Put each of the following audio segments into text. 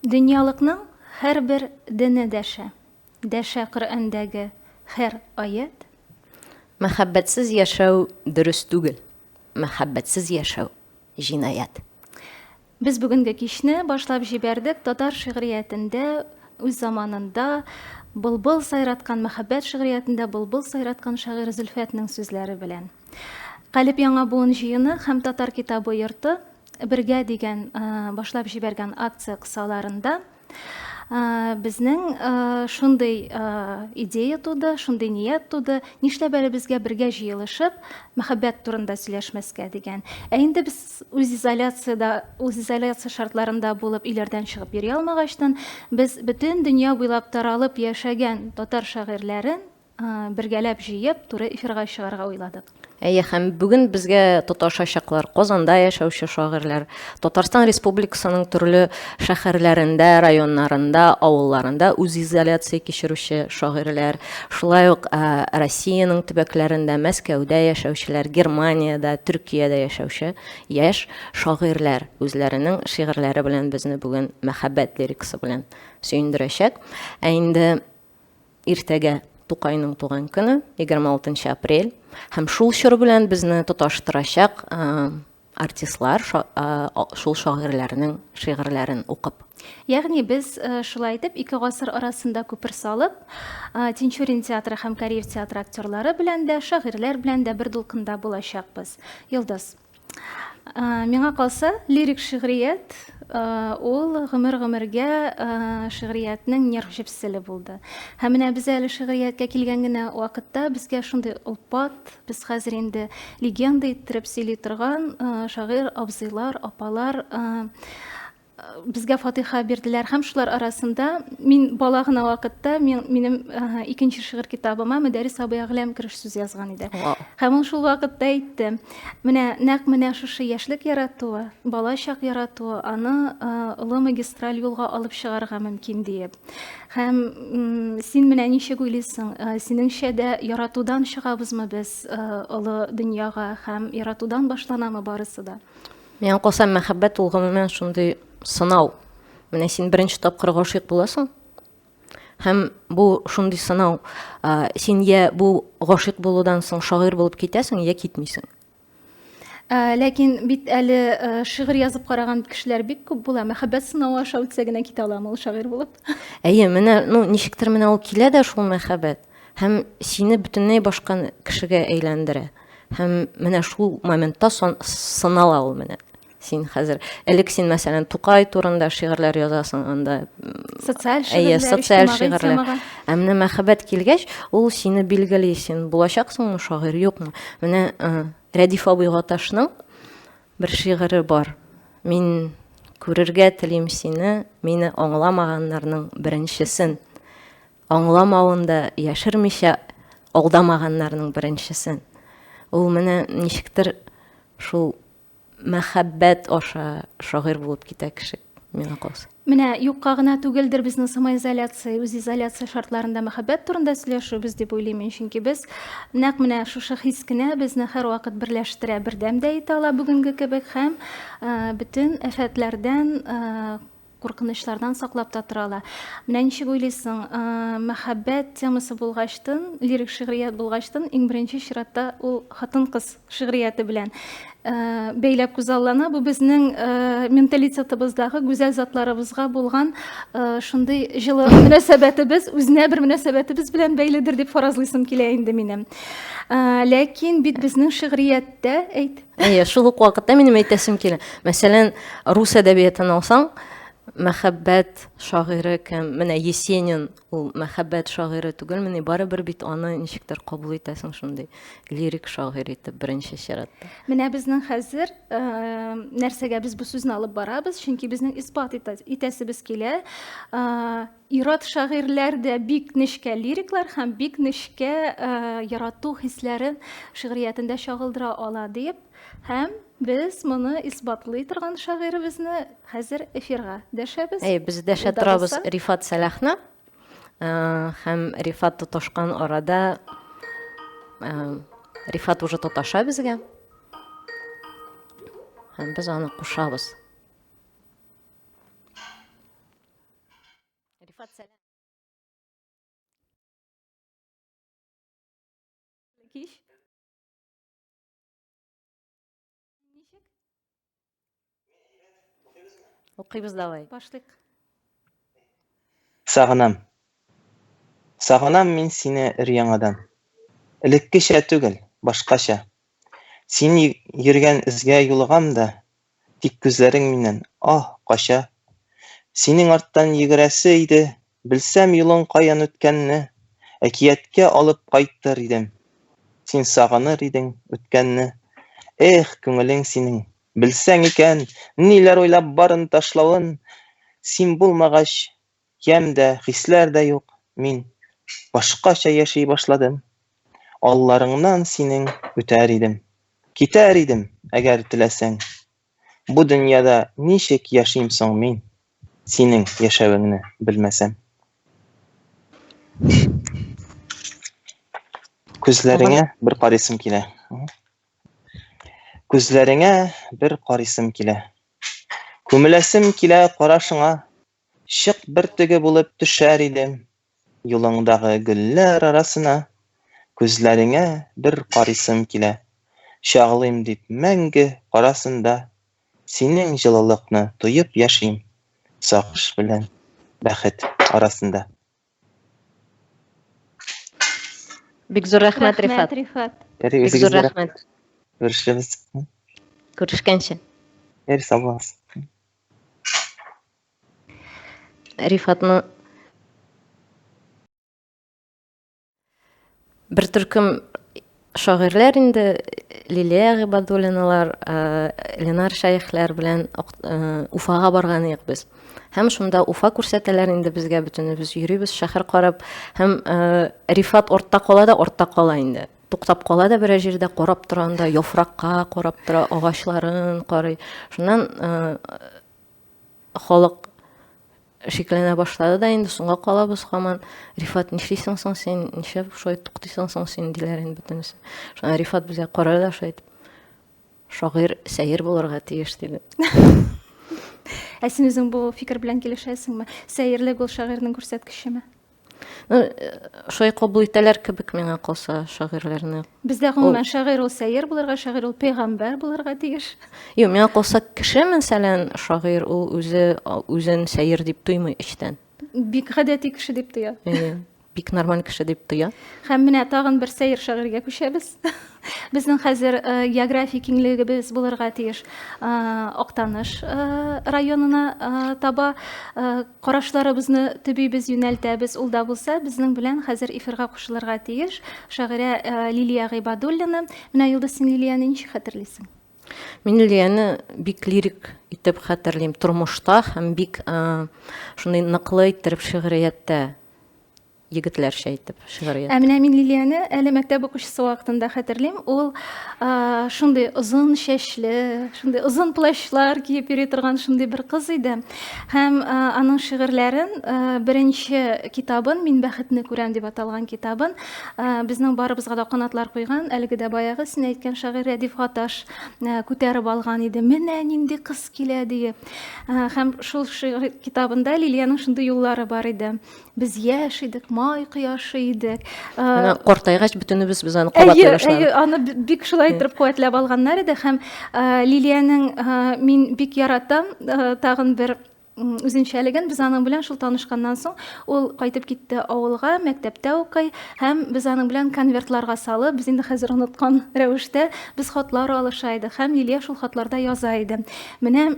Дөньялыкның һәрбер дене дәшә. Дәшә Коръәндәге һәр аять. Мәхәббәтсез яшәү дөрес түгел. Мәхәббәтсез яшәү, җинаять. Без бүгенге кичне башлап җибәрдек татар шигъриятендә үз заманында былбыл сайраткан, мәхәббәт шигъриятендә былбыл сайраткан шагыйрь Зөлфәтнең сүзләре белән. Калеб яңа буын җыены һәм Татар китабы йорты бергә дигән башлап җибәргән акция кысаларында безнең шундый идея туды, шундый ният туды, нишләп әле безгә бергә җыелышып, мәхәббәт турында сөйләшмәскә дигән. Ә инде без үзизоляциядә, үзизоляция шартларында булып өйләрдән чыгып йөри алмагачтан, без бөтен дөнья буйлап таралып яшәгән татар шагыйрьләрен бергәләп җыеп, туры эфирга чыгарга уйладык. Әйе, һәм бүген безгә тоташачаклар Казанда яшәүче шагыйрьләр, Татарстан Республикасының төрле шәһәрләрендә, районнарында, авылларында үзизоляция кичерүче шагыйрьләр, шулай ук Россиянең төбәкләрендә, Мәскәүдә яшәүчеләр, Германиядә, Төркиядә яшәүче яшь шагыйрьләр үзләренең шигырьләре белән безне бүген мәхәббәт лирикасы белән сөендерәчәк. Ә инде Иртәгә Тукайның туган көне, 26 апрель. Һәм шул чор белән безне тоташтырачак артистлар шул шагыйрьләрнең шигырьләрен укып. Ягъни без шулай итеп ике гасыр арасында күпер салып, Тинчурин театры һәм Кариев театры актерлары белән дә, шагыйрьләр белән дә бер дулкында булачакбыз. Йолдыз. Миңа калса, лирик шигърият ул гомер-гомергә шигъриятнең нерв җепселе булды. Һәм менә без әле шигърияткә килгән генә вакытта безгә шундый олпат, без хәзер инде легенда иттереп сөйли торган шагыйрь абзыйлар, апалар безгә фатиха бирделәр һәм шулар арасында мин бала гына вакытта мин, минем икенче шигырь китабыма Мөдәррис абый Әгъләм кереш сүз язган иде. Һәм ул шул вакытта әйтте, менә нәкъ менә шушы яшьлек яратуы, бала чак яратуы аны олы магистраль юлга алып чыгарга мөмкин диеп. Һәм син менә ничек уйлыйсың, синеңчә дә яратудан чыгабызмы без олы дөньяга һәм яратудан башланамы барысы да? Миңа калса, мәхәббәт ул гомумән шундый сынау. Менә син беренче тапкыр гашыйк буласың. Һәм бу шундый сынау. Син я бу гашыйк булудан соң шагыйрь булып китәсең, я китмисең. Ләкин бит әле шигырь язып караган кешеләр бик күп була. Мәхәббәт сынавы аша үтсә генә китә аламы ул шагыйрь булып? Әйе, менә, ну, ничектер менә ул килә дә шул мәхәббәт. Һәм сине бөтенләй башка кешегә әйләндерә. Һәм менә шул моментта сынала ул менә. Син хәзер, элек син, мәсәлән, Тукай турында шигырьләр язасың, анда социаль шигырьләр, социаль шигырьләр. Ә менә мәхәббәт килгәч, ул сине билгели, син булачаксыңмы шагыйрь, юкмы? Менә Рәдиф абый Гаташның бер шигыре бар. Мин күрергә телим сине, мине аңламаганнарның беренчесен. Аңламавын да яшермичә алдамаганнарның беренчесен. Ул менә ничектер шул мәхәббәт аша шагыйрь булып китә кеше, миңа калса. Менә юкка гына түгелдер безнең самоизоляция, үзизоляция шартларында мәхәббәт турында сөйләшүебез дип уйлыйм мин, чөнки без нәкъ менә шушы хис кенә безне һәрвакыт берләштерә, бердәм дә итә ала бүгенге кебек һәм бөтен афәтләрдән куркынычлардан саклап та тора ала. Менә ничек уйлыйсың, мәхәббәт темасы булгачтын, лирик шигърият булгачтын, иң беренче чиратта ул хатын-кыз шигърияте белән бәйләп күзаллана. Бу безнең менталитетыбыздагы гүзәл затларыбызга булган шундый җылы мөнәсәбәтебез, үзенә бер мөнәсәбәтебез белән бәйледер дип фаразлыйсым килә инде минем. Ләкин бит безнең шигърияттә, әйт. Әйе, шул ук вакытта минем әйтәсем килә. Мәсәлән, рус әдәбиятын алсаң, Мәхәббәт шагыйре кем? Менә Есенин ул мәхәббәт шагыйре түгелмени? Барыбер бит аны ничектер кабул итәсең шундый лирик шагыйрь итеп беренче чиратта. Менә безнең хәзер э, нәрсәгә без бу сүзне алып барабыз, чөнки безнең исбат итәсебез килә. Э, ир-ат шагыйрьләр дә бик нечкә лириклар һәм бик нечкә э, ярату хисләрен шигъриятендә чагылдыра ала дип. Һәм без моны исбатлый торган шагыйребезне хәзер эфирга дәшәбез. Әйе, без дәшә торабыз Рифат Сәлахны. Э, һәм Рифат тоташкан арада э, Рифат уже тоташа безгә. Һәм без аны кушабыз. Рифат сәлам. Кич. Ничек? Укыйбыз давай. Башлыйк. Сагынам. Сагынам мин сине өр-яңадан. Элеккечә түгел, башкача. Син йөргән эзгә юлыгам да, тик күзләрең миннән, аһ, кача. Синең арттан йөгерәсе иде, белсәм юлың каян үткәнне, әкияткә алып кайтыр идем. Син сагыныр идең үткәнне. Эх, күңелең синең, белсәң икән, ниләр уйлап барын ташлавын. Син булмагач, ямь дә, хисләр дә юк. Мин башкача яши башладым. Алларыңнан синең үтәр идем. Китәр идем, әгәр теләсәң. Бу дөньяда ничек яшим соң мин, синең яшәвеңне белмәсәм? Күзләреңә бер карыйсым килә. Күзләреңә бер карыйсым килә. Күмеләсем килә карашыңа. Чык бөртеге булып төшәр идем. Юлыңдагы гөлләр арасына. Күзләреңә бер карыйсым килә. Чагылыйм дип мәңге карасында. Синең җылылыкны тоеп яшим. Сагыш белән бәхет арасында. Бик зур рәхмәт, Рифат. Рәхмәт, Рифат. Бик зур рәхмәт. Күрешәбез. Күрешкәнче. Ярый, сау булыгыз. Рифатны бер төркем шагыйрьләр инде Лилия Гыйбадуллиналар, э, Ленар Шәехләр белән э, Уфага барган идек без. Һәм шунда Уфа күрсәтәләр инде безгә, бөтенебез йөрибез шәһәр карап. Һәм э, Рифат артта кала да артта кала инде. Туктап кала да берәр җирдә карап тора анда, яфракка карап тора, агачларын карый. Шуннан халык шикләнә башлады да инде соңга калабыз һаман. Рифат, нишлисең соң син? Нишләп шулай туктыйсың соң син? диләр инде бөтенесе. Шуннан Рифат безгә карады да шулай итеп, шагыйрь сәер булырга тиеш, диде. Ә син үзең бу фикер белән килешәсеңме? Сәерлек ул шагыйрьнең күрсәткечеме? Ну, э, шулай кабул итәләр кебек миңа калса шагыйрьләрне. Бездә гомумән шагыйрь ул сәер булырга, шагыйрь ул пәйгамбәр булырга тиеш. Юк, миңа калса кеше мәсәлән, шагыйрь ул үзе үзен сәер дип тоймый эчтән. Бик гадәти кеше дип тоя. Әйе. Бик нормаль кеше дип тоя. Һәм менә тагын бер сәер шагыйрьгә күчәбез. Безнең хәзер э, география киңлегебез булырга тиеш. Э, Актаныш районына таба Карашларыбызны төбибез, юнәлтәбез. Ул да булса, безнең белән хәзер эфирга кушылырга тиеш шагыйрә Лилия Гыйбадуллина. Менә, Йолдыз, син Лилияне ничек хәтерлисең? Мин Лилияне бик лирик итеп хәтерлим тормышта һәм бик шундый ныклы иттереп шигърияттә. Егетләрчә итеп шигърият. Ә менә мин Лилияне әле мәктәп укучысы вакытында хәтерлим. Ул шундый озын чәчле, шундый озын плащлар киеп йөри торган шундый бер кыз иде. Һәм аның шигырьләрен беренче китабын Мин бәхетне күрәм дип аталган китабын безнең барыбызга да канатлар куйган әлеге дә баягы син әйткән шагыйрь Рәдиф Гаташ күтәреп алган иде. Менә нинди кыз килә диеп. Һәм шул шигырь китабында Лилиянең шундый юллары бар иде. Без яшь идек, май кояшы идек. Менә картайгач бөтенебез без аны кабатлый башладык. Әйе, аны бик шулай итеп куәтләп алганнар иде һәм Лилиянең мин бик яратам тагын бер үзенчәлеген без аның белән шул танышканнан соң ул кайтып китте авылга, мәктәптә укый һәм без аның белән конвертларга салып, без инде хәзер оныткан рәвештә без хатлар алыша идек һәм Лилия шул хатларда яза иде. Менә.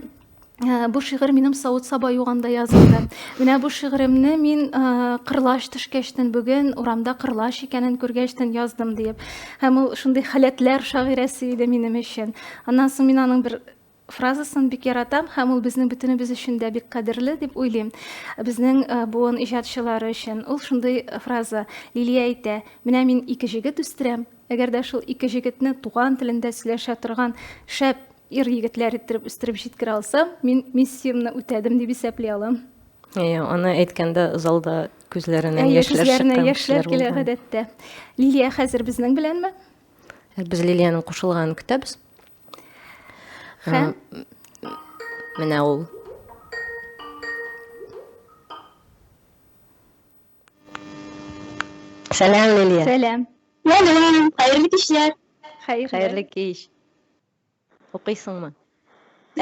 Бу шигырь минем савыт-саба юганда язылды. Менә бу шигыремне мин э, кырлач төшкәчтен бүген урамда кырлач икәнен күргәчтен яздым диеп. Һәм ул шундый халәтләр шагыйрәсе иде минем өчен. Аннан соң мин аның бер фразасын бик яратам һәм ул безнең бөтенебез өчен дә бик кадерле дип уйлыйм. Безнең э, буын иҗатчылары өчен. Ул шундый фраза. Лилия әйтә, менә мин ике җегет үстерәм. Әгәр дә шул ике җегетне туган телендә сөйләшә торган шәп ир-егетләр иттереп үстереп җиткерә алсам, мин миссиямне үтәдем дип исәпли алам. Әйе, аны әйткәндә залда күзләреннән яшьләр чыккан Күзләренә яшьләр килә гадәттә. Лилия хәзер безнең беләнме? Без Лилиянең кушылганын көтәбез. Һәм менә ул. Сәлам, Лилия. Сәлам. Сәлам, хәерле кичләр. Хәерле кич. Укыйсыңмы?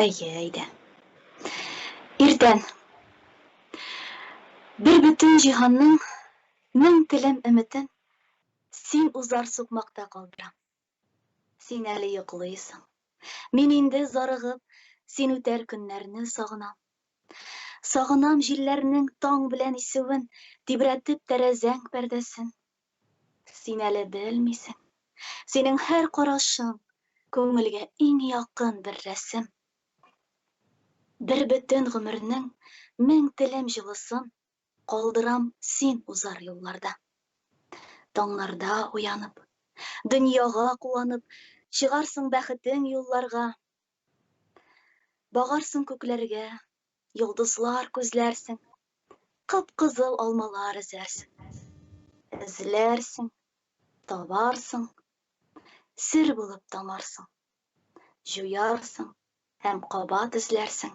Әйе, әйдә. Иртән. Бер бөтен җиһанның мең телем өметен син узар сукмакта калдырам. Син әле йоклыйсың. Мин инде зарыгып, син үтәр көннәрне сагынам. Сагынам җилләрнең таң белән исүен, тибрәтеп тәрәзәң пәрдәсен. Син әле белмисең. Синең һәр карашың күңелгә иң якын бер рәсем. Бер бөтен гомернең мең телем җылысын калдырам син узар юлларда. Таңнарда уянып, дөньяга куанып, чыгарсың бәхетең юлларга. Багарсың күкләргә, йолдызлар күзләрсең, кып-кызыл алмалар эзәрсең. Эзләрсең, табарсың, сер булып тамарсың, җуярсың һәм кабат эзләрсең.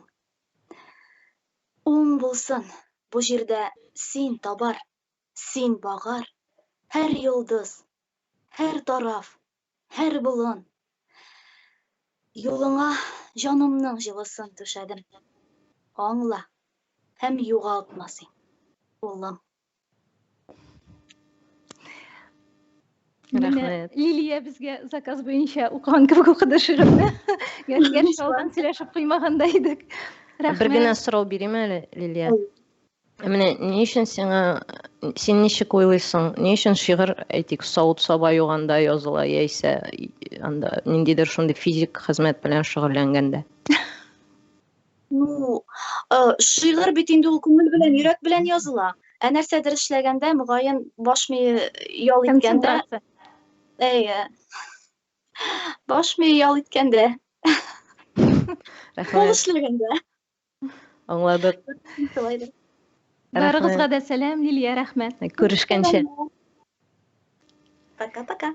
Уң булсын, бу җирдә син табар, син багар, һәр йолдыз, һәр тараф, һәр болын. Юлыңа җанымның җылысын түшәдем. Аңла һәм югалтма син, улым. Рәхмәт. Лилия безгә заказ буенча укыган кебек укыды шигырьне. Гәрчә алдан сөйләшеп куймаган да идек. Рәхмәт. Бер генә сорау бирим әле, Лилия. Ә менә ни өчен сиңа, син ничек уйлыйсың, ни өчен шигырь, әйтик, савыт-саба юганда языла, яисә анда ниндидер шундый физик хезмәт белән шөгыльләнгәндә? Ну, э, шигырь бит инде ул күңел белән, йөрәк белән языла. Ә нәрсәдер эшләгәндә, мөгаен, баш мие ял иткәндә. Әйе. Баш мие ял иткәндә. Рәхмәт. Кул эшләгәндә. Аңладык. Барыгызга да сәлам, Лилия, рәхмәт. Күрешкәнчә. Пока-пока.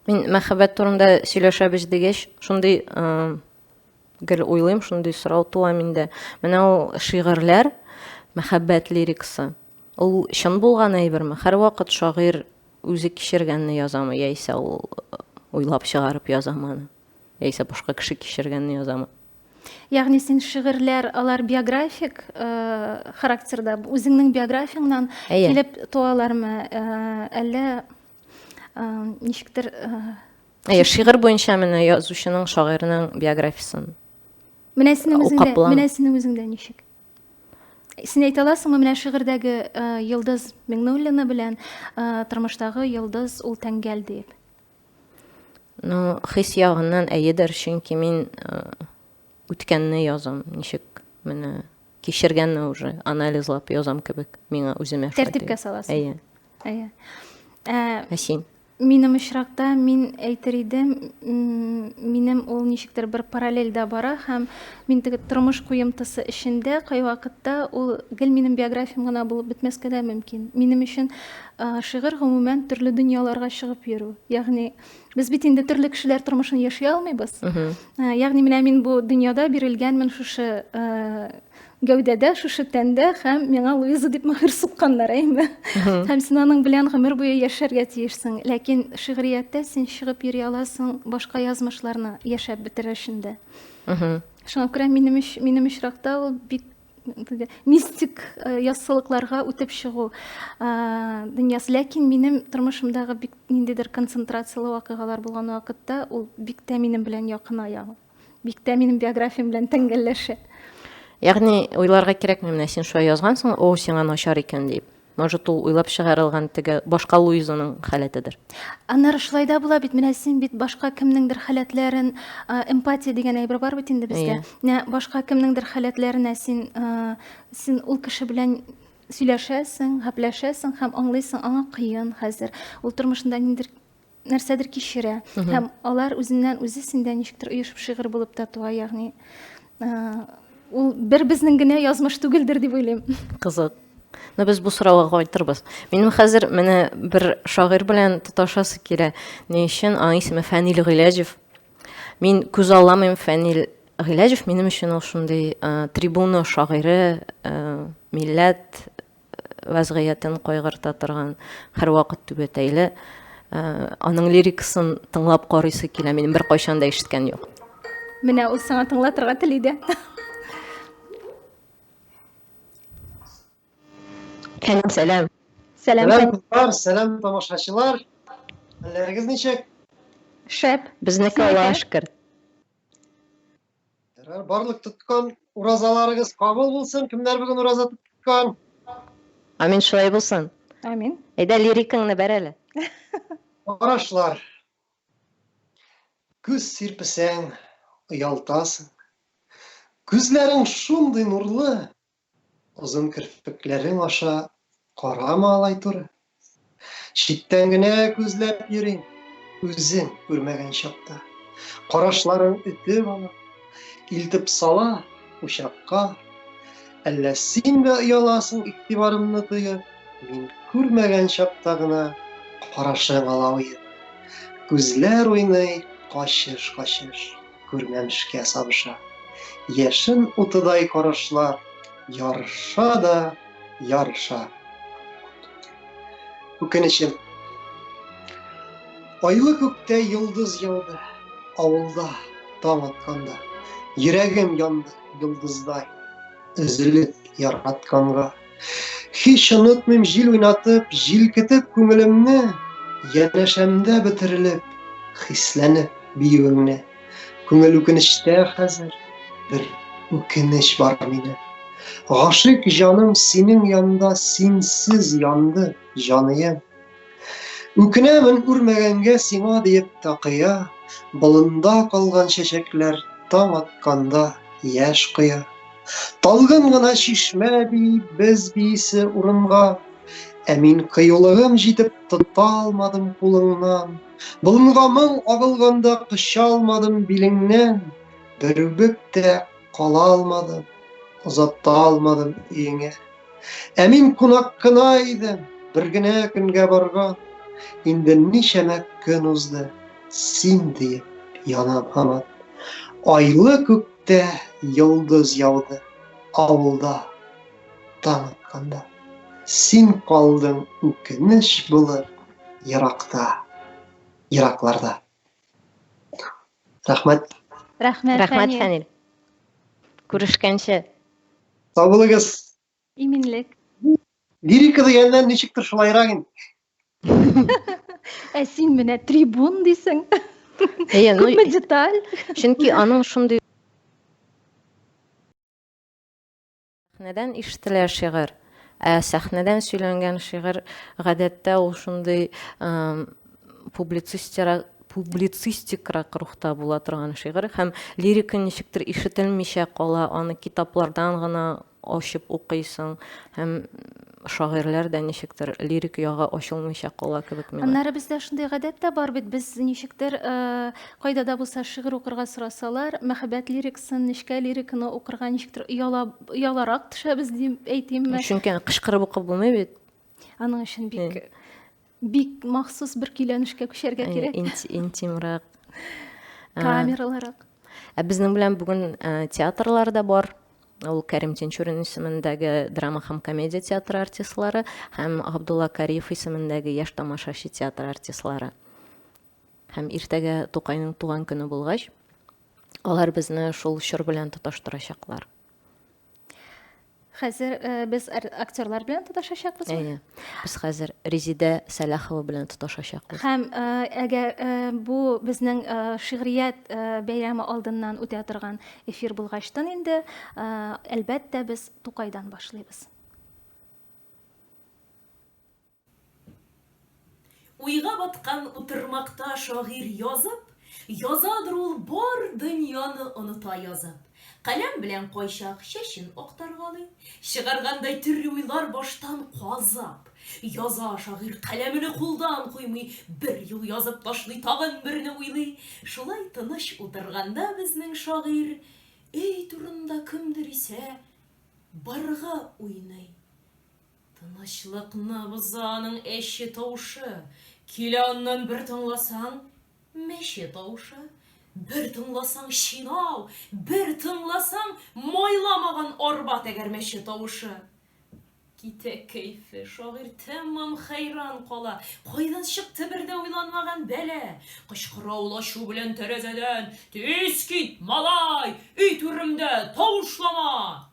Мин мәхәббәт турында сөйләшәбез дигәч, шундый гел уйлыйм, шундый сорау туа миндә. Менә ул шигырьләр, мәхәббәт лирикасы, ул чын булган әйберме? Һәрвакыт шагыйрь Үзе кичергәнне язамы, яисә ул уйлап чыгарып язамы аны? Яисә башка кеше кичергәнне язамы? Ягъни син шигырьләр, алар биографик э, характерда, үзеңнең биографияңнан килеп туалармы, э, әллә э, ничектер Әйе, шигырь буенча менә язучының, шагыйрьнең биографиясен. Менә синең үзеңдә, менә синең үзеңдә ничек? Син әйтә аласыңмы, менә шигырьдәге э, Йолдыз Миңнуллина белән э, тормыштагы Йолдыз ул тәңгәл диеп? Ну, хис ягыннан әйедер, чөнки мин э, үткәнне язам, ничек менә кичергәнне уже анализлап язам кебек миңа үземә шулай. Тәртипкә саласың. Әйе. Әйе. Ә син? Минем очракта мин әйтер идем, минем ул ничектер бер параллельдә бара һәм мин теге тормыш куемтысы эчендә кайвакытта ул гел минем биографиям гына булып бетмәскә дә мөмкин. Минем өчен шигырь гомумән төрле дөньяларга чыгып йөрү. Ягъни без бит инде төрле кешеләр тормышын яши алмыйбыз. Ягъни менә мин бу дөньяда бирелгәнмен шушы гәүдәдә, шушы тәндә һәм миңа Луиза дип мөһер сукканнар, әйме? Һәм син аның белән гомер буе яшәргә тиешсең. Ләкин шигърияттә син чыгып йөри аласың башка язмышларны яшәп бетерер өчен дә. Шуңа күрә минем минем очракта ул бик Мистик э, яссылыкларга үтеп чыгу э, дөньясы. Ләкин минем тормышымдагы бик ниндидер концентрацияле вакыйгалар булган вакытта ул бик тә минем белән якыная. Бик тә минем биографиям белән тәңгәлләшә. Ягъни уйларга кирәкми, менә син шулай язгансың, о, сиңа начар икән дип. Может, ул уйлап чыгарылган теге башка Луизаның халәтедер. Аннары шулай да була бит, менә син бит башка кемнеңдер халәтләрен, эмпатия дигән әйбер бар бит инде бездә. Менә башка кемнеңдер халәтләренә син, син ул кеше белән сөйләшәсең, гәпләшәсең һәм аңлыйсың, аңа кыен хәзер. Ул тормышында ниндидер нәрсәдер кичерә. Һәм алар үзеннән үзе синдә ничектер оешып шигырь булып та туа, ягъни ул бер безнең генә язмыш түгелдер дип уйлыйм. Кызык. Но без бу сорауга кайтырбыз. Минем хәзер менә бер шагыйрь белән тоташасы килә. Ни өчен? Аның исеме Фәнил Гыйләҗев. Мин күз алламыйм Фәнил Гыйләҗев минем өчен ул шундый трибуна шагыйре, милләт вәзгыятен кайгырта торган, һәрвакыт түбәтәйле. Аның лирикасын тыңлап карыйсы килә, минем беркайчан да ишеткән юк. Менә ул сиңа тыңлатырга тели дә. Сәлам, сәлам. Сәлам, сәлам, кызлар, сәлам, тамашачылар. Хәлләрегез ничек? Шәп. Безнеке Аллаһка шөкер. Ярар, барлык тоткан уразаларыгыз кабул булсын. Кемнәр бүген ураза тоткан? Амин, шулай булсын. Амин. Әйдә, лирикаңны бәр әле. Карашлар. Күз сирпесәң, оялтасың. Күзләрең шундый нурлы, Озын керфекләрең аша карама алай туры. Читтән генә күзләп йөрим, үзең күрмәгән чакта. Карашларың өтеп ала, илтеп сала учакка. Әллә син дә ояласың игътибарымны тоеп, мин күрмәгән чакта гына карашың ала уеп. Күзләр уйный качыш-качыш. Күрмәмешкә сабыша. Яшен утыдай карашлар ярыша да ярыша. Үкенечем. Айлы күктә йолдыз яуды, авылда таң атканда. Йөрәгем янды йолдыздай, өзелеп яратканга. Һич онытмыйм җил уйнатып, җилкетеп күңелемне, янәшәмдә бөтерелеп, хисләнеп биюеңне. Күңел үкенечтә хәзер, бер үкенеч бар минем. Гашыйк җаным синең янда синсез янды, җаныем. Үкенәмен үрмәгәнгә сиңа диеп такыя, болында калган чәчәкләр таң атканда яшь коя. Талгын гына чишмә би, без биисе урынга, ә мин кыюлыгым җитеп тота алмадым кулыңнан. Болынга моң агылганда коча алмадым билеңнән, бер үбеп тә кала алмадым, озата алмадым өеңә. Ә мин кунак кына идем, бер генә көнгә барган. Инде ничәмә көн узды, син диеп янам һаман. Айлы күктә йолдыз яуды, авылда таң атканда. Син калдың үкенеч булып еракта, еракларда. Рәхмәт. Рәхмәт, Рәхмәт, Фәнил. Күрешкәнче. Сау булыгыз. Иминлек. Лирика дигәннән ничектер шулайрак инде. Ә син менә трибун дисең. Әйе, ну, Күпме деталь. Чөнки аның шундый сәхнәдән ишетелә шигырь. Ә сәхнәдән сөйләнгән шигырь гадәттә ул шундый публицистикрак рухта була торган шигырь һәм лирика ничектер ишетелмичә кала, аны китаплардан гына ачып укыйсың һәм шагыйрьләр дә ничектер лирик ягы ачылмыйча кала кебек миңа. Аннары бездә шундый гадәт тә бар бит, без ничектер э, кайда да булса шигырь укырга сорасалар, мәхәббәт лирикасын, нечкә лириканы укырга ничектер ояла, ояларак төшәбез дип әйтимме? Чөнки аны кычкырып укып булмый бит. Аның өчен бик бик махсус бер көйләнешкә күчәргә кирәк. Интимрак. Камераларак. Ә безнең белән бүген театрлар да бар. Ул Кәрим Тинчурин исемендәге драма һәм комедия театры артистлары һәм Габдулла Кариев исемендәге яшь тамашачы театры артистлары. Һәм иртәгә Тукайның туган көне булгач, алар безне шул чор белән тоташтырачаклар. Хәзер э, без актерлар белән тоташачакбыз. Әйе. Без хәзер Резидә Сәлахова белән тоташачакбыз. Һәм э, әгәр э, бу безнең шигърият бәйрәме алдыннан үтә торган эфир булгачтын инде, әлбәттә, без Тукайдан башлыйбыз. Уйга баткан утырмакта шагыйрь язып, Язадыр ул бар дөньяны оныта язып. Каләм белән кайчак чәчен актаргалый, Чыгаргандай төрле уйлар баштан казап. Яза шагыйрь, каләмене кулдан куймый, Бер юл язып ташлый, тагын берне уйлый. Шулай тыныч утырганда безнең шагыйрь, Өй турында кемдер исә барга уйный. Тынычлыкны боза аның әче тавышы. Килә аннан бер тыңласаң, мәче тавышы. Бер тыңласаң, чинау, бер тыңласаң, майламаган арба тәгәрмәче тавышы. Китә кәефе, шагыйрь тәмам хәйран кала. Кайдан чыкты бер дә уйланмаган бәла? Кычкыра ул ачу белән тәрәзәдән, Тиз кит, малай, өй түремдә тавышлама!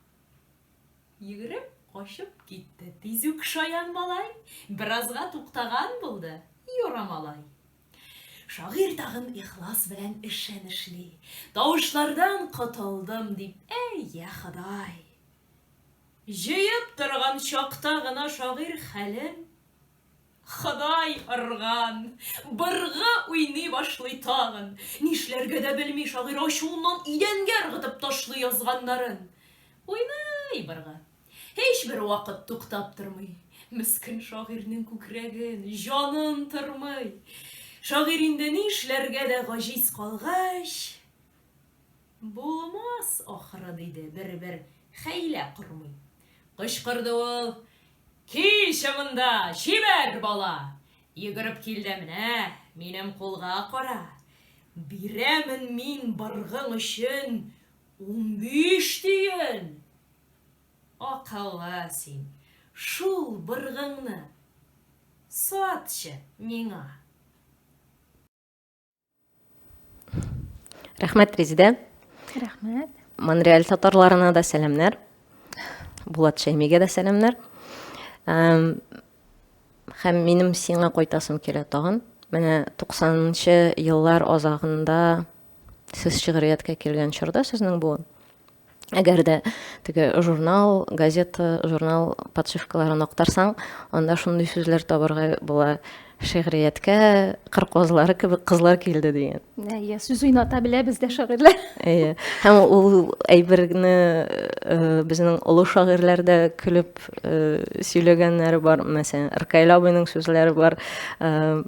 Йөгереп качып китте тиз үк шаян малай, Беразга туктаган булды юрамалай. Шагыйрь тагын ихлас белән эшен эшли, Тавышлардан котылдым дип, әй, йа Ходай! Җыеп торган чакта гына шагыйрь хәлен Ходай орган! Быргы уйный башлый тагын. Нишләргә дә белми шагыйрь ачуыннан идәнгә ыргытып ташлый язганнарын. Уйный быргы. Һичбер вакыт туктап тормый. Мескен шагыйрьнең күкрәген, җанын тырмый. Шагыйрь инде нишләргә дә гаҗиз калгач, Булмас, ахры, диде, бер-бер хәйлә кормый. Кычкырды ул, Килче монда, чибәр бала! Йөгереп кил дә менә, минем кулга кара. Бирәмен мин быргың өчен 15 тиен! Акыллы син, шул быргыңны сатчы миңа. Рәхмәт, Резидә. Рәхмәт. Монреаль татарларына да сәламнәр. Булат Шәймигә дә сәламнәр. Һәм минем сиңа кайтасым килә тагын. Менә 90-нчы еллар азагында сез шигърияткә килгән чорда сезнең буын Әгәр дә теге журнал, газета, журнал подшивкаларын актарсаң, анда шундый сүзләр табарга була. Шигърияткә кыр казлары кебек кызлар килде дигән. Әйе, сүз уйната белә бездә шагыйрьләр. Әйе. Һәм ул әйберне э, безнең олы шагыйрьләр дә көлеп э, сөйләгәннәре бар. Мәсәлән, Ркаил абыйның сүзләре бар. Э,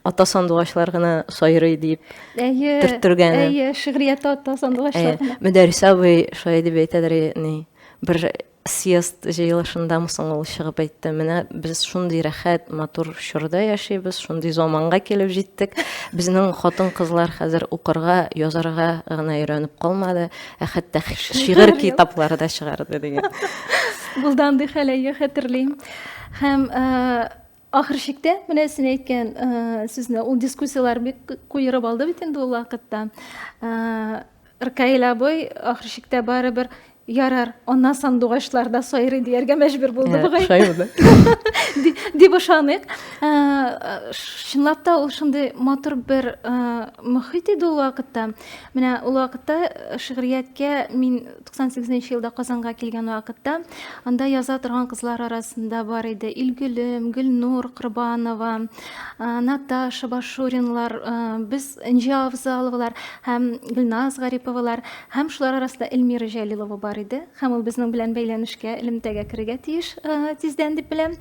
ата сандугачлар гына сайрый дип әйе, төрттергәне. Әйе, шигърияттә ата сандугачлар гына. Мөдәррис абый шулай дип әйтәдер, ни, бер съезд җыелышындамы соң ул чыгып әйтте, менә без шундый рәхәт, матур чорда яшибез, шундый заманга килеп җиттек. Безнең хатын-кызлар хәзер укырга, язарга гына өйрәнеп калмады, ә хәтта шигырь китаплары да чыгарды дигән. Булды андый хәл, әйе, хәтерлим. Һәм э, Ахыр чиктә, менә син әйткән сүзне, ул дискуссияләр бик куерып алды бит инде ул вакытта. Ркаил абый ахыр чиктә барыбер ярар, ана сандугачлар да сайрый дияргә мәҗбүр булды бугай. Шулай булды. Дип ышаныйк. Чынлап та ул шундый матур бер мохит иде ул вакытта. Менә ул вакытта шигърияткә мин 98 нче елда Казанга килгән вакытта анда яза торган кызлар арасында бар иде Илгөлем, Гөлнур Корбанова, Наташа Башуринлар, без Энҗе Авзаловалар һәм Гөлназ Гариповалар һәм шулар арасында Эльмира Җәлилова бар иде. Һәм ул безнең белән бәйләнешкә, элемтәгә керергә тиеш тиздән дип беләм.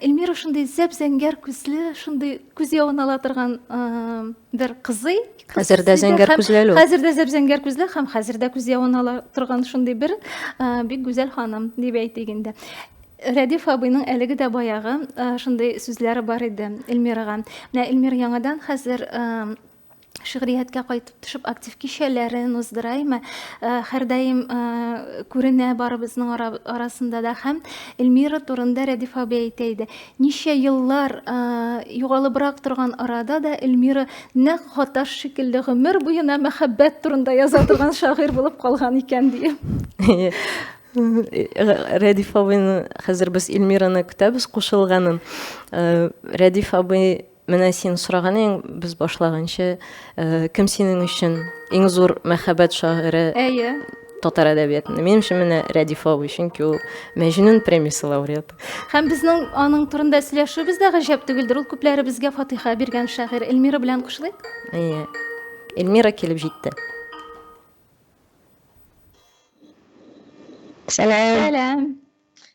Эльмира шундый зәп-зәңгәр күзле, шундый күз явын ала торган бер кызый. Хәзер дә зәңгәр күзле әле ул. Хәзер дә зәп-зәңгәр күзле һәм хәзер дә күз явын ала торган шундый бер бик гүзәл ханым дип әйтик инде. Рәдиф абыйның әлеге дә баягы шундый сүзләре бар иде Эльмирага. Менә Эльмира яңадан хәзер шигърияткә кайтып төшеп актив кичәләрен уздыра име һәрдаим күренә барыбызның арасында да һәм Эльмира турында Рәдиф абый әйтә иде ничә еллар югалыбрак торган арада да Эльмира нәкъ Гаташ шикелле гомер буена мәхәббәт турында яза торган шагыйрь булып калган икән диеп. Рәдиф абыйны хәзер без Эльмираны көтәбез кушылганын. Э, Рәдиф абый, менә син сораган идең, без башлаганчы, э, кем синең өчен иң зур мәхәббәт шагыйре? Әйе. Татар әдәбиятында. Минем өчен менә Рәдиф абый, чөнки ул Мәҗнүн премиясе лауреаты. Һәм безнең аның турында сөйләшүебез дә гаҗәп түгелдер. Ул күпләребезгә фатиха биргән шагыйрь. Эльмира белән кушылыйк. Әйе. Эльмира килеп җитте. Сәлам. Сәлам.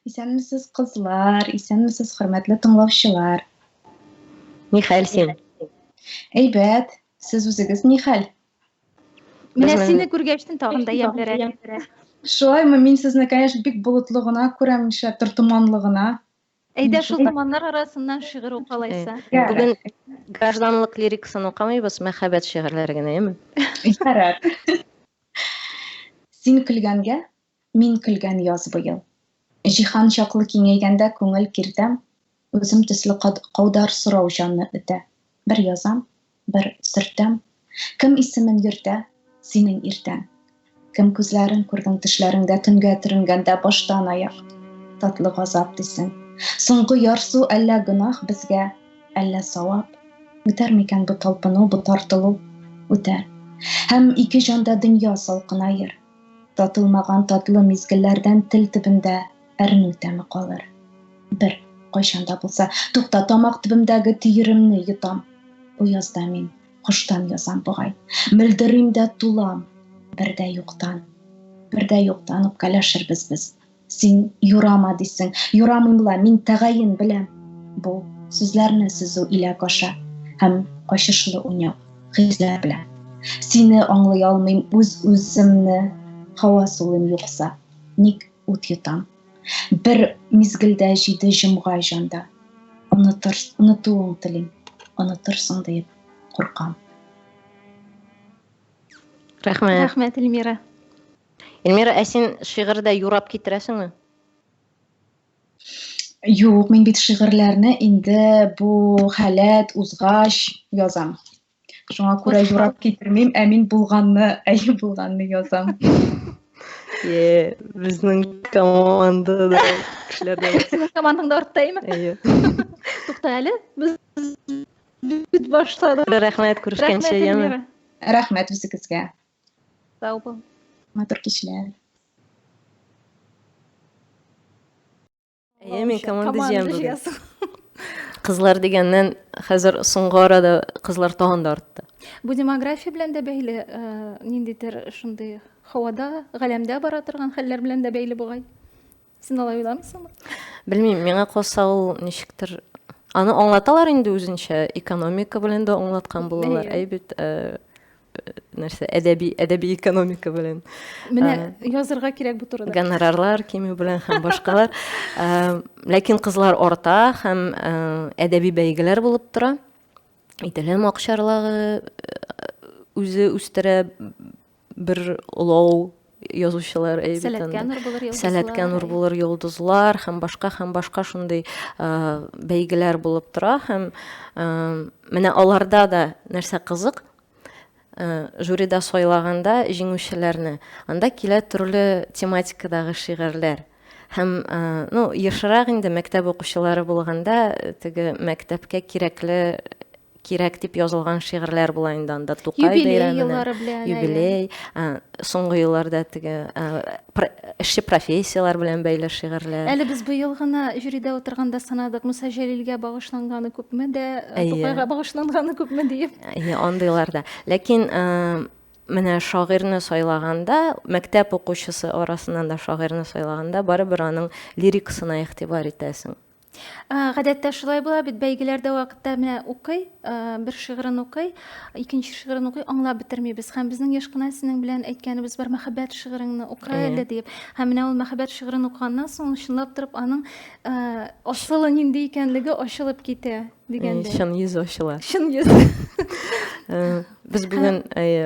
Исәнмесез, кызлар, исәнмесез, хөрмәтле тыңлаучылар. Ни хәл син? Әйбәт. Сез үзегез ни хәл? Менә сине күргәчтен тагын да ямьлерәк. Шулаймы? Мин сезне, конечно, бик болытлы гына күрәм, нишләптер томанлы гына. Әйдә шул томаннар арасыннан шигырь укы алайса. Бүген гражданлык лирикасын укымыйбыз, мәхәббәт шигырьләре генә, әйеме? Ярар. Син көлгәнгә, мин көлгән яз быел. Җиһан чаклы киңәйгәндә күңел киртәм, Үзем төсле каудар сорау җанны өтә. Бер язам, бер сөртәм. Кем исемен йөртә синең иртәң? Кем күзләрен күрдең төшләреңдә төнгә төренгәндә баштан аяк? Татлы газап дисең. Соңгы ярсу әллә гөнаһ безгә, әллә савап? Үтәр микән бу талпыну, бу тартылу? Үтәр. Һәм ике җанда дөнья салкынаер. Татылмаган татлы мизгелләрдән тел төбендә әрнү тәме калыр. Бер кайчан да булса, тукта, тамак төбемдәге төеремне йотам. Бу язда мин коштан язам бугай. Мөлдерим дә тулам, бер дә юктан. Бер дә юктан үпкәләшербез без. Син юрама дисең, юрамыйм ла, мин тәгаен беләм. Бу сүзләрне сөзү иләк аша һәм качышлы уйнау хисләр белән. Сине аңлый алмыйм, үз-үземне һава сулыйм юкса. Ник ут йотам? Бер мизгелдә җиде җомга җанда. Онытыр, онытуың телим, онытырсың диеп куркам. Рәхмәт. Рәхмәт, Эльмира. Эльмира, ә син шигырьдә юрап китерәсеңме? Юк, мин бит шигырьләрне инде бу халәт узгач язам. Шуңа күрә юрап китермим, ә мин булганны, әйе булганны язам. Е, безнең командада кешеләр дә. Синең командаң да артта, әйеме? Әйе. Тукта әле, без бит башладык. Рәхмәт, күрешкәнчә, яме. Рәхмәт үзегезгә. Сау бул. Матур кичләр. Әйе, мин команда җыям бүген. Кызлар дигәннән, хәзер соңгы арада кызлар тагын да артты. Бу демография белән дә бәйле, э, ниндидер шундый һавада, галәмдә бара торган хәлләр белән дә бәйле бугай. Син алай уйламыйсыңмы? Белмим, миңа калса ул ничектер аны аңлаталар инде үзенчә, экономика белән дә аңлаткан булалар. Әй бит, э, нәрсә әдәби әдәби экономика белән менә э, язырга кирәк бу турыда гонорарлар кимү белән һәм башкалар э, ләкин кызлар арта һәм э, әдәби бәйгеләр булып тора Иделем акчарлагы үзе үстерә бер олау язучылар әйбит Сәләткә нур булыр йолдызлар. Сәләткә нур булыр йолдызлар һәм башка һәм башка шундый бәйгеләр булып тора һәм менә аларда да нәрсә кызык жюрида сайлаганда җиңүчеләрне анда килә төрле тематикадагы шигырьләр һәм ну ешрак инде мәктәп укучылары булганда теге мәктәпкә кирәкле кирәк дип язылган шигырьләр була инде анда Тукай бәйрәменә, юбилей, соңгы елларда теге эшче профессияләр белән бәйле шигырьләр. Әле без быел гына жюрида утырганда санадык, Муса Җәлилгә багышланганы күпме дә, Тукайга багышланганы күпме диеп. Әйе, андыйлар да. Ләкин менә шагыйрьне сайлаганда, мәктәп укучысы арасыннан да шагыйрьне сайлаганда, барыбер аның лирикасына игътибар итәсең. Гадәттә шулай була бит, бәйгеләрдә вакытта менә укый, бер шигырен укый, икенче шигырен укый, аңлап бетермибез. Һәм безнең еш кына синең белән әйткәнебез бар, мәхәббәт шигыреңне укы әле диеп. Һәм менә ул мәхәббәт шигырен укыганнан соң, чынлап торып аның асылы нинди икәнлеге ачылып китә дигәндәй. Чын йөз ачыла. Чын йөз. Без бүген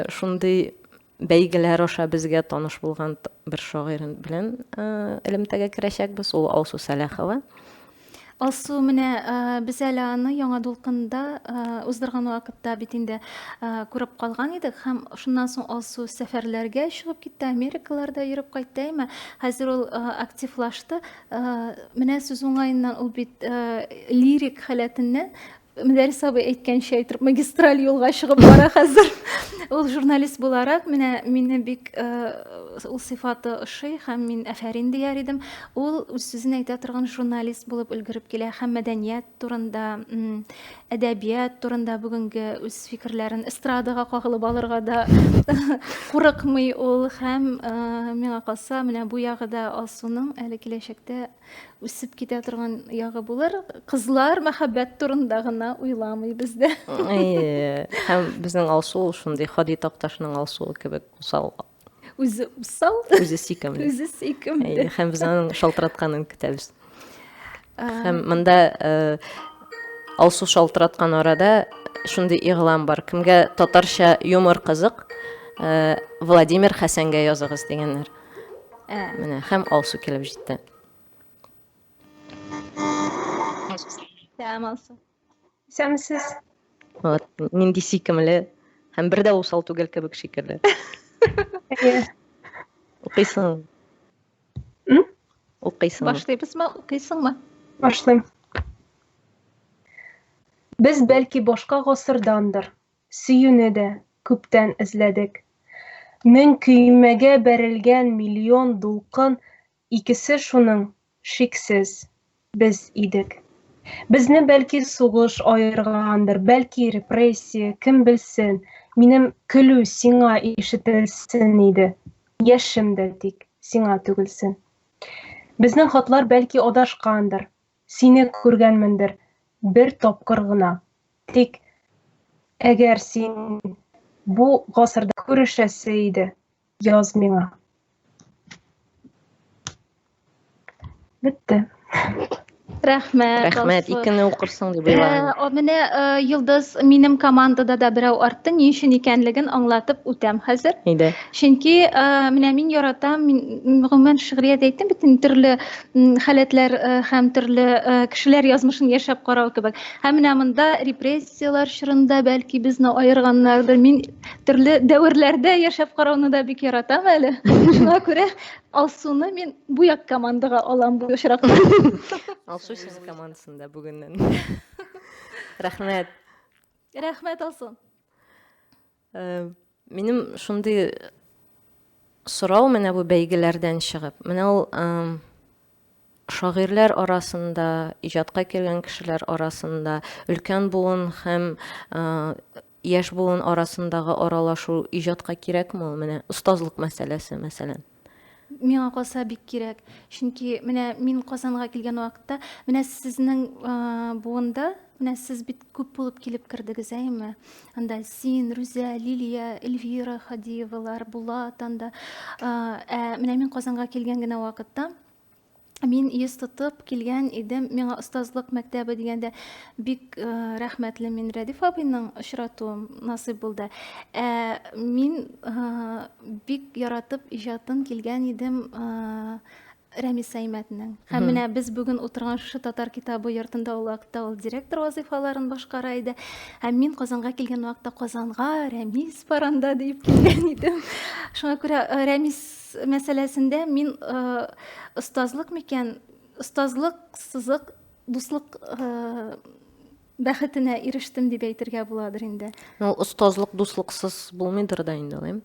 шундый бәйгеләр аша безгә таныш булган бер шагыйрь белән элемтәгә керәчәкбез. Ул Алсу Сәләхова. Алсу, менә э, без әле аны Яңа дулкында э, уздырган вакытта бит инде э, күреп калган идек һәм шуннан соң Алсу сәфәрләргә чыгып китте, Америкаларда йөреп кайтты, әйме? Хәзер ул активлашты. Менә сүз уңаеннан ул бит лирик халәтеннән Мөдәррис абый әйткәнчә әйтеп, магистраль юлга чыгып бара хәзер. Ул журналист буларак, менә мине бик э, ул сыйфаты ошый һәм мин афәрин дияр идем. Ул үз сүзен әйтә торган журналист булып өлгереп килә һәм мәдәният турында, әдәбият турында бүгенге үз фикерләрен эстрадага кагылып алырга да курыкмый ул һәм э, миңа калса, менә бу ягы да Алсуның әле киләчәктә үсеп китә торган ягы булыр. Кызлар мәхәббәт турында гына уйламый бездә. Әйе. Һәм безнең Алсу ул шундый Һади Такташның Алсуы кебек усал. Үзе усал. Үзе сөйкемле. Үзе сөйкемле. Әйе, һәм без аның шалтыратканын көтәбез. Һәм монда э, Алсу шалтыраткан арада шундый игълан бар. Кемгә татарча юмор кызык, э, Владимир Хәсәнгә языгыз дигәннәр. Ә. Менә һәм Алсу килеп җитте. Сәлам, Алсу. Исәнмесез. Вот, нинди сөйкемле һәм бер дә усал түгел кебек шикелле. Әйе. Укыйсың. М? Укыйсың. Башлыйбызмы? Укыйсыңмы? Башлыйм. Без бәлки башка гасырдандыр, Сөюне дә күптән эзләдек. Мең көймәгә бәрелгән миллион дулкын Икесе шуның, шиксез, без идек. Безне бәлки сугыш аергандыр, бәлки репрессия, кем белсен, Минем көлү сиңа ишетелсен иде, Яшем дә тик сиңа түгелсен. Безнең хатлар бәлки адашкандыр, Сине күргәнмендер бер тапкыр гына. Тик әгәр син бу гасырда күрешәсе иде, яз миңа. Бетте. Рәхмәт. Рәхмәт, икене укырсың дип уйладым. Э, менә э, Йолдыз минем командада да берәү артты, ни өчен икәнлеген аңлатып үтәм хәзер. Әйдә. Чөнки э, менә мин яратам, мин гомумән шигърият әйттем бит инде төрле халәтләр һәм төрле кешеләр язмышын яшәп карау кебек. Һәм менә монда репрессияләр чорында бәлки безне аерганнардыр. Мин төрле дәверләрдә яшәп карауны да бик яратам әле. Шуңа күрә Алсуны мин бу як командага алам бу очракта. Алсу сез командасында бүгеннән. Рәхмәт. Рәхмәт, Алсу. Э, минем шундый сорау менә бу бәйгеләрдән чыгып. Менә ул шагыйрьләр арасында, иҗатка килгән кешеләр арасында, өлкән буын һәм яшь буын арасындагы аралашу иҗатка кирәкме ул? Менә остазлык мәсьәләсе, мәсәлән. Миңа калса бик кирәк. Чөнки менә мин Казанга килгән вакытта, менә сезнең буында, менә сез бит күп булып килеп кердегез, әйеме? Анда син, Рүзә, Лилия, Эльвира Хадиевалар, Булат анда. Ә менә мин Казанга килгән генә вакытта, мин йөз тотып килгән идем. Миңа остазлык мәктәбе дигәндә бик э, рәхмәтле мин Рәдиф абыйның очратуым насыйп булды. Ә мин э, бик яратып иҗатын килгән идем э, Рәмис Әймәтнең. Һәм менә без бүген утырган шушы татар китабы йортында ул вакытта ул директор вазыйфаларын башкара иде. Һәм мин Казанга килгән вакытта Казанга Рәмис баранда дип килгән идем. Шуңа күрә Рәмис мәсьәләсендә мин э, остазлык микән, остазлык сызык дуслык э, бәхетенә ирештем дип әйтергә буладыр инде. Ну, остазлык дуслыксыз булмыйдыр да инде, алай.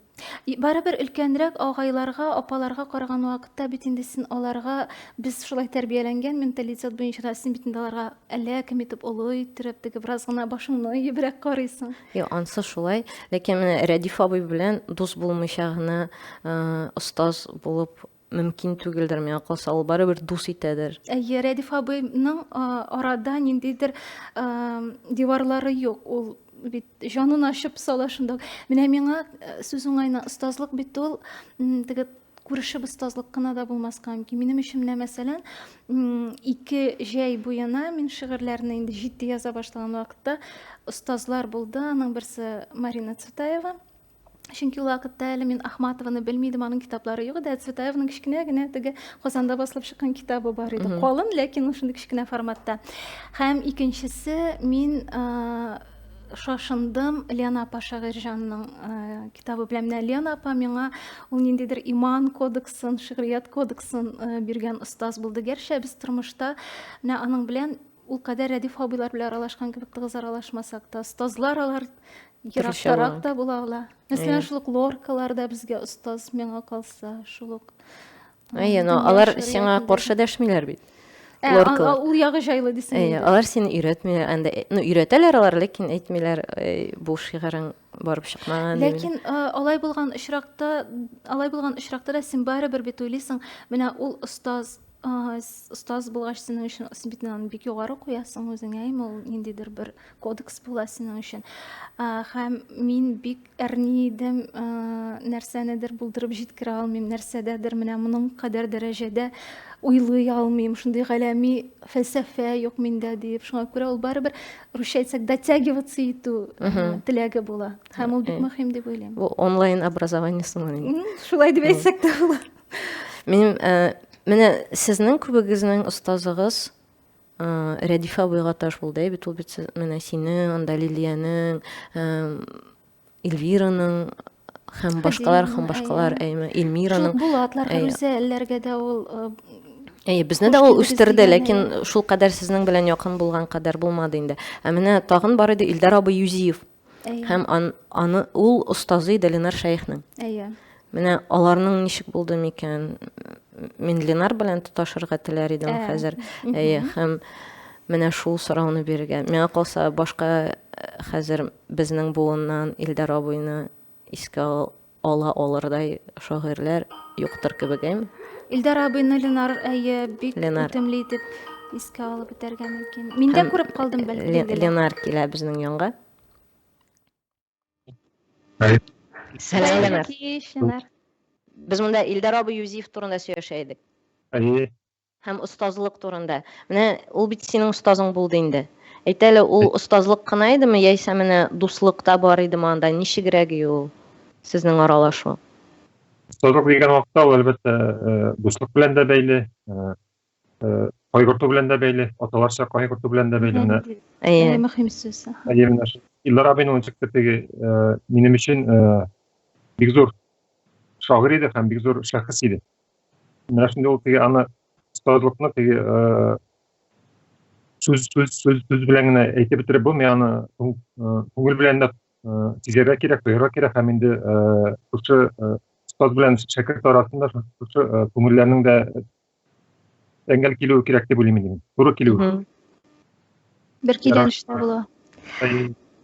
Барыбер өлкәнрәк агайларга, апаларга караган вакытта бит инде син аларга без шулай тәрбияләнгән менталитет буенча да син бит инде аларга әллә кем итеп олы иттереп теге бераз гына башыңны иебрәк карыйсың. Юк, ансы шулай. Ләкин менә Рәдиф абый белән дус булмыйча гына остаз булып мөмкин түгелдер, миңа калса, ул барыбер дус итәдер. Әйе, Рәдиф абыйның арада ниндидер диварлары юк. Ул бит җанын ачып сала шунда. Менә миңа сүз уңаена остазлык бит ул теге күрешеп остазлык кына да булмаска мөмкин. Минем өчен менә мәсәлән, ике җәй буена мин шигырьләрне инде җитди яза башлаган вакытта остазлар булды. Аның берсе Марина Цветаева. Чөнки ул вакытта әле мин Ахматованы белми идем, аның китаплары юк иде. Ә Цветаевның кечкенә генә теге Казанда басылып чыккан китабы бар иде. Калын, ләкин шундый кечкенә форматта. Һәм икенчесе мин шашындым Лена апа Шагыйрьҗанның китабы белән. Менә Лена апа миңа ул ниндидер иман кодексын, шигърият кодексын биргән остаз булды. Гәрчә без тормышта менә аның белән ул кадәр Рәдиф абыйлар белән аралашкан кебек тыгыз аралашмасак та, остазлар алар ерактарак та була ала. Мәсәлән, шул ук Лоркалар да безгә остаз, миңа калса, шул ук. Әйе, но алар сиңа каршы дәшмиләр бит. Ә, Лоркалар. Ул ягы җайлы дисең. Әйе, алар сине өйрәтмиләр, анда, ну, өйрәтәләр алар, ләкин әйтмиләр, бу шигырың барып чыкмаган. Ләкин алай булган очракта, алай булган очракта да син барыбер бит уйлыйсың, менә ул остаз остаз булгач синең өчен син бит аны бик югары куясың үзеңә, әйме, ул ниндидер бер кодекс була синең өчен. Һәм мин бик әрни идем, нәрсәнедер булдырып җиткерә алмыйм, нәрсәдәдер менә моның кадәр дәрәҗәдә уйлый алмыйм, шундый галәми фәлсәфә юк миндә диеп. Шуңа күрә ул барыбер, русча әйтсәк, дотягиваться итү теләге була. Һәм ул бик мөһим дип уйлыйм. Бу онлайн образование сыман. Шулай дип әйтсәк тә була. Минем менә сезнең күбегезнең остазыгыз Рәдиф абый Гаташ булды, бит ул бит менә синең, анда Лилиянең, Эльвираның һәм башкалар һәм башкалар, әйме, Эльмираның. Шул Булатлар, Рүзәлләргә дә ул Әйе, безне дә ул үстерде, ләкин шул кадәр сезнең белән якын булган кадәр булмады инде. Ә менә тагын бар иде Илдар абый Юзиев. Һәм ан, аны ул остазы иде Ленар Шәехнең. Әйе. Менә аларның ничек булды микән? Мин Ленар белән тоташырга теләр идем ә, хәзер. Әйе, һәм менә шул сорауны бирергә. Миңа калса, башка хәзер безнең буыннан Илдар абыйны искә ала алырдай шагыйрьләр юктыр кебек, әйме? Илдар абыйны Ленар, әйе, бик Ленар. үтемле итеп искә алып үтәргә мөмкин. Мин дә күреп калдым, бәлки. Ленар килә безнең янга. Сәлам, Ленар. Ленар. Без монда Илдар абый Юзиев турында сөйләшә идек. Әйе. Һәм остазлык турында. Менә ул бит синең остазың булды инде. Әйт әле, ул остазлык кына идеме, яисә менә дуслык та бар идеме анда? Ничегрәк ул сезнең аралашу? Остазлык дигән вакытта ул, әлбәттә, дуслык белән дә бәйле, кайгырту белән дә бәйле, аталарча кайгырту белән дә бәйле. Менә. Әйе. Мөһим сүз. Әйе, менә шул. Илдар абыйның ничектер теге минем өчен бик зур шагыйрь иде һәм бик зур шәхес иде. Менә шундый ул теге аны остазлыкны теге сүз сүз сүз сүз белән генә әйтеп бетереп булмый, аны күңел белән дә сизәргә кирәк, тоярга кирәк һәм инде шушы остаз белән шәкерт арасында шушы күңелләрнең дә тәңгәл килүе кирәк дип уйлыйм инде мин. Туры килүе. Бер көйләнештә була.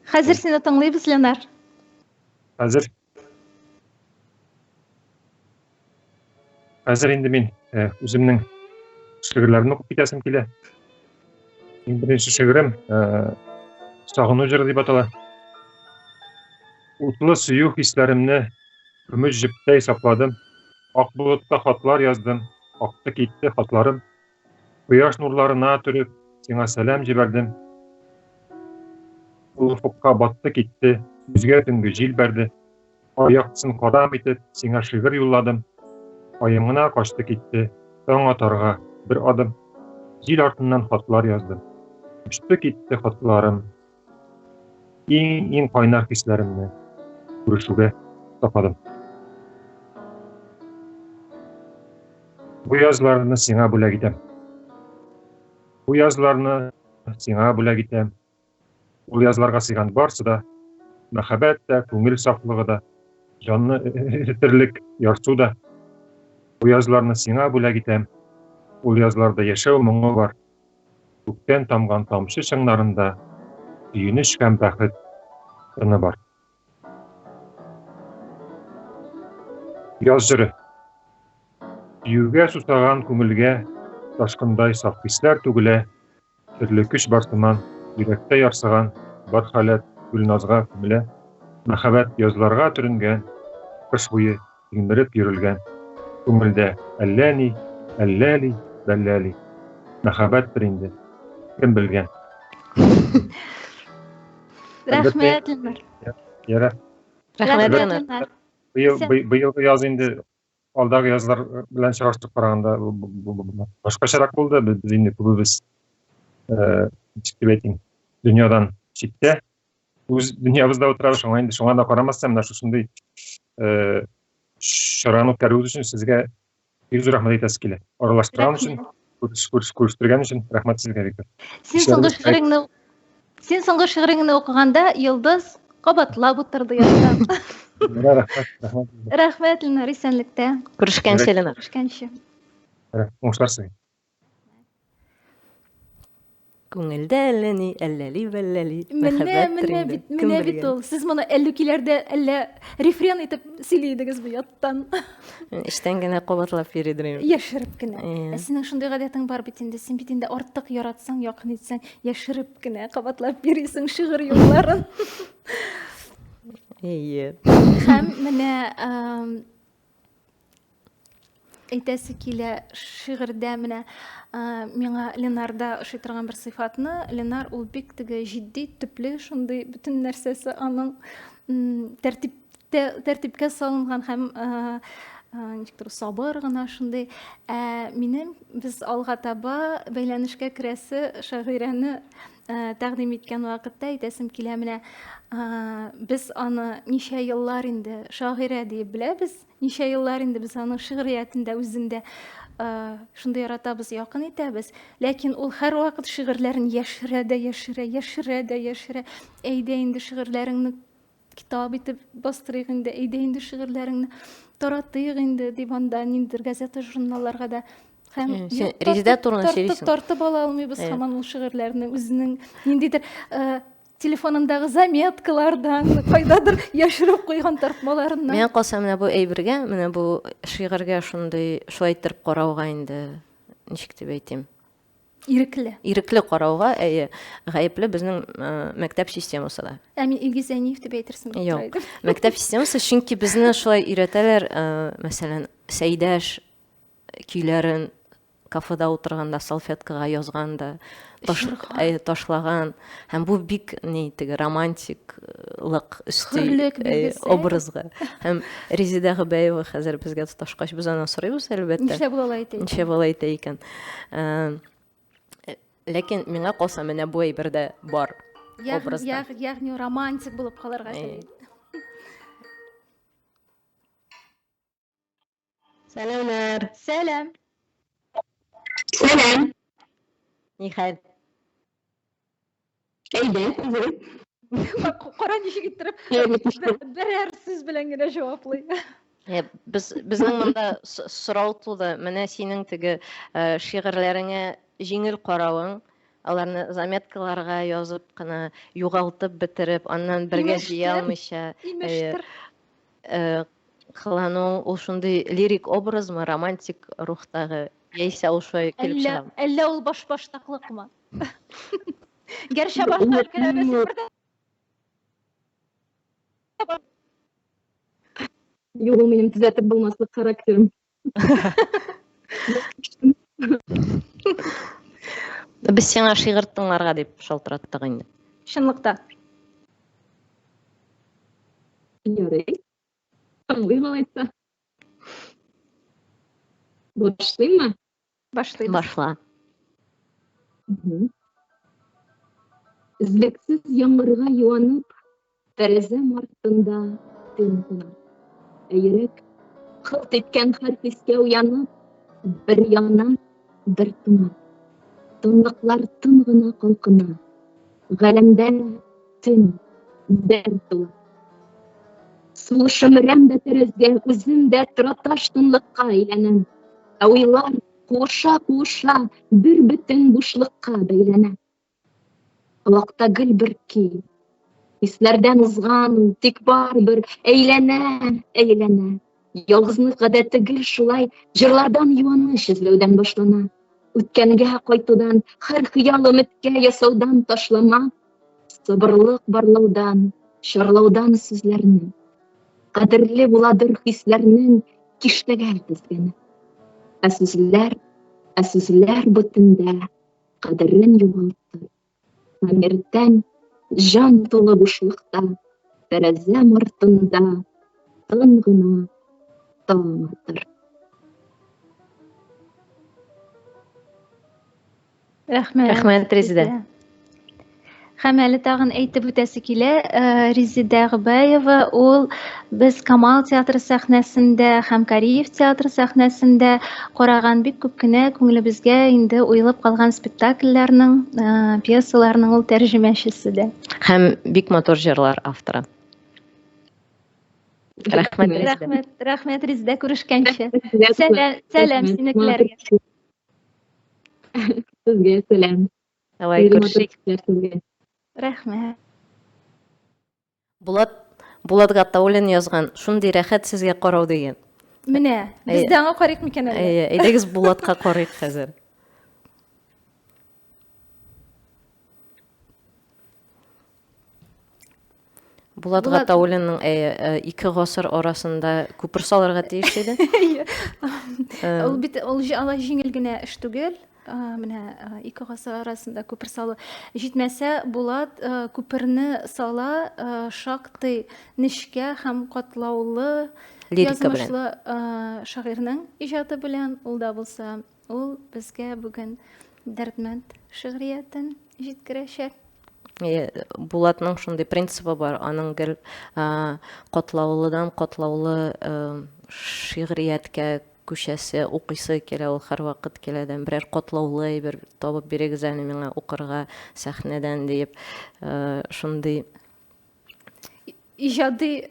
Хәзер сине тыңлыйбыз, Ленар. Хәзер Хәзер инде мин э, үземнең шигырьләремне укып китәсем килә. Иң беренче шигырем э, Сагыну җыры дип атала. Утлы сөю хисләремне көмеш җептәй сакладым. Ак болытка хатлар яздым, акты китте хатларым. Кояш нурларына төреп, сиңа сәлам җибәрдем. Ул офыкка батты китте, күзгә төнге җил бәрде. Ай яктысын карам итеп, сиңа шигырь юлладым. Аем гына качты китте, таң атарга бер адым. Җил артыннан хатлар яздым. Очты китте хатларым. Иң-иң кайнар хисләремне күрешүгә тападым. Бу язларны сиңа бүләк итәм. Бу язларны сиңа бүләк итәм. Ул язларга сыйган барсы да, мәхәббәт тә, күңел сафлыгы да, җанны эретерлек ярсу да. Бу язларны сиңа бүләк итәм. Ул язларда яшәү моңы бар. Күктән тамган тамчы чыңнарында сөенеч һәм бәхет тыны бар. Яз җыры. Сөюгә сусаган күңелгә ташкындай саф хисләр түгелә, төрле көч бар сыман, йөрәктә ярсыган бар халәт гөлназга күмелә, мәхәббәт язларга төренгән, кыш буе Тилмереп йөрелгән. Күңелдә әллә ни, әллә ли, бәллә ли. Мәхәббәттер инде. Кем белгән. Рәхмәт, Илнар. Ярар. Рәхмәт, Ленар. Быел быелгы яз инде алдагы язлар белән чагыштырып караганда башкачарак булды. Без инде күбебез ничек дип әйтим, дөньядан читтә үз дөньябызда утырабыз, шуңа инде шуңа да карамастан менә шушындый чараны үткәрүегез өчен сезгә бик зур рәхмәт әйтәсе килә. Аралаштырган өчен, күрештергән өчен рәхмәт сезгә бик. Син соңгы шигыреңне Син соңгы шигыреңне укыганда Йолдыз кабатлап утырды яттан. Рәхмәт, рәхмәт. Рәхмәт, Ленар, исәнлектә. Күрешкәнче, Ленар. Күрешкәнче. Уңышлар сезгә. Күңелдә әллә ни, әлләли бәлләли. Менә, менә бит, менә бит ул. Сез моны әллүкиләрдә әллә рефрен итеп сөйли идегез бу яттан. Эчтән генә кабатлап йөридер инде. Яшереп кенә. Ә синең шундый гадәтең бар бит инде. Син бит инде артык яратсаң, якын итсәң, яшереп кенә кабатлап йөрисең шигырь юлларын. Әйе. Һәм менә әйтәсе килә шигырьдә менә миңа Ленарда ошый торган бер сыйфатны. Ленар ул бик теге җитди, төпле, шундый бөтен нәрсәсе аның тәртиптә тәртипкә салынган һәм ничектер сабыр гына шундый. Ә минем без алга таба бәйләнешкә керәсе шагыйрәне тәкъдим иткән вакытта әйтәсем килә, менә без аны ничә еллар инде шагыйрә диеп беләбез. Ничә еллар инде без аның шигъриятен дә, үзен дә шундый яратабыз, якын итәбез. Ләкин ул һәрвакыт шигырьләрен яшерә дә яшерә, яшерә дә яшерә. Әйдә инде шигырьләреңне китап итеп бастырыйк инде, әйдә инде шигырьләреңне таратыйк инде, дип анда ниндидер газета, журналларга да. Һәм син Резеда турында сөйлисең. Тартып ала алмыйбыз һаман ул шигырьләрне, үзенең ниндидер телефонындагы заметкалардан, кайдадыр яшереп куйган тартмаларыннан. Миңа калса, менә бу әйбергә, менә бу шигырьгә шундый, шулай иттереп карауга инде, ничек дип әйтим? Ирекле. Ирекле карауга, әйе, гаепле безнең мәктәп системасы да. Ә мин Илгиз Зәйниев дип әйтерсең дип Юк. Мәктәп системасы, чөнки безне шулай өйрәтәләр, мәсәлән, Сәйдәш көйләрен кафеда утырганда салфеткага язган да таш, ә, ташлаган һәм бу бик ни теге романтиклык өсти образга һәм Резеда Гобәева хәзер безгә тоташкач без аннан сорыйбыз әлбәттә нишләп ул алай әйтә нишләп алай әйтә икән ләкин миңа калса менә бу әйбер дә бар образда ягъни романтик булып калырга тели. Сәламнәр. Сәлам. Сәлам. Ни хәл? Әйбәт, үзең. Кара ничек иттереп берәр сүз белән генә җаваплый. Э, без безнең монда сорау туды. Менә синең теге э, шигырьләреңә җиңел каравың, аларны заметкаларга язып кына югалтып бетереп, аннан бергә җыя алмыйча. Имештер. Э, кылану ул шундый лирик образмы, романтик рухтагы, яисә ул шулай килеп чыгамы? Әллә ул башбаштаклыкмы? Гәрчә башка өлкәләрдә син бер дә Юк, ул минем төзәтеп булмаслык характерым. Без сиңа шигырь тыңларга дип шалтыраттык инде. Чынлыкта. Ярый. Тыңлыйм алайса. Башлыйммы? Башлыйбыз. Башла. Өзлексез яңгырга юанып, тәрәзәм артында төн куна. Ә йөрәк кылт иткән һәр хискә уянып, бер яна, бер туңа. Тынлыклар тын гына калкына. Галәмдә төн, дәрт тула. Сулышым өрәм дә тәрәзгә, үзем дә тораташ тынлыкка әйләнәм. Ә уйлар куыша-куыша бер бөтен бушлыкка бәйләнә. Колакта гел бер көй. Хисләрдән узган ул, тик барыбер әйләнә, әйләнә. Ялгызлык гадәте гел шулай җырлардан юаныч эзләүдән башлана. Үткәнгә кайтудан, һәр хыял өметкә ясаудан ташлама. Сабырлык барлаудан, чарлаудан сүзләрне. Кадерле буладыр хисләрнең киштәгә тезгәне. Ә сүзләр, ә сүзләр бу төндә кадерен югалтты. Һәм иртән җан тулы бушлыкта Тәрәзәм артында тын гына таң атыр. Рәхмәт. Рәхмәт, Резидә. Һәм әле тагын әйтеп үтәсе килә, э, Резидә Гобәева ул без Камал театры сәхнәсендә һәм Кариев театры сәхнәсендә караган бик күп кенә күңелебезгә инде уелып калган спектакльләрнең, э, пьесаларның ул тәрҗемәчесе дә. Һәм бик матур җырлар авторы. Рәхмәт, Резидә. Рәхмәт, рәхмәт, Резидә, күрешкәнче. Сәлам, сәлам синекеләргә. Сезгә сәлам. Давай, күрешик. Рәхмәт. Булат Булат Гатауллин язган Шундый рәхәт сезгә карау дигән. Менә, без дә аңа карыйк микән әллә? Әйе, әйдәгез Булатка карыйк хәзер. Булат Гатауллинның ике гасыр арасында күпер салырга тиеш иде. Ул бит ул алай җиңел генә эш түгел. Менә ике гасыр арасында күпер салу. Җитмәсә, Булат күперне сала шактый нечкә һәм катлаулы язмышлы шагыйрьнең иҗаты белән, ул да булса, ул безгә бүген Дәрдмәнд шигъриятен җиткерәчәк. Булатның шундый принцибы бар, аның гел катлаулыдан катлаулы шигърияткә күчәсе, укыйсы килә, ул һәрвакыт килә дә, берәр катлаулы әйбер табып бирегез әле миңа укырга сәхнәдән диеп, шундый иҗади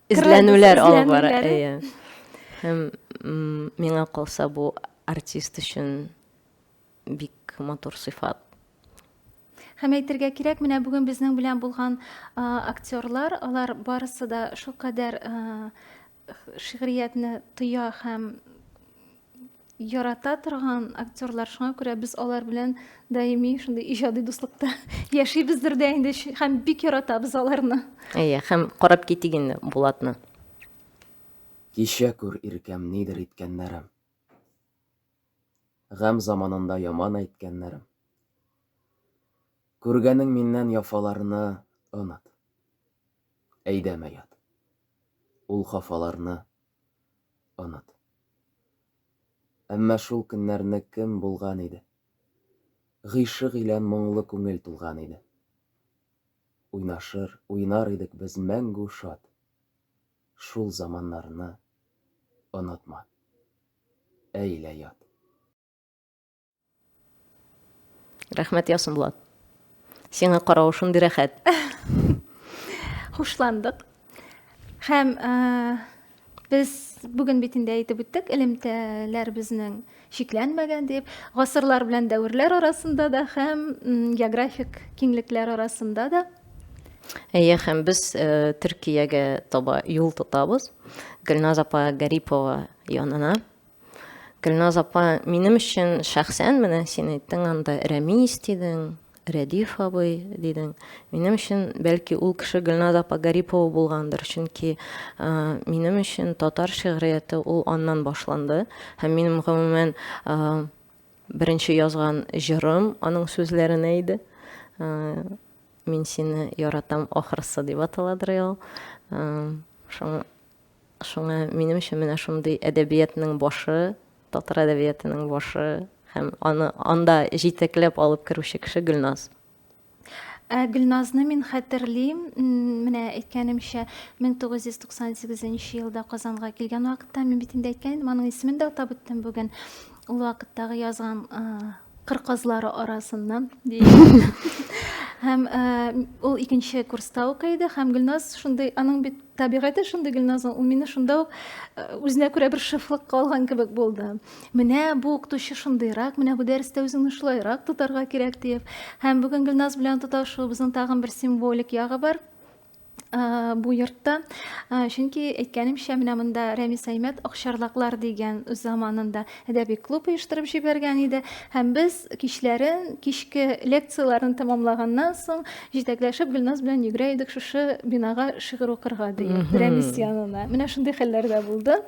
эзләнүләр алып бара. Әйе. Һәм миңа калса бу артист өчен бик матур сыйфат. Һәм әйтергә кирәк, менә бүген безнең белән булган актерлар, алар барысы да шулкадәр шигъриятне тоя һәм ярата торган актерлар. Шуңа күрә без алар белән даими шундый иҗади дуслыкта яшибездер дә инде һәм бик яратабыз аларны. Әйе, һәм карап китик инде Булатны. Кичә күр, иркәм, нидер иткәннәрем. Гамь заманында яман әйткәннәрем. Күргәнең миннән яфаларны оныт. Әйдәмә ят. Ул хафаларны оныт. Әмма шул көннәрне кем булган иде? Гыйшык илән моңлы күңел тулган иде. Уйнашыр, уйнар идек без мәңгү шат. Шул заманнарны онытма. Әйлә ят. Рәхмәт яусын, Булат. Сиңа каравы шундый рәхәт. Хушландык. Һәм э, без бүген бит инде әйтеп үттек, элемтәләр безнең чикләнмәгән дип, гасырлар белән дәверләр арасында да һәм географик киңлекләр арасында да. Әйе, һәм без э, Төркиягә таба юл тотабыз. Гөлназ апа Гарипова янына. Гөлназ апа, минем өчен шәхсән менә син әйттең анда Рәмис дидең, Рәдиф абый дидең. Минем өчен бәлки ул кеше Гөлназ апа Гарипова булгандыр, чөнки минем өчен татар шигърияте ул аннан башланды. Һәм минем гомумән беренче язган җырым аның сүзләренә иде. Мин сине яратам ахрысы дип аталадыр ул. Шуңа Шуңа минем өчен менә шундый әдәбиятның башы, татар әдәбиятының башы һәм аны анда җитәкләп алып керүче кеше Гөлназ. Ә Гөлназны мин хәтерлим, менә әйткәнемчә, 1998 елда Казанга килгән вакытта, мин бит инде әйткән идем, аның исемен дә атап үттем бүген. Ул вакыттагы язган кыр казлары арасыннан һәм ул икенче курста укый иде һәм Гөлназ шундый аның бит табигате шундый Гөлназның ул мине шунда ук үзенә күрә бер шефлыкка алган кебек булды. Менә бу укытучы шундыйрак, менә бу дәрестә үзеңне шулайрак тотарга кирәк диеп. Һәм бүген Гөлназ белән тоташуыбызның тагын бер символик ягы бар. Бу йортта. Чөнки, әйткәнемчә, менә монда Рәмис Әймәт Акчарлаклар дигән үз заманында әдәби клуб оештырып җибәргән иде. Һәм без кичләрен, кичке лекцияләрне тәмамлаганнан соң, җитәкләшеп Гөлназ белән йөгерә идек шушы бинага шигырь укырга диеп, Рәмис янына. Менә шундый хәлләр дә булды.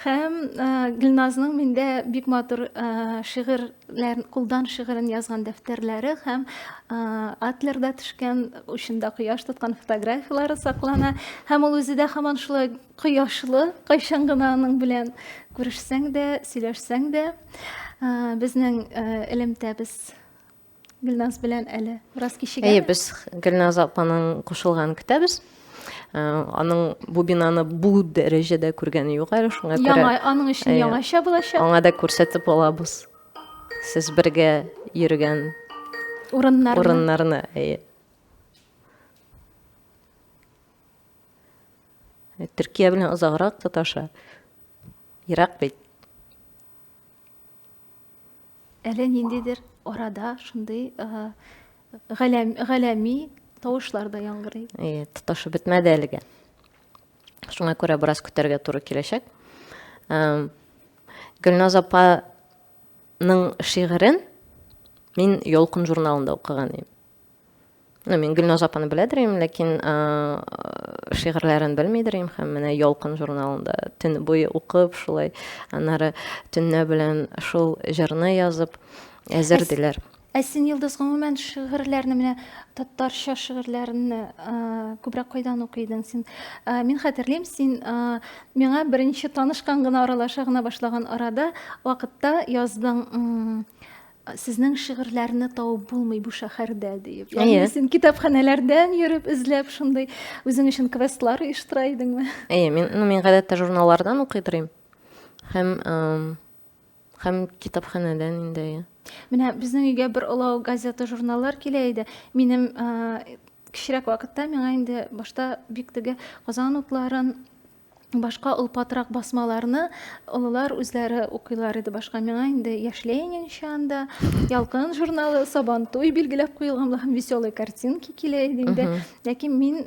Һәм Гөлназның миндә бик матур шигырьләр, кулдан шигырен язган дәфтәрләре һәм Атлерда төшкән, учында кояш тоткан фотографияләре саклана. Һәм ул үзе дә һаман шулай кояшлы, кайчан гына аның белән күрешсәң дә, сөйләшсәң дә. Безнең элемтәбез Гөлназ белән әле бераз кичегә. Әйе, без Гөлназ апаның кушылганын көтәбез. Э, аның бу бинаны бу дәрәҗәдә күргәне юк әле, шуңа күрә. Яңа, аның өчен яңача булачак. Аңа да күрсәтеп алабыз. Сез бергә йөргән урыннарны. Урыннарны, әйе. Төркия белән озаграк тоташа. Ерак бит. Әле ниндидер арада шундый галәм, галәми тавышлар да яңгырый. Әйе, тоташып бетмәде әлегә. Шуңа күрә бераз көтәргә туры киләчәк. Гөлназ апаның шигырен мин Ялкын журналында укыган идем. Ну, мин Гөлназ апаны беләдер идем, ләкин шигырьләрен белмидер идем һәм менә Ялкын журналында төн буе укып, шулай аннары төнлә белән шул җырны язып әзер диләр. Ә син, Йолдыз, гомумән шигырьләрне, менә татарча шигырьләрне күбрәк кайдан укыйдың син? Мин хәтерлим, син миңа беренче танышкан гына, аралаша гына башлаган арада вакытта яздың, Сезнең шигырьләрне табып булмый бу шәһәрдә, диеп. Ягъни син китапханәләрдән йөреп эзләп шундый үзең өчен квестлар оештыра идеңме? Әйе, мин, ну, мин гадәттә журналлардан укый торыйм. Һәм һәм китапханәдән инде, әйе. Менә безнең өйгә бер олау газета, журналлар килә иде. Минем кечерәк вакытта миңа инде башта бик теге Казан утларын Башка олпатрак басмаларны олылар үзләре укыйлар иде. Башка миңа инде Яшь Ленинчы анда, Ялкын журналы, Сабантуй билгеләп куелган була һәм Веселые картинки килә иде инде. Ләкин мин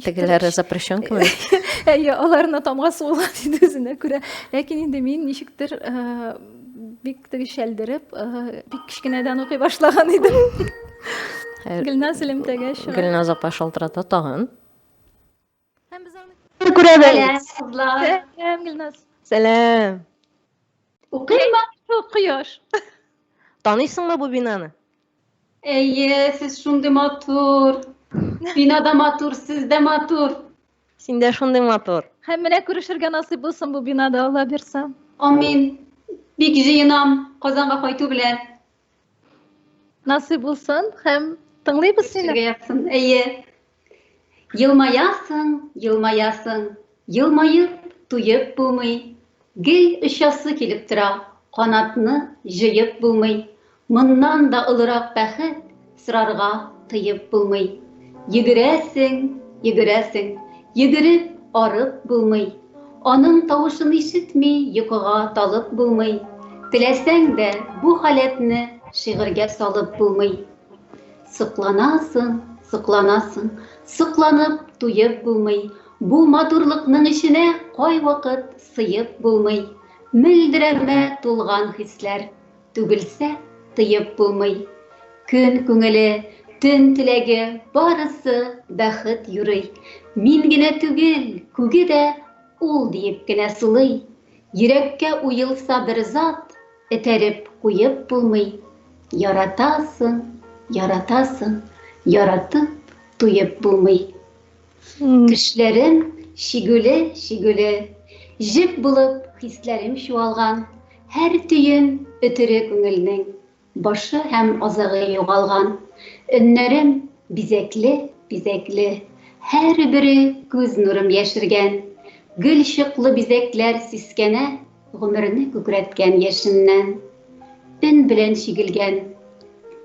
Тегеләре запрещенка мы? Әйе, аларына тамга сугылган иде үзенә күрә. Ләкин инде мин ничектер бик теге шәлдереп, бик кечкенәдән укый башлаган идем. Гөлназ элемтәгә чыга. Гөлназ апа шалтырата тагын. Һәм без аны күрәбез. Сәлам, Сәлам, Гөлназ. Сәлам. Укыймы? Шул кояш. Таныйсыңмы бу бинаны? Әйе, сез шундый матур. Бина да матур, сез дә матур. Син дә шундый матур. Һәм менә күрешергә насыйп булсын бу бинада, Алла бирса. Амин. Бик җыенам Казанга кайту белән. Насыйп булсын һәм тыңлыйбыз сине. Язсын. Әйе. Елмаясың, елмаясың, елмаеп туеп булмый. Гел очасы килеп тора, канатны җыеп булмый. Моннан да олырак бәхет сорарга тыеп булмый. Йөгерәсең, йөгерәсең, йөгереп арып булмый. Аның тавышын ишетми йокыга талып булмый. Теләсәң дә бу халәтне шигырьгә салып булмый. Сокланасың, сокланасың, сокланып туеп булмый. Бу матурлыкның эченә кайвакыт сыеп булмый. Мөлдерәмә тулган хисләр, түгелсә тыеп булмый. Көн күңеле, төн теләге, барысы бәхет юрый. Мин генә түгел, күге дә ул диеп кенә сулый. Йөрәккә уелса бер зат, этәреп куеп булмый. Яратасың, яратасың, яратып туеп булмый. Төшләрем чигүле, чигүле, Җеп булып хисләрем чуалган, Һәр төен өтере күңелнең, Башы һәм азагы югалган. Өннәрем бизәкле, бизәкле, Һәрбере күз нурым яшергән. Гөл чыклы бизәкләр сискәнә Гомерне күкрәткән яшеннән. Өн белән чигелгән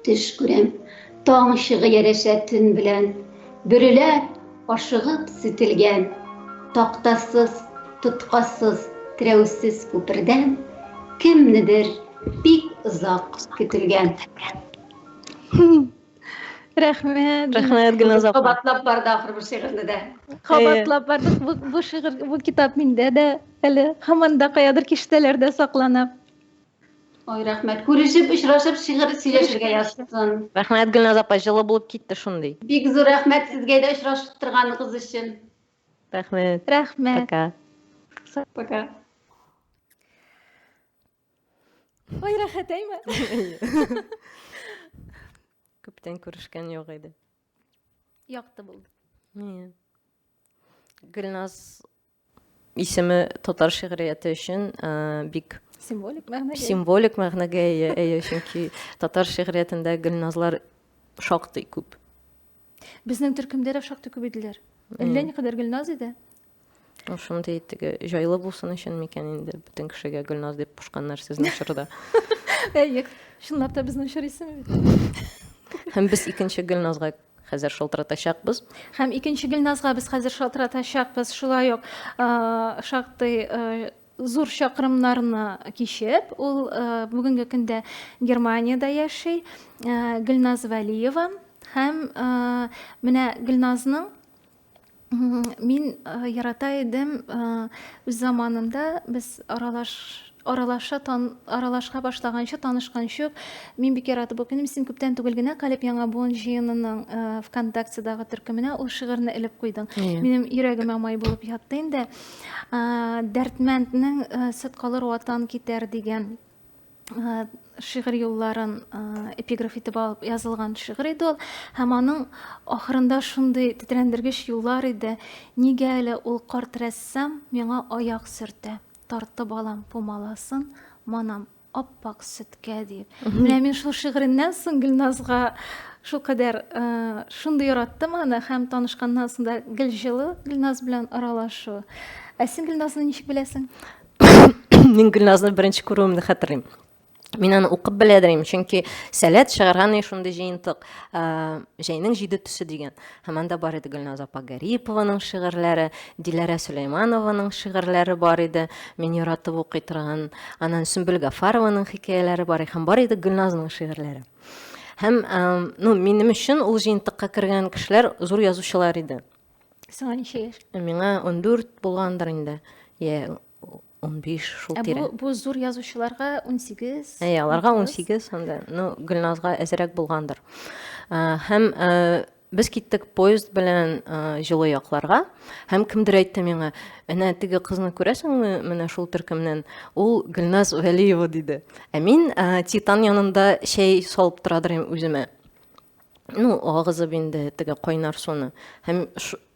төш күрәм, Таң чыгы ярәшә төн белән. Бөреләр ашыгып сүтелгән, Тактасыз, тоткасыз, терәүсез күпердән Кемнедер бик озак көтелгән. Рәхмәт. Рәхмәт, Гөлназ апа. Кабатлап барды ахыр бу шигырьне дә. Кабатлап бардык. Бу, бу шигырь, бу китап миндә дә әле һаман да каядыр киштәләрдә саклана. Ой, рәхмәт. Күрешеп, очрашып, шигырь сөйләшергә язсын. Рәхмәт, Гөлназ апа, җылы булып китте шундый. Бик зур рәхмәт сезгә дә очраштырганыгыз өчен. Рәхмәт. Рәхмәт. Пока. Пока. Ой, рәхәт, әйме? Күптән күрешкән юк иде. Якты булды. Иә. Гөлназ исеме татар шигърияте өчен э, бик символик мәгънәгә символик мәгънәгә ия, әйе, чөнки татар шигъриятендә Гөлназлар шактый күп. Безнең төркемдә дә шактый күп иделәр. Әллә никадәр Гөлназ иде. Шундый теге җайлы булсын өчен микән инде бөтен кешегә Гөлназ дип кушканнар сезнең чорда. Әйе, чынлап та безнең чор исеме бит. Һәм без икенче Гөлназга хәзер шалтыратачакбыз. Һәм икенче Гөлназга без хәзер шалтыратачакбыз. Шулай ук шактый зур чакрымнарны кичеп, ул бүгенге көндә Германиядә яши. Гөлназ Вәлиева һәм менә Гөлназның Мин ярата идем үз заманында без аралаш аралаша тан, аралашка башлаганчы танышканчы ук мин бик яратып укыйм. Син күптән түгел генә Калеб яңа буын җыенының ВКонтактедагы төркеменә ул шигырьне элеп куйдың. Минем йөрәгемә май булып ятты инде. Дәрдмәнднең Сөт калыр ватан китәр дигән шигырь юлларын эпиграф итеп алып язылган шигырь иде ул. Һәм аның ахырында шундый тетрәндергеч юллар иде. Нигә әле ул карт рәссам миңа аяк сөртә? Тартып алам пумаласын, манам ап-ак сөткә дип. Менә мин шул шигыреннән соң Гөлназга шулкадәр шундый яраттым аны һәм танышканнан соң да гел җылы Гөлназ белән аралашу. Ә син Гөлназны ничек беләсең? Мин Гөлназны беренче күрүемне хәтерлим. Мин аны укып беләдер идем, чөнки Сәләт чыгарган и шундый җыентык, Җәйнең җиде төсе дигән. Һәм анда бар иде Гөлназ апа Гарипованың шигырьләре, Диләрә Сөләйманованың шигырьләре бар иде, мин яратып укый торган. Аннан Сөмбел Гафарованың хикәяләре бар иде, һәм бар иде Гөлназның шигырьләре. Һәм, ну, минем өчен ул җыентыкка кергән кешеләр зур язучылар иде. Сиңа ничә яшь? Миңа 14 булгандыр инде. Я 15 шул Ә тирә. бу, бу зур язучыларга 18. Әйе, аларга 19. 18 анда. Ну, Гөлназга әзрәк булгандыр. Һәм без киттек поезд белән җылы якларга. Һәм кемдер әйтте миңа, әнә теге кызны күрәсеңме, менә шул төркемнән, ул Гөлназ Вәлиева диде. Ә мин Титан янында чәй салып торадыр идем үземә. Ну, агызып инде теге кайнар суны. Һәм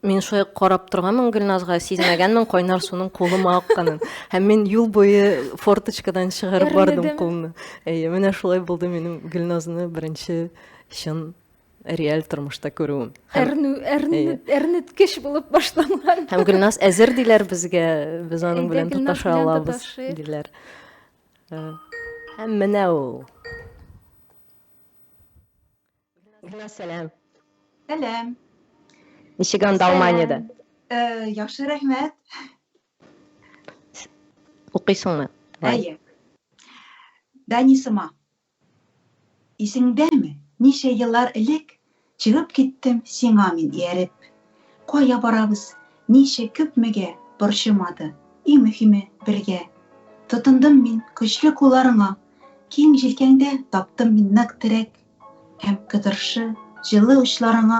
мин шулай карап торганмын Гөлназга, сизмәгәнмен кайнар суның кулыма акканын. Һәм мин юл буе форточкадан чыгарып бардым кулны. Әйе, менә шулай булды минем Гөлназны беренче чын реаль тормышта күрүем. Әрнү, әрнү, әрнеткеч булып башланган. Һәм Гөлназ әзер диләр безгә, без аның белән тоташа алабыз диләр. Һәм менә ул. Гөлназ, сәлам. Сәлам. Ничек анда Алманиядә? Э, яхшы, рәхмәт. Укыйсыңмы? Әйе. Данисыма. Исеңдәме, ничә еллар элек чыгып киттем сиңа мин ияреп. Кая барабыз, ничә, күпмегә борчымады, иң мөһиме бергә. Тотындым мин көчле кулларыңа, Киң җилкәңдә таптым мин нык терәк Һәм кытыршы, җылы учларыңа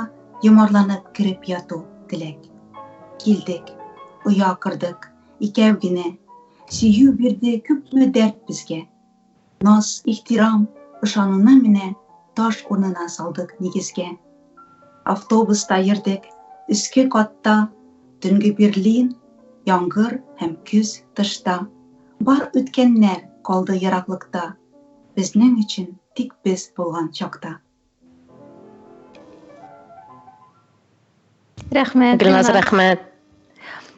Йомарланып кереп яту теләк. Килдек, оя кордык, икәү генә, Сөю бирде күпме дәрт безгә. Наз, ихтирам, ышануны менә Таш урынына салдык нигезгә. Автобуста йөрдек, өске катта, Төнге Берлин, яңгыр һәм көз тышта. Бар үткәннәр калды ераклыкта, Безнең өчен тик без булган чакта. Рәхмәт. Гөлназ, рәхмәт.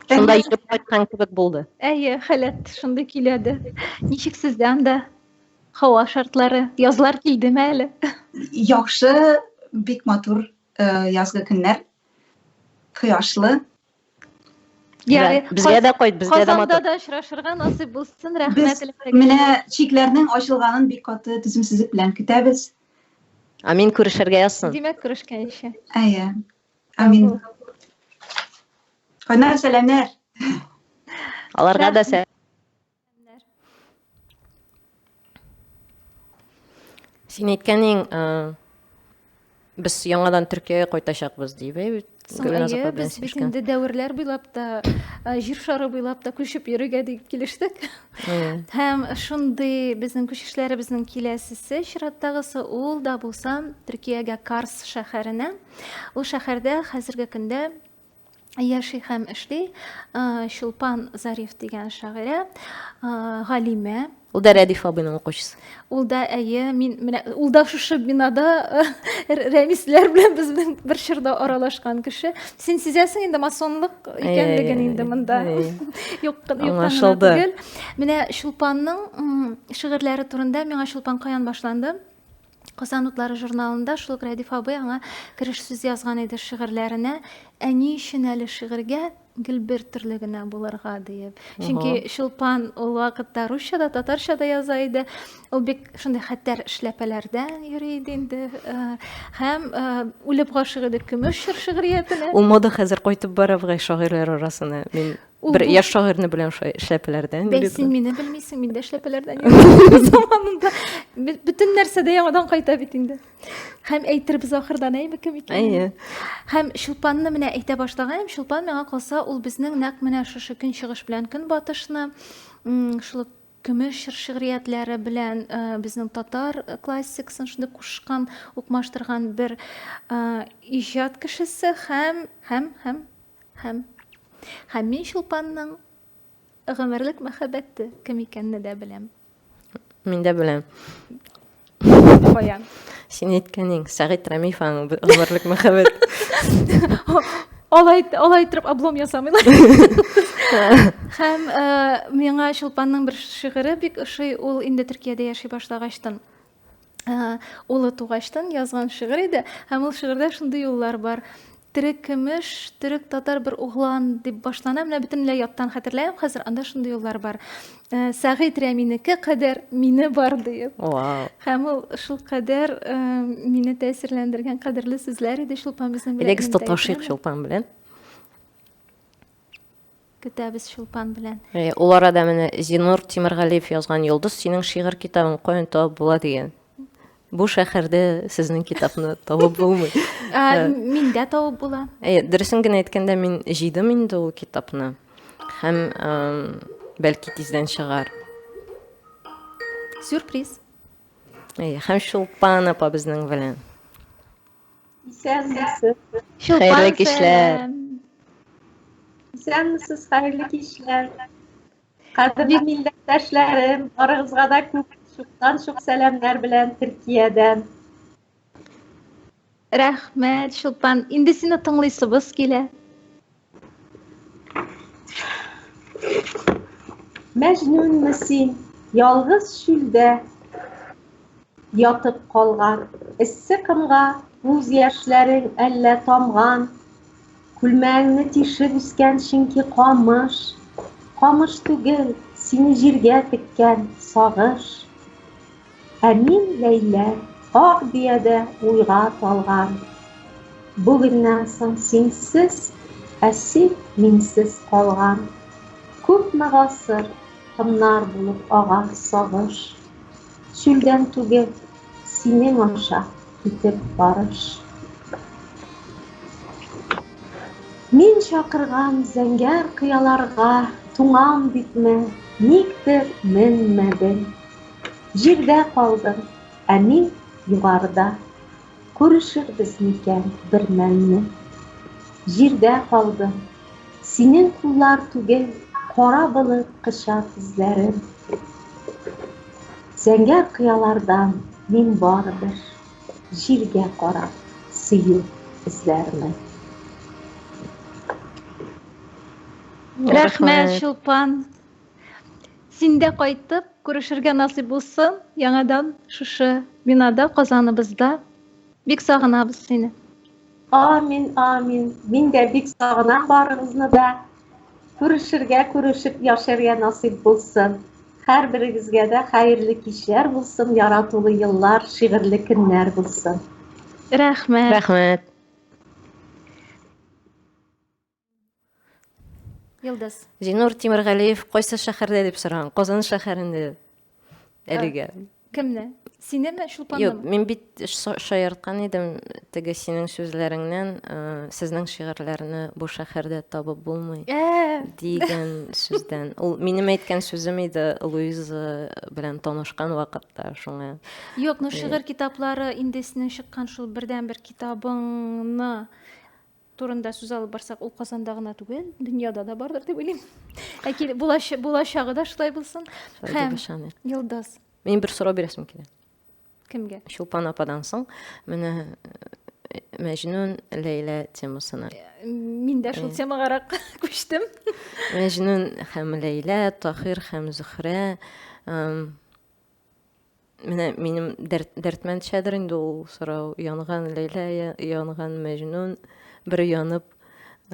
Шунда йөреп кайткан кебек булды. Әйе, халәт шундый киләде. Ничек сездә анда һава шартлары? Язлар килдеме әле? Яхшы, бик матур э, язгы көннәр. Кояшлы. Ярый. Безгә дә кайт, безгә дә матур. Казанда да очрашырга насыйп булсын. Рәхмәт. Без менә чикләрнең ачылганын бик каты түземсезлек белән көтәбез. Амин, күрешергә язсын. Димәк, күрешкәнче. Әйе. Амин. Кайнар сәламнәр. Аларга да сәлам. Син әйткәнең, без яңадан Төркиягә кайтачакбыз дип, әй бит. Соң, Гөлназ әйе, апа белән без бит сөйләшкән. инде дәверләр буйлап та, э, җир шары буйлап та күчеп йөрергә дип килештек. Әйе. Һәм шундый безнең күчешләребезнең киләсесе, чираттагысы, ул да булса Төркиягә Карс шәһәренә. Ул шәһәрдә хәзерге көндә яши һәм эшли э, Чулпан Зариф дигән шагыйрә, э, галимә. Ул да Рәдиф абыйның укучысы. Ул да, әйе, мин менә ул да шушы бинада Рәмисләр белән безнең бер чорда аралашкан кеше. Син сизәсең инде масонлык икәнлеген инде монда. Юк, юктан гына Аңлашылды. түгел. Менә Чулпанның шигырьләре турында миңа Чулпан каян башланды? Казан утлары журналында шул ук Рәдиф абый аңа кереш сүз язган иде шигырьләренә. Ә ни өчен әле шигырьгә гел бер төрле генә булырга диеп. Чөнки Чулпан ул вакытта русча да, татарча да яза иде. Ул бик шундый хәтәр эшләпәләрдә йөри иде инде. Э, һәм э, үлеп гашыйк иде көмеш чор шигъриятенә. Ул мода хәзер кайтып бара бугай шагыйрьләр арасына. Мин Ул бер бу- яшь шагыйрьне беләм шулай эшләпәләрдән Бәй, йөри син торган. мине белмисең, мин дә эшләпәләрдән йөрим заманында. Бөтен нәрсә дә яңадан кайта бит инде. Һәм әйтербез ахырдан, әйме кем икәнен. Әйе. Һәм Чулпанны менә әйтә башлаган идем. Чулпан миңа калса, ул безнең нәкъ менә шушы көнчыгыш белән көнбатышны, шул ук көмеш чор шигъриятләре белән э, безнең татар классикасын шундый кушкан, укмаштырган бер э, иҗат кешесе һәм һәм һәм һәм һәм мин Чулпанның гомерлек мәхәббәте кем икәнне дә беләм. Мин дә беләм. Каян? Син әйткәнең, Сәгыйть Рәмиев аның гомерлек мәхәббәт. Алай, алай торып облом ясамыйлар. Һәм э, миңа Чулпанның бер шигыре бик ошый, ул инде Төркиядә яши башлагачтан. Э, улы тугачтан язган шигырь иде. Һәм ул шигырьдә шундый юллар бар. Терек көмеш, төрек татар бер углан дип башлана. Менә бөтенләй яттан хәтерләмим хәзер, анда шундый юллар бар. Э, Сәгыйть Рәминеке кадәр мине бар диеп. Вау. Һәм ул шул кадәр э, мине тәэсирләндергән кадерле сүзләр иде Чулпан безнең белән. Әйдәгез тоташыйк Чулпан белән. Көтәбез Чулпан белән. Э, ул арада менә Зинур Тимергалиев язган Йолдыз синең шигырь китабың каян табып була дигән. Бу шәһәрдә сезнең китапны табып булмый. Э, миндә табып була. Әйе, дөресен генә әйткәндә, мин җыйдым инде ул китапны. Һәм бәлки тиздән чыгар. Сюрприз. Әйе, һәм Чулпан апа безнең белән. Исәнмесез. Хәерле кичләр. Исәнмесез, хәерле кичләр. Кадерле милләттәшләрем, барыгызга да күп чуктан чук сәламнәр белән Төркиядән. Рәхмәт, Чулпан. Инде сине тыңлыйсыбыз килә. Мәҗнүнме син, ялгыз чүлдә ятып калган, эссе комга күз яшьләрең әллә тамган, күлмәгеңне тишеп үскән чөнки камыш, камыш түгел, сине җиргә теккән сагыш. Ә мин, Ләйлә, ак биядә уйга талган. Бүгеннән соң синсез, ә син минсез калган. Күпме гасыр комнар булып ага сагыш. Чүлдән түгел, синең аша китеп барыш. Мин чакырган зәңгәр кыяларга туңам дипме, никтер менмәдең. Җирдә калдың, ә мин югарыда. Күрешербез микән бер мәлне? Җирдә калдым, синең куллар түгел, кара болыт кыча тезләрем. Зәңгәр кыялардан мин барыбер җиргә карап сөю эзләрмен. Рәхмәт, Чулпан. Син дә кайтып, күрешергә насыйп булсын, яңадан шушы бинада, Казаныбызда. Бик сагынабыз сине. Амин, амин. Мин дә бик сагынам барыгызны да. Күрешергә, күрешеп яшәргә насыйп булсын. Һәрберегезгә дә хәерле кичләр булсын, яратулы еллар, шигырьле көннәр булсын. Рәхмәт. Рәхмәт. Йолдыз. Зинур Тимергалиев кайсы шәһәрдә дип сораган? Казан шәһәрендә. Әлегә. Кемне? Синеме, Чулпаннымы? Юк, мин бит шаярткан идем теге синең сүзләреңнән, э, сезнең шигырьләрне бу шәһәрдә табып булмый ә. дигән сүздән. Ул минем әйткән сүзем иде Луиза белән танышкан вакытта, шуңа. Юк, ну шигырь китаплары инде синең чыккан шул бердәнбер китабыңны турында сүз алып барсак, ул Казанда гына түгел, дөньяда да бардыр дип уйлыйм. Ә кил, булачагы да шулай булсын. Һәм Йолдыз. Мин бер сорау бирәсем килә. Кемгә? Чулпан ападан соң менә э, Мәҗнүн Ләйлә темасына. Э, мин дә шул темагарак күчтем. Мәҗнүн һәм Ләйлә, Таһир һәм Зөһрә. Менә минем дәрт, дәртмәнчәдер инде ул сорау. Янган Ләйлә, янган Мәҗнүн бер янып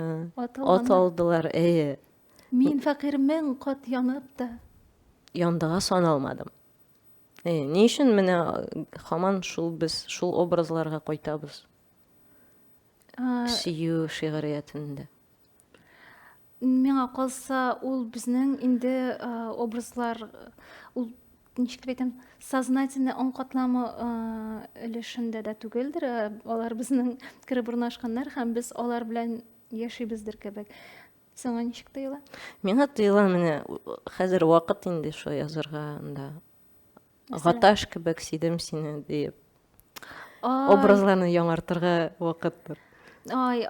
э, ат алдылар. Әйе. Мин фәкыйрь мең кат янып та. Яндыга саналмадым. Әйе, ни өчен менә һаман шул без шул образларга кайтабыз? Сөю шигъриятендә. Миңа калса, ул безнең инде образлар, ул ничек дип әйтәм, сознательный аң катламы өлешендә дә түгелдер. Алар безнең кереп урнашканнар һәм без алар белән яшибездер кебек. Сиңа ничек тоела? Миңа тоела менә хәзер вакыт инде шулай язарга анда. Гаташ кебек сидем сине диеп. Образларны яңартырга вакыттыр. Ай,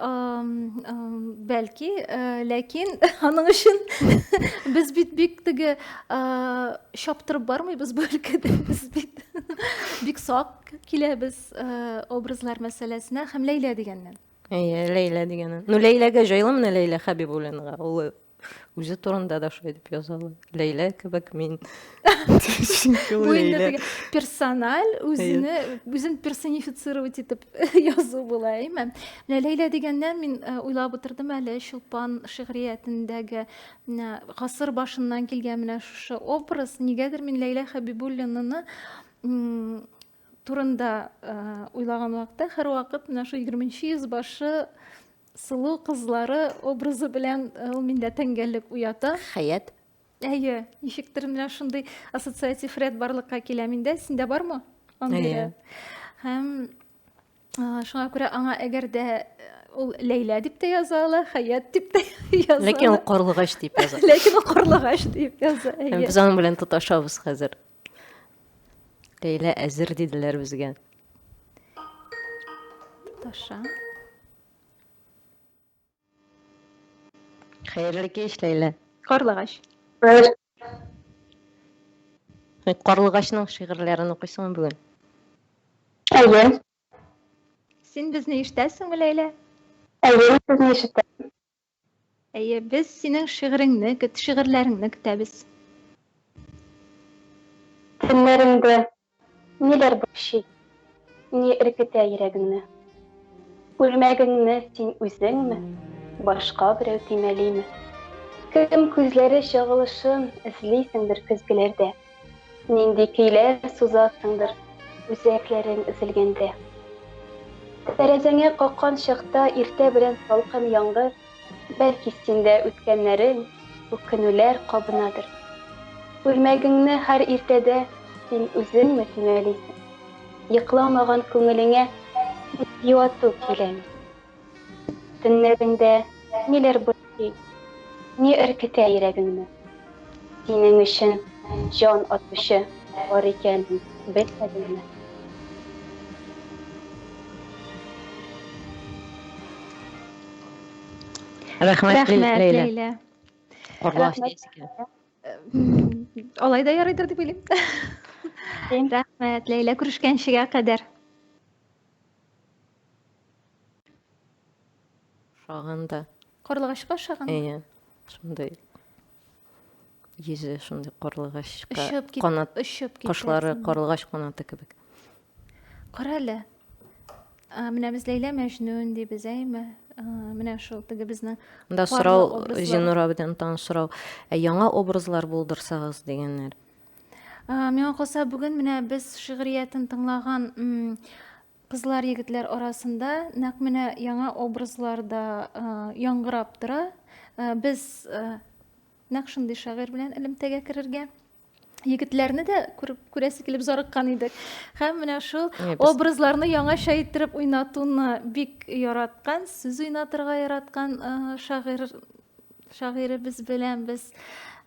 бәлки, э, ләкин аның өчен без бит бик теге э, чаптырып бармыйбыз бу өлкәдә. Без бит бик сак киләбез э, образлар мәсьәләсенә һәм Ләйлә дигәннән. Әйе, Ләйлә дигәннән. Ну, Ләйләгә җайлы менә Ләйлә Хәбибуллинага. Ул Үзе турында да шулай дип яза ала. Ләйлә кебек мин. Чөнки ул Бу инде теге персональ үзене үзен персонифицировать итеп язу була, әйме? Менә Ләйлә дигәннән мин э, уйлап утырдым әле Чулпан шигъриятендәге менә гасыр башыннан килгән менә шушы образ. Нигәдер мин Ләйлә Хәбибуллинаны турында э, уйлаган вакытта һәрвакыт менә шул 20 йөз башы Сылу кызлары образы белән э, ул миндә тәңгәллек уята. Хәят. Әйе, ничектер менә шундый ассоциатив ряд барлыкка килә миндә. Синдә бармы андый ряд? Һәм э, шуңа күрә аңа әгәр дә э, ул Ләйлә дип тә яза ала, Хәят дип тә яза. Ләкин ул Карлыгач дип яза. Ләкин ул Карлыгач дип яза. Әйе. Без аның белән тоташабыз хәзер. Ләйлә әзер диделәр безгә. Тоташа. Хәерле кич, Ләйлә. Карлыгач. Карлыгачның шигырьләрен укыйсыңмы бүген? Әйе. Син безне ишетәсеңме, Ләйлә? Әйе, сезне ишетәм. Әйе, без синең шигыреңне көт, шигырьләреңне көтәбез. Төннәреңдә ниләр борчый, ни өркетә йөрәгеңне? Күлмәгеңне син үзеңме, башка берәү төймәлиме? Кем күзләре чагылышын эзлисеңдер көзгеләрдә? Нинди көйләр сузасыңдыр үзәкләрең өзелгәндә. Тәрәзәңә каккан чакта иртә белән салкын яңгыр, бәлки синдә үткәннәрең, үкенүләр кабынадыр. Күлмәгеңне һәр иртәдә син үзеңме төймәлисең? Йокламаган күңелеңә юату киләме? Төннәреңдә ниләр борчый, ни өркетә йөрәгеңне? Синең өчен җан атучы бар икәнен белмәдеңме? Рәхмәт, Рәхмәт, Ләйлә. Ләйлә. Карлыгач Рәхмәт. диясе килә. Алай да ярыйдыр дип уйлыйм. Рәхмәт, Ләйлә, күрешкәнчегә кадәр. Ошаган да. Карлыгачка ошаган? Әйе. Шундый йөзе шундый карлыгачка Очып кит, канат, очып китә. кашлары карлыгач канаты кебек. Кара әле. Менә без Ләйлә Мәҗнүн дибез, әйме? Менә шул теге безнең Монда сорау Зиннур абыйдан тагын сорау. Ә яңа образлар булдырсагыз дигәннәр. Миңа калса, бүген менә без шигъриятен тыңлаган Кызлар, егетләр арасында нәкъ менә яңа образлар да яңгырап тора. Без нәкъ шундый шагыйрь белән элемтәгә керергә. Егетләрне дә күреп күрәсе килеп зарыккан идек. Һәм менә шул образларны яңача иттереп уйнатуны бик яраткан, сүз уйнатырга яраткан шагыйрь шагыйребез белән без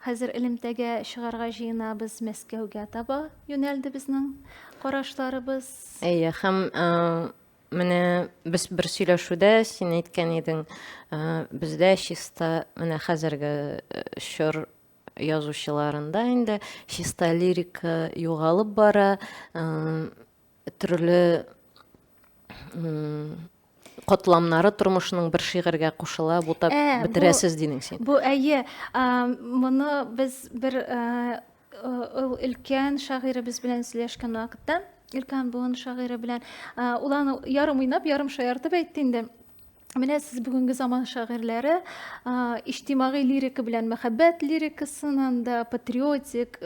хәзер элемтәгә чыгарга җыенабыз. Мәскәүгә таба юнәлде безнең карашларыбыз. Әйе, һәм менә без бер сөйләшүдә син әйткән идең, бездә чиста менә хәзерге чор язучыларында инде чиста лирика югалып бара, төрле катламнары тормышның бер шигырьгә кушыла, бутап ә, бетерәсез динең син. Бу әйе, моны без бер ул өлкән шагыйребез белән сөйләшкән вакытта, өлкән буын шагыйре белән, ул аны ярым уйнап, ярым шаяртып әйтте инде. Менә сез бүгенге заман шагыйрьләре иҗтимагый лирика белән мәхәббәт лирикасыннан да патриотик,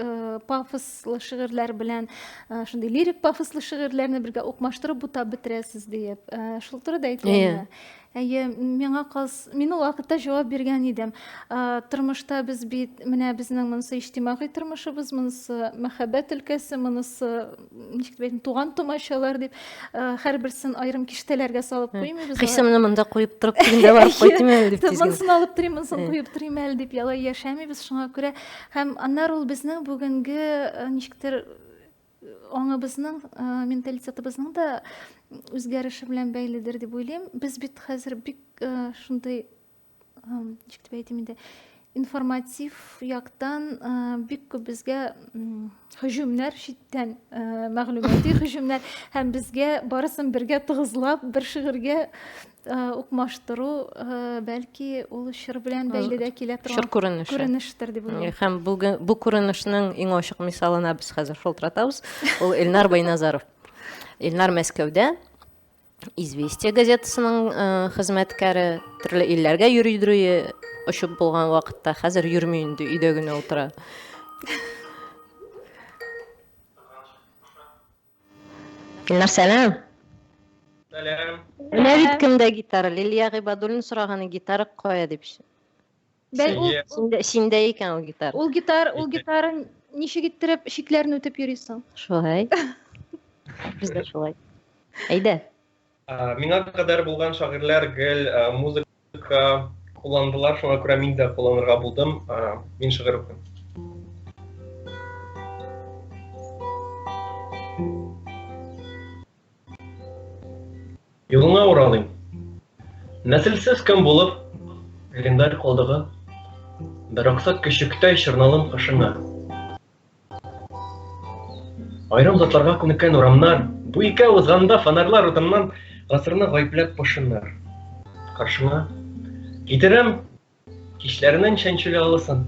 пафослы шигырьләр белән шундый лирик пафослы шигырьләрне бергә укмаштырып бутап бетерәсез диеп. Шул турыда әйтәм. Әйе, миңа калс, мин ул вакытта җавап биргән идем. Тормышта без бит, менә безнең монысы иҗтимагый тормышыбыз, монысы мәхәббәт өлкәсе, монысы ничек дип әйтим, туган тумачалар дип, һәрберсен аерым киштәләргә салып куймыйбыз. Хисемне монда куеп торып, тегендә барып кайтыйм әле дип тиз генә. Монысын алып торыйм, монысын куеп торыйм әле дип ялай яшәмибез, шуңа күрә. Һәм аннары ул безнең бүгенге ничектер аңыбызның, менталитетыбызның да үзгәреше белән бәйледер дип уйлыйм. Без бит хәзер бик шундый ничек дип әйтим инде, информатив яктан бик күп безгә һөҗүмнәр читтән, мәгълүмати һөҗүмнәр, һәм безгә барысын бергә тыгызлап бер шигырьгә укмаштыру, бәлки ул чор белән бәйле дә килә торган чор күренеше. Күренештер дип уйлыйм. Һәм бүген бу күренешнең иң ачык мисалына без хәзер шалтыратабыз. Ул Илнар Байназаров. Илнар Мәскәүдә Известия газетасының э, хезмәткәре, төрле илләргә йөри йөри очып булган вакытта, хәзер йөрми инде, өйдә генә утыра. Илнар, сәлам. Сәлам. Менә бит кемдә гитара. Лилия Гыйбадуллина сораганы гитара кая дип. Бәл ул Синдә, синдә икән ул гитара. Ул гитар, ул гитара ничек иттереп чикләрне үтеп йөрисең? Шулай. Без дә шулай. Әйдә. Миңа кадәр булган шагыйрьләр гел музыка кулландылар, шуңа күрә мин дә кулланырга булдым. Мин шигырь укыйм. Юлыңа уралыйм. Нәселсез кем булып, календарь калдыгы, бер аксак көчектәй чорналым кышыңа. Аерым затларга күнеккән урамнар, бу икәү узганда фонарьлар утыннан гасырны гаепләп пошыннар. Каршыңа китерәм Кичләрнең чәнчүле алысын.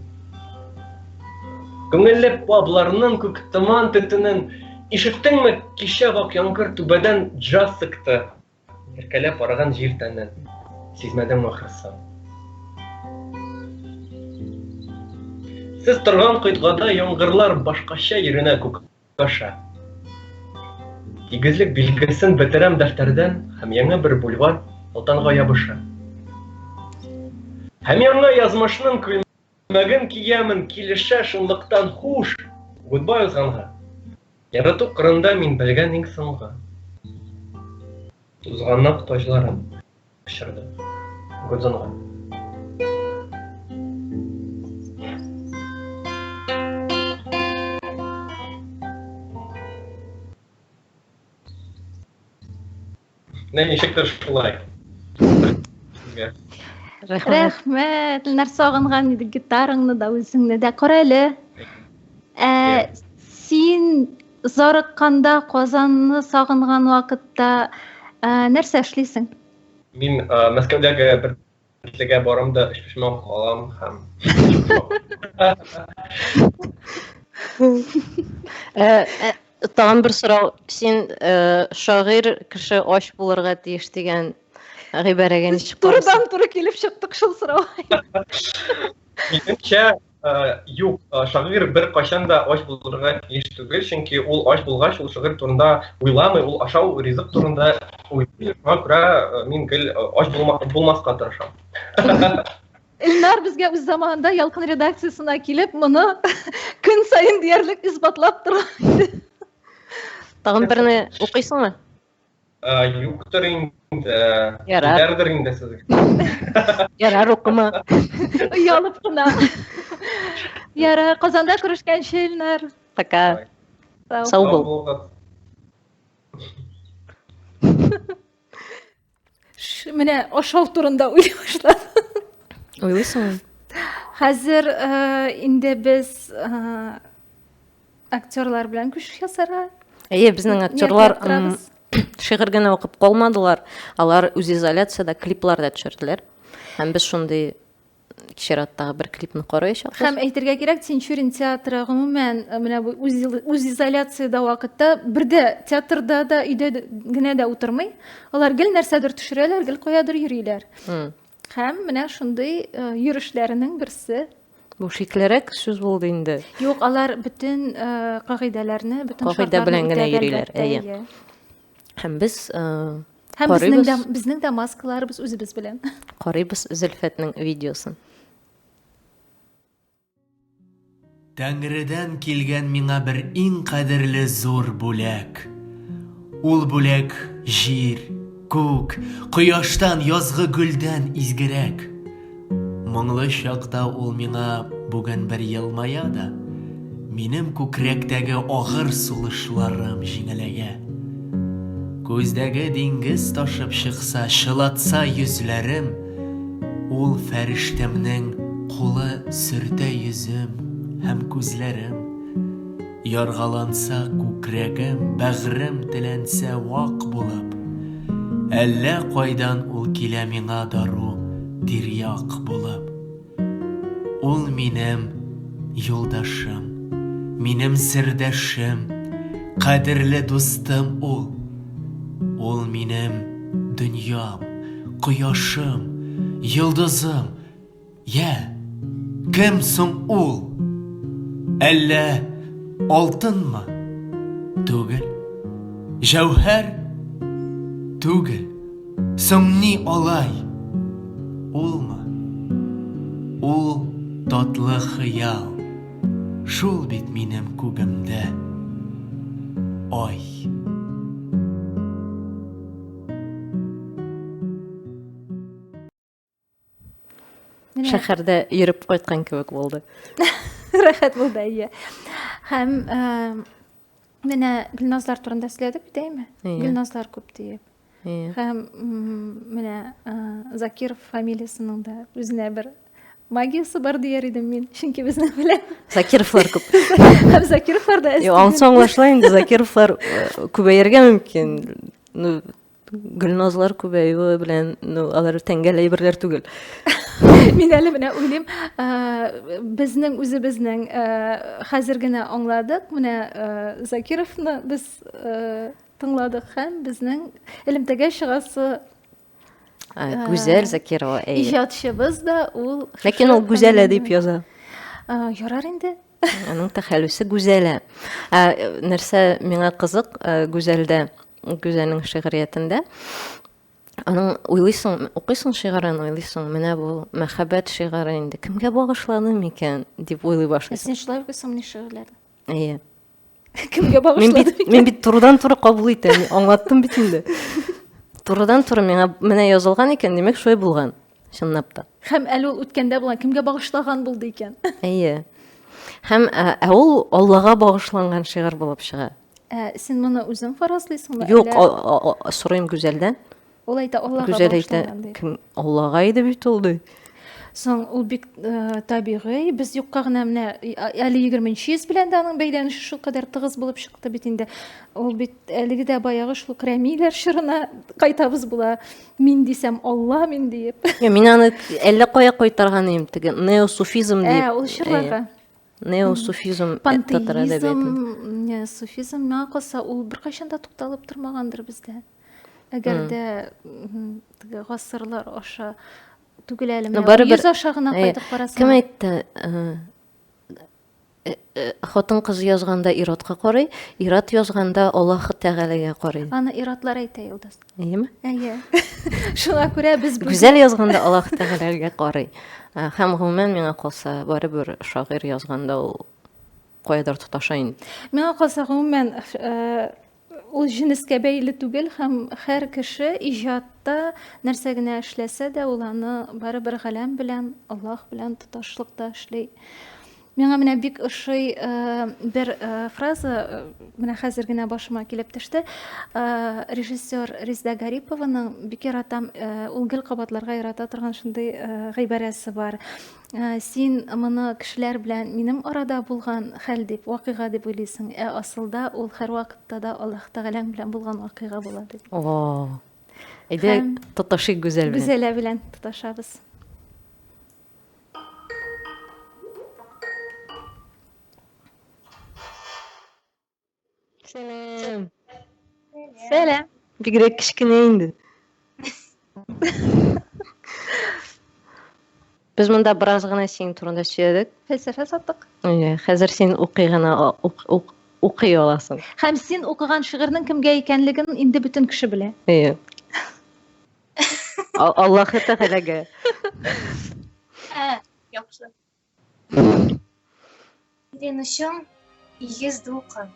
Күңелле пабларның күк томан төтенен ишеттеңме кичә вак яңгыр түбәдән джаз сыкты. Иркәләп арыган җир тәнен. Сизмәдең ахрысы. Сез торган кыйтгада яңгырлар башкача йөренә күк аша. Тигезлек билгесен бетерәм дәфтәрдән һәм яңа бер бульвар Алтанга ябыша. Һәм яңа язмышның күлмәген киямен, килешә шунлыктан хуш, гудбай узганга. Ярату кырында мин белгән иң соңгы. Тузганак таҗларын. Очырды. Гудзонга. Менә ничектер шулай. Рәхмәт, Илнар, сагынган идек гитараңны да, үзеңне дә. Кара әле. Ә, син зарыкканда, Казанны сагынган вакытта ә, нәрсә эшлисең? Мин Мәскәүдәге бер берлегә барам да өчпочмак алам һәм Тагын бер сорау. Син шагыйрь кеше ач булырга тиеш дигән гыйбарәгә ничек карыйсың? Турыдан-туры килеп чыктык шул сорауга. Минемчә, юк, шагыйрь беркайчан да ач булырга тиеш түгел, чөнки ул ач булгач, ул шигырь турында уйламый, ул ашау, ризык турында уйлый. Шуңа күрә мин гел ач булмаска тырышам. Эльнар безгә үз заманында Ялкын редакциясенә килеп, моны көн саен диярлек исбатлап тора иде. Тагын берне укыйсыңмы? Юктыр инде. Ярар. Җитәрдер инде сезгә. Ярар, укыма. Оялып кына. Ярар, Казанда күрешкәнче, Эльнар. Пока. Сау бул. Менә ашау турында уйлый башладым. Уйлыйсыңмы? Хәзер э, инде без э, актерлар белән күчеш ясарга. Әйе, безнең актерлар шигырь генә укып калмадылар. Алар үзизоляциядә клиплар да төшерделәр. Һәм без шундый чираттагы бер клипны караячакбыз. Һәм әйтергә кирәк, Тинчурин театры гомумән э, менә бу үз, үз изоляциядә вакытта бер дә театрда да өйдә генә дә утырмый. Алар гел нәрсәдер төшерәләр, гел каядыр йөриләр. Һәм менә шундый э, йөрешләренең берсе. Бу шиклерәк сүз булды инде. Юк, алар бөтен э, кагыйдәләрне, бөтен кагыйдә белән генә йөриләр. Әйе. Һәм без Һәм безнең дә, безнең дә маскаларыбыз үзебез белән. Карыйбыз Зөлфәтнең видеосын. Тәңредән килгән миңа бер иң кадерле зур бүләк. Ул бүләк җир, күк, кояштан, язгы гөлдән изгерәк. Моңлы чакта ул миңа бүген бер елмая да, минем күкрәктәге агыр сулышларым җиңеләя. Күздәге диңгез ташып чыкса, чылатса йөзләрем, ул фәрештәмнең кулы сөртә йөзем һәм күзләрем. Яргаланса күкрәгем, бәгърем теләнсә вак булып, Әллә кайдан ул килә миңа дару, тирьяк булып. Ул минем юлдашым, минем сердәшем, кадерле дустым ул. Ул минем дөньям, кояшым, йолдызым, Йә, кем соң ул? Әллә алтынмы? Түгел. Җәүһәр? Түгел. Соң ни алай? Улмы? Ул татлы хыял. Шул бит минем күгемдә. Ай. Шәһәрдә йөреп кайткан кебек булды. Рәхәт булды, әйе. Һәм э, менә Гөлназлар турында сөйләдек бит, әйме? Гөлназлар күп диеп. Һәм менә э, Закиров фамилиясенең дә үзенә бер магиясе бар дияр идем мин, чөнки безнең белән Закировлар күп. Һәм Закировлар да Юк, анысы аңлашыла инде, Закировлар э, күбәергә мөмкин. Ну, Гөлназлар күбәюе белән, ну, алар тәңгәл әйберләр түгел. Мин әле менә уйлыйм, безнең үзебезнең хәзер генә аңладык, менә Закировны без тыңладык һәм безнең элемтәгә чыгасы Гүзәл Закирова, әйе. Иҗатчыбыз да ул. Ләкин ул Гүзәлә дип яза. Ярар инде. Аның тәхәллүсе Гүзәлә. Ә, нәрсә миңа кызык, Гүзәлдә, Гүзәлнең шигъриятендә, аның уйлыйсың, укыйсың шигырен, уйлыйсың, менә бу мәхәббәт шигыре инде кемгә багышлады микән дип уйлый башлыйсың. Син шулай укыйсыңмыни шигырьләрне? Әйе. Кемгә багышлады? Мин бит, мин бит турыдан-туры кабул итәм, аңлаттым бит инде. Турыдан-туры миңа менә язылган икән, димәк, шулай булган. Чынлап та. Һәм әле ул үткәндә булган, кемгә багышлаган булды икән? Әйе. Һәм ә, ә ул Аллага багышланган шигырь булып чыга. Ә, син моны үзең фаразлыйсыңмы? Юк, сорыйм Гүзәлдән. Ул әйтә, Аллага Гүзәл әйтә, кем Аллага иде бит ул ди. Соң ул бик э, табигый, без юкка гына менә әле 20 йөз белән дә аның бәйләнеше шулкадәр тыгыз булып чыкты бит инде. Ул бит әлеге дә баягы шул Рәмиләр чорына кайтабыз була. Мин дисәм, Алла мин диеп. Мин аны әллә кая кайтарган идем, теге неосуфизм дип. Ә, ул чорларга. Неосуфизм татар әдәбиятында. Пантеизм, суфизм миңа калса, ул беркайчан да тукталып тормагандыр бездә. Әгәр дә теге гасырлар аша түгел әле, менә йөз аша гына кайтып карасаң. Кем әйтте? Э, э, хатын-кыз язганда ир-атка карый, ир-ат язганда Аллаһ Тәгаләгә карый. Аны ир-атлар әйтә, Йолдыз. Әйеме? Әйе. Шуңа күрә без Гүзәл язганда Аллаһ Тәгаләгә карый. Э, һәм гомумән миңа калса, барыбер шагыйрь язганда ул каядыр тоташа инде. Миңа калса, гомумән, ул җенескә бәйле түгел һәм һәр кеше иҗатта нәрсә генә эшләсә дә, ул аны барыбер галәм белән, Аллаһ белән тоташлыкта эшли. Миңа менә бик ошый бер фраза, менә хәзер генә башыма килеп төште. Режиссер Резда Гарипованың бик яратам, ул гел кабатларга ярата торган шундый гыйбарәсе бар. Син моны кешеләр белән минем арада булган хәл дип, вакыйга дип уйлыйсың, ә асылда ул һәрвакытта да Аллаһ Тәгаләң белән булган вакыйга була дип. О. Әйдә, тоташыйк Гүзәл белән. Гүзәлә белән тоташабыз. Сәлам. Сәлам. Бигрәк кечкенә инде. Без монда бераз гына синең турында сөйләдек. Фәлсәфә саттык. Әйе, хәзер син укый гына укый аласың. Һәм син укыган шигырьнең кемгә икәнлеген инде бөтен кеше белә. Әйе. Аллаһы Тәгаләгә. Ә, яхшы. Ирен очың, игез дулкын.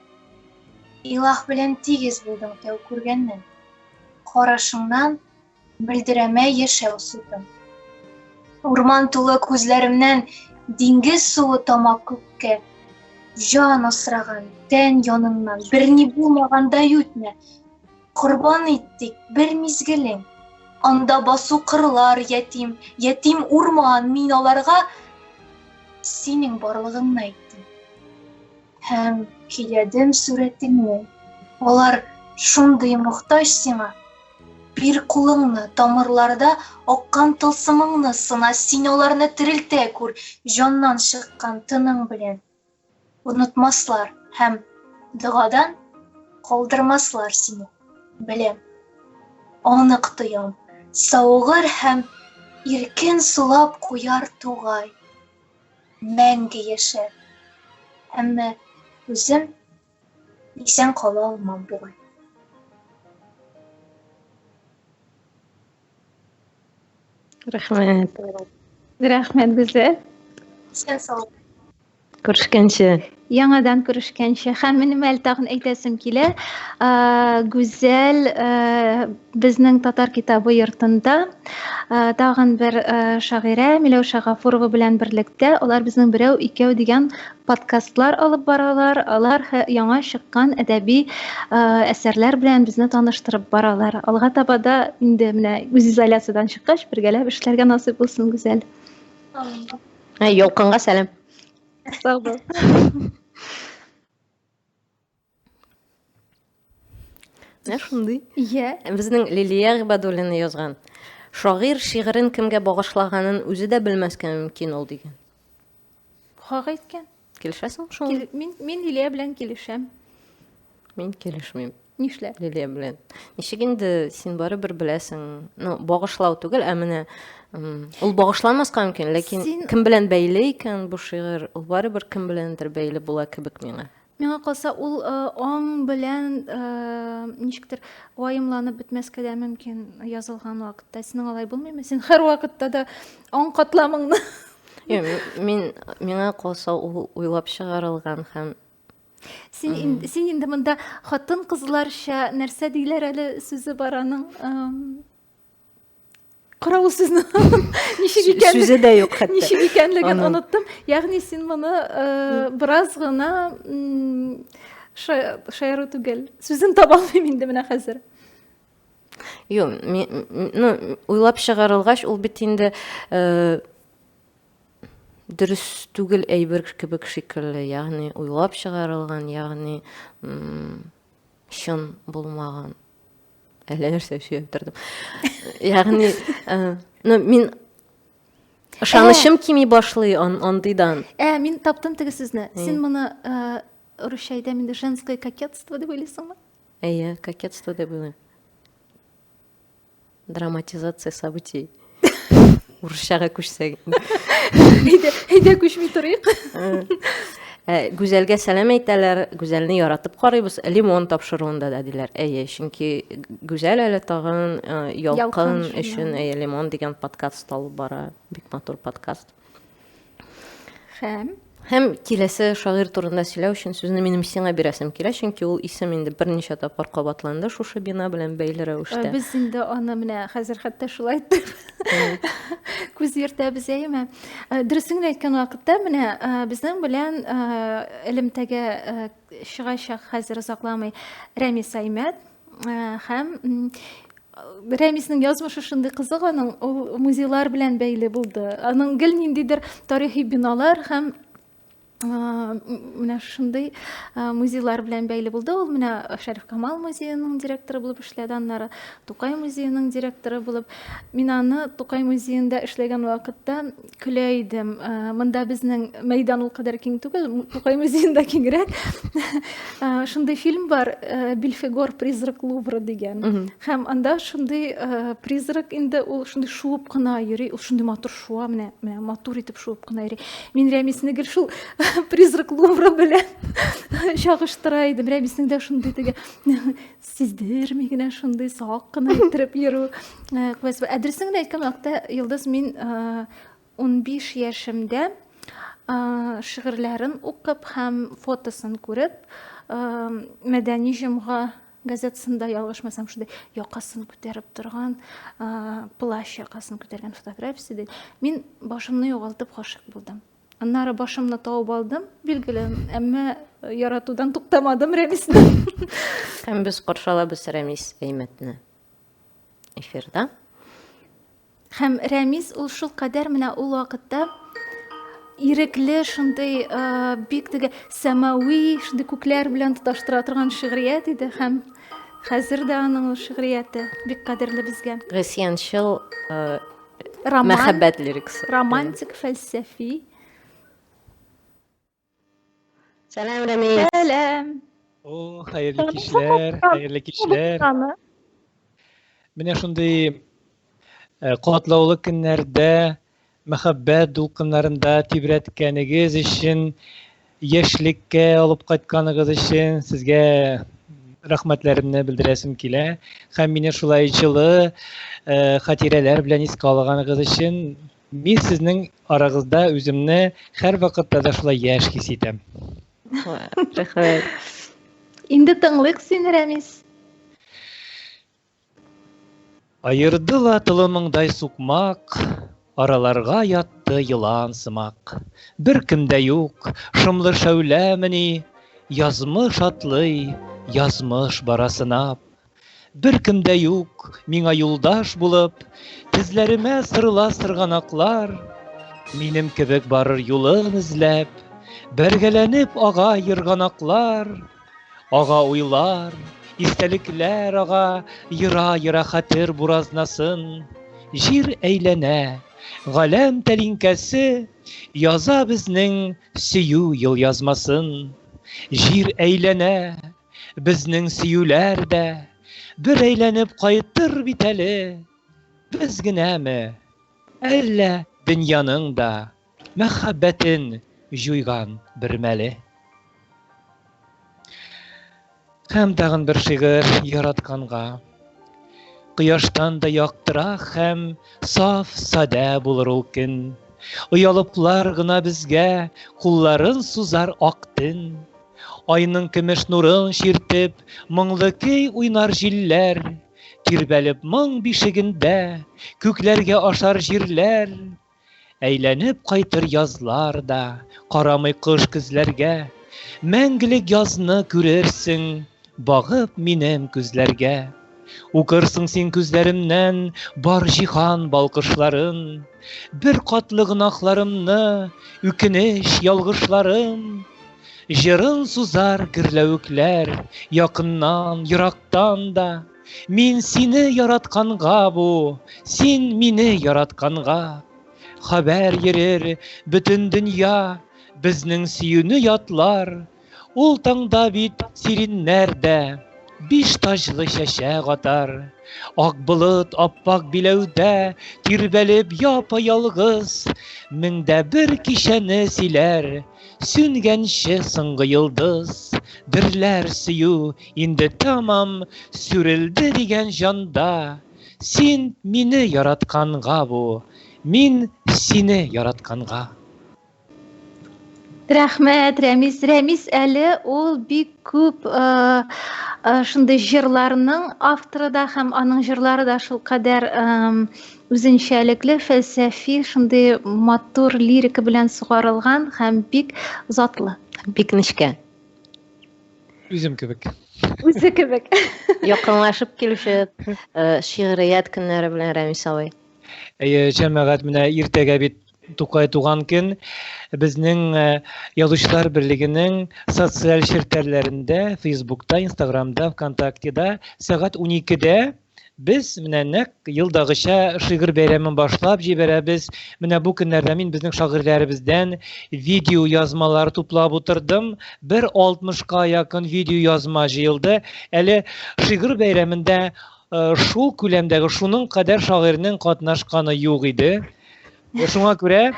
Илаһ белән тигез булдың тәү күргәннән. Карашыңнан мөлдерәмә яшәү сутым. Урман тулы күзләремнән диңгез суы тама күккә. Җан асраган тән яныннан берни булмагандай үтмә. Корбан иттек бер мизгелең. Анда басу кырлар ятим, ятим урман, мин аларга синең барлыгыңны әйттем. Һәм көйләдем сурәтеңне. Алар шундый мохтаҗ сиңа. Бир кулыңны, тамырларда аккан тылсымыңны сына, син аларны терелтә күр, җаннан чыккан тының белән. Онытмаслар һәм догадан калдырмаслар сине, беләм. Анык тоям, савыгыр һәм иркен сулап куяр тугай. Мәңге яшәр. Әмма үзем исән кала алмам бугай. Рәхмәт. Рәхмәт, Гүзәл. Исән сау. Күрешкәнче. Яңадан күрешкәнче. Һәм минем әле тагын әйтәсем килә. Гүзәл безнең татар китабы йортында тагын бер шагыйрә Миләүшә Гафурова белән берлектә алар безнең берәү икәү дигән подкастлар алып баралар, алар яңа чыккан әдәби әсәрләр белән безне таныштырып баралар. Алга таба да инде менә үзизоляциядән чыккач, бергәләп эшләргә насыйп булсын, Гүзәл. Ә, Ялкынга сәлам. Сау бул. Менә шундый. Иә. Безнең Лилия Гыйбадуллина язган. Шагыйрь шигырен кемгә багышлаганын үзе дә белмәскә мөмкин ул дигән. Хак әйткән. Килешәсең шуңа? Кил, мин, мин Лилия белән килешәм. Мин килешмим. Нишләп? Лилия белән. Ничек инде син барыбер беләсең. Ну, багышлау түгел, ә менә ул багышланмаска мөмкин, ләкин син... кем белән бәйле икән бу шигырь, ул барыбер кем беләндер бәйле була кебек миңа. Миңа калса, ул аң белән ничектер ваемланып бетмәскә дә мөмкин язылган вакытта. Синең алай булмыймы? Син һәрвакытта да аң катламыңны Юк, мин миңа калса ул уйлап чыгарылган һәм Син инде, син инде монда хатын-кызларча нәрсә диләр әле сүзе бар аның. Кара ул сүзне ничек икәнлеген сүзе дә юк хәтта. Ничек икәнлеген оныттым. Ягъни син моны бераз гына шаяру түгел. Сүзен таба алмыйм инде менә хәзер. Юк, ну, уйлап чыгарылгач, ул бит инде дөрес түгел әйбер кебек шикелле, ягъни уйлап чыгарылган, ягъни чын булмаган. Әллә нәрсә сөйләп тордым. Ягъни, э, ну, мин ышанычым кими башлый ан, андыйдан. Ә, мин таптым теге сүзне. Син моны э, русча әйтәм инде женское кокетство дип уйлыйсыңмы? Әйе, кокетство дип уйлыйм. Драматизация событий. Урысчага күчсәк. Әйдә, әйдә күчми торыйк. Э. Э, Гүзәлгә сәлам әйтәләр, Гүзәлне яратып карыйбыз. Лимон тапшыруында да диләр. Әйе, чөнки Гүзәл әле тагын э, Ялкын өчен әйе, Лимон дигән подкаст алып бара. Бик матур подкаст. Һәм Һәм киләсе шагыйрь турында сөйләү өчен сүзне минем сиңа бирәсем килә, чөнки ул исем инде берничә тапкыр кабатланды шушы бина белән бәйле рәвештә. Э, без инде аны менә хәзер хәтта шулай итеп күз йөртәбез, әйеме? Э, дөресен генә әйткән вакытта менә э, безнең белән элемтәгә чыгачак хәзер озакламый Рәмис Аймәт һәм Рәмиснең язмышы шундый кызык аның, ул музейлар белән бәйле булды. Аның гел ниндидер тарихи биналар һәм менә шундый музейлар белән бәйле булды. Ул менә Шәриф Камал музееның директоры булып эшләде, аннары Тукай музееның директоры булып. Мин аны Тукай музеенда эшләгән вакытта көлә идем. Э, монда безнең мәйдан ул кадәр киң түгел, Тукай музеенда киңрәк. Э, шундый фильм бар, э, Бельфегор призрак Лувра дигән. Һәм анда шундый призрак инде ул шундый шуып кына йөри, ул шундый матур шуа, менә, менә матур итеп шуып кына йөри. Мин Рәмисне гел шул призрак Лувра белән чагыштыра идем. Рәмиснең дә шундый теге сиздерми генә шундый сак кына иттереп йөрү э, куәсе бар. Ә дөресен генә әйткән вакытта, Йолдыз, мин 15 э, яшемдә э, шигырьләрен укып һәм фотосын күреп, Мәдәни җомга газетасында ялгышмасам шундый якасын күтәреп торган плащ якасын күтәргән фотографиясе ди. Мин башымны югалтып гашыйк булдым. Аннары башымны табып алдым, билгеле, әмма яратудан туктамадым Рәмисне. Һәм без каршы алабыз Рәмис Әймәтне эфирда. Һәм Рәмис ул шул кадәр менә ул вакытта ирекле шундый э, бик теге сәмави шундый күкләр белән тоташтыра торган шигърият иде һәм хәзер дә аның ул шигърияте бик кадерле безгә. Гыйсьянчыл э, Роман, Мәхәббәт лирикасы. Романтик, фәлсәфи. Сәлам, Рәмис. Сәлам. О, хәерле кичләр, хәерле кичләр. Менә шундый э, катлаулы көннәрдә мәхәббәт дулкыннарында тибрәткәнегез өчен, яшьлеккә алып кайтканыгыз өчен сезгә рәхмәтләремне белдерәсем килә. Һәм мине шулай җылы э, хатирәләр белән искә алганыгыз өчен мин сезнең арагызда үземне һәрвакытта да шулай яшь хис итәм. Рәхмәт. Инде тыңлыйк сине, Рәмис. Аерды ла толымыңдай сукмак, Араларга ятты елан сымак. Беркем дә юк, шомлы шәүләмени, Язмыш атлый, язмыш бара сынап. Беркем дә юк, миңа юлдаш булып, Тезләремә сырыла сырганаклар. Минем кебек барыр юлын эзләп, Бәргәләнеп ага ерганаклар. Ага уйлар, истәлекләр ага, Ера-ера хәтер буразнасын. Җир әйләнә, галәм тәлинкәсе Яза безнең сөю елъязмасын. Җир әйләнә, безнең сөюләр дә Бер әйләнеп кайтыр бит әле. Без генәме, әллә дөньяның да Мәхәббәтен җуйган бер мәле. Һәм тагын бер шигырь яратканга. Кояштан да яктырак һәм саф садә булыр ул көн. Оялыплар гына безгә кулларын сузар ак төн. Айның көмеш нурын чиртеп, моңлы көй уйнар җилләр. Тирбәлеп моң бишегендә күкләргә ашар җирләр. Әйләнеп кайтыр язлар да, Карамый кыш көзләргә. Мәңгелек язны күрерсең, Багып минем күзләргә. Укырсың син күзләремнән Бар җиһан балкышларын. Бер катлы гөнаһларымны, Үкенеч, ялгышларым. Җырын сузар гөрләвекләр Якыннан, ерактан да. Мин сине яратканга бу, син мине яратканга. Хәбәр йөрер бөтен дөнья, безнең сөюне ятлар. Ул таңда бит сириннәр дә, Биш таҗлы чәчәк атар. Ак болыт аппак биләүдә Тирбәлеп япа-ялгыз, 1001 кичәне сөйләр, Сүнгәнче соңгы йолдыз. Дөрләр сөю инде тәмам Сүрелде дигән җанда. Син мине яратканга бу, Мин сине яратканга. Рәхмәт, Рәмис. Рәмис әле ул бик күп э, э, шундый җырларның авторы да һәм аның җырлары да шулкадәр э, үзенчәлекле, фәлсәфи, шундый матур лирика белән сугарылган һәм бик затлы. Бик нечкә. Үзем кебек. Үзе кебек. Якынлашып килүче шигърият көннәре белән Рәмис абый. Әйе, җәмәгать, менә иртәгә бит Тукай туган көн безнең э, Язучылар берлегенең социаль челтәрләрендә, Фейсбукта, Инстаграмда, Вконтактеда сәгать 12-дә без менә нәкъ елдагыча шигырь бәйрәмен башлап җибәрәбез. Менә бу көннәрдә мин безнең шагыйрьләребездән видео язмалар туплап утырдым. Бер 60-ка якын видео язма җыелды. Әле шигырь бәйрәмендә э, шул күләмдәге, шуның кадәр шагыйрьнең катнашканы юк иде. Шуңа күрә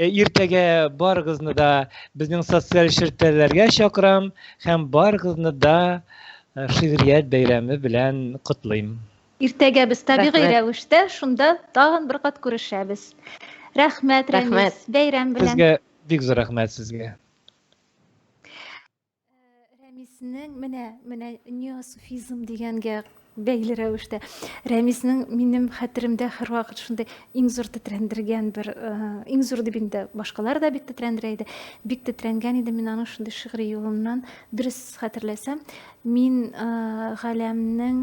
иртәгә барыгызны да безнең социаль челтәрләргә чакырам һәм барыгызны да э, шигърият бәйрәме белән котлыйм. Иртәгә без табигый рәвештә шунда тагын бер кат күрешәбез. Рәхмәт, Рәмис, бәйрәм белән. Сезгә бик зур рәхмәт сезгә. Рәмиснең менә менә неосуфизм дигәнгә бәйле рәвештә Рәмиснең минем хәтеремдә һәрвакыт шундый иң зур тетрәндергән бер э, иң зур дип инде башкалар да бик тетрәндерә иде. Бик тетрәнгән иде мин аның шундый шигъри юлыннан. Дөрес хәтерләсәм, мин э, галәмнең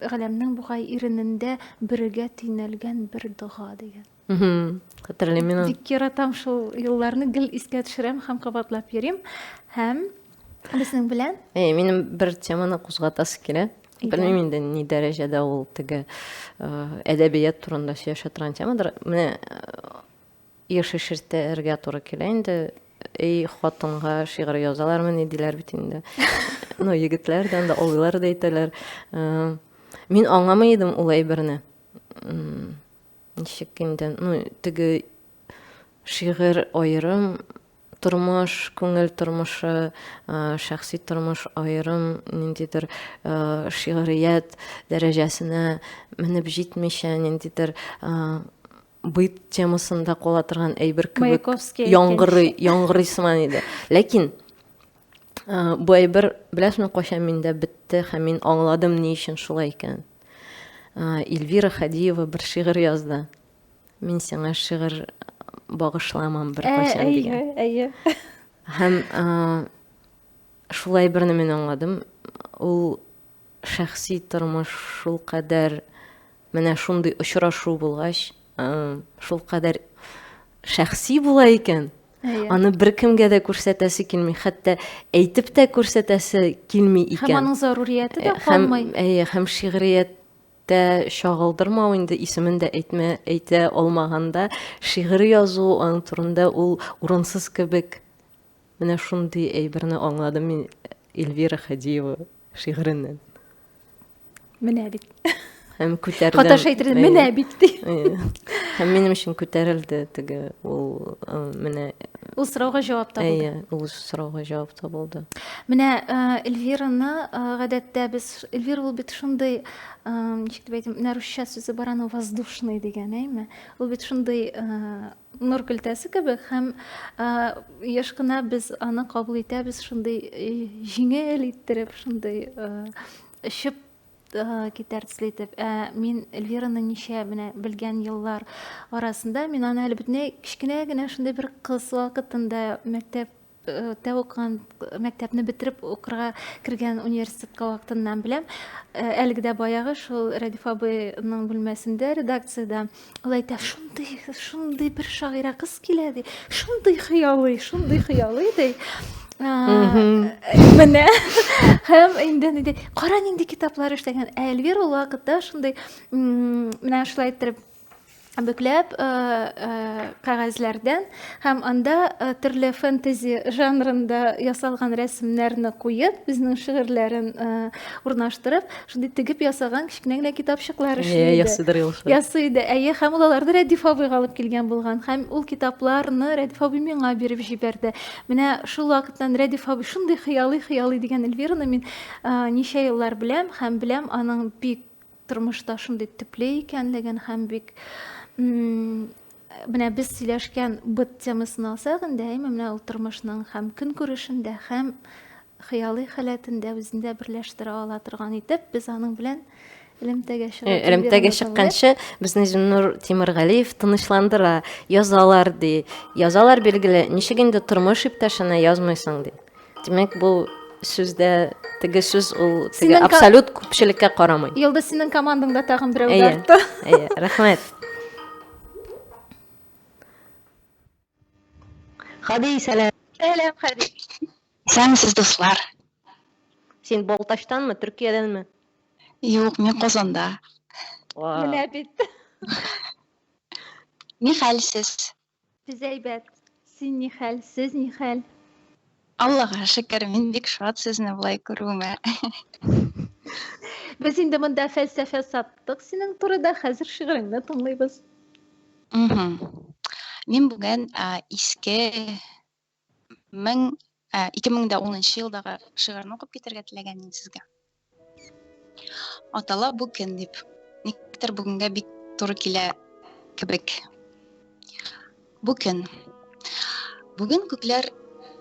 галәмнең бугай иренендә бөрегә төйнәлгән бер дога дигән. Хәтерлим мин аны. Бик яратам шул юлларны, гел искә төшерәм һәм кабатлап йөрим. Һәм безнең белән Әй, минем бер теманы кузгатасы килә. Белмим инде ни дәрәҗәдә ул теге э, әдәбият турында сөйләшә торган темадыр. Менә э, еш ишетергә туры килә инде. Эй, хатынга шигырь язалармыни диләр бит инде. Ну, егетләр дә анда абыйлар да әйтәләр. Э, мин аңламый идем ул әйберне. Ничек инде, ну, теге шигырь аерым тормыш, күңел тормышы, шәхси тормыш аерым ниндидер шигърият дәрәҗәсенә менеп җитмичә, ниндидер быт темасында кала торган әйбер кебек яңгырый, яңгырый сыман иде. Ләкин бу әйбер, беләсеңме, кайчан миндә бетте һәм мин аңладым ни өчен шулай икәнен. Эльвира Хадиева бер шигырь язды. Мин сиңа шигырь багышламам бер кайчан дигән. Әйе, әйе. Һәм шулай берне мин аңладым. Ул шәхси тормыш шулкадәр менә шундый очрашу булгач, шулкадәр шәхси була икән. Аны беркемгә дә күрсәтәсе килми, хәтта әйтеп тә күрсәтәсе килми икән. Һәм аның зарурияте дә калмый. Һәм, әйе, һәм шигърияттә чагылдырмау инде исемен дә әйтмә, әйтә алмаганда, шигырь язу аның турында ул урынсыз кебек. Менә шундый әйберне аңладым мин Эльвира Хадиева шигыреннән. Менә бит. Һәм күтәрдем. Хаташа әйтер, менә бит ди. Һәм минем өчен күтәрелде теге ул э, менә Ул сорауга җавап табылды. Әйе, ул сорауга җавап табылды. Менә э, Эльвираны э, гадәттә без Эльвира ул бит шундый, ничек дип әйтим, менә русча сүзе бар аның воздушный дигән, әйме? Ул бит шундый нур көлтәсе кебек һәм еш кына без аны кабул итәбез шундый җиңел иттереп, шундый очып китәр төсле итеп. Ә мин Эльвираны ничә менә белгән еллар арасында мин аны әле бөтенләй кечкенә генә шундый бер кыз вакытында мәктәп тә укыган мәктәпне бетереп укырга кергән университетка вакытыннан беләм. Әлеге дә баягы шул Рәдиф абыйның бүлмәсендә редакциядә ул әйтә, шундый, шундый бер шагыйрә кыз килә ди, шундый хыялый, шундый хыялый ди. Менә һәм инде нинди, кара нинди китаплар эшләгән. Ә Эльвира ул вакытта шундый, менә шулай иттереп. бөкләп э, э, кәгазьләрдән һәм анда э, төрле фэнтези жанрында ясалган рәсемнәрне куеп, үзенең шигырьләрен урнаштырып, шундый тегеп ясаган кечкенә генә китапчыклар эшли иде. Ясыйдыр ул. Ясый иде. Әйе, һәм ул аларны Рәдиф абыйга алып килгән булган. Һәм ул китапларны Рәдиф абый миңа биреп җибәрде. Менә шул вакыттан Рәдиф абый шундый хыялый-хыялый дигән Эльвираны мин ничә еллар беләм һәм беләм аның бик тормышта шундый төпле икәнлеген һәм бик менә без сөйләшкән быт темасын алсак инде, әйме, менә ул тормышның һәм көнкүрешендә, һәм хыялый халәтендә үзендә берләштерә ала торган итеп, без аның белән элемтәгә чыгып э, Элемтәгә чыкканчы безне Зиннур Тимергалиев тынычландыра, язалар ди. Язалар билгеле, ничек инде тормыш иптәшенә язмыйсың ди. Димәк, бу сүздә теге сүз ул теге Синең абсолют күпчелеккә карамый. Йолдыз, синең командаңда тагын берәү дә артты. Әйе, рәхмәт. Хади, сәлам. Сәлам, Хади. Исәнмесез, дуслар. Син Балтачтанмы, Төркиядәнме? Юк, мин Казанда. Менә бит. Ни хәл сез? Без әйбәт. Син ни хәл? Сез ни хәл? Аллага шөкер, мин бик шат сезне болай күрүемә. Без инде монда фәлсәфә саттык синең турыда, хәзер шигыреңне тыңлыйбыз. Мин бүген иске 2010 елдагы шигырьне укып китәргә теләгән идем сезгә. Атала бу көн дип. Никтер бүгенгә бик туры килә кебек. Бу көн. Бүген күкләр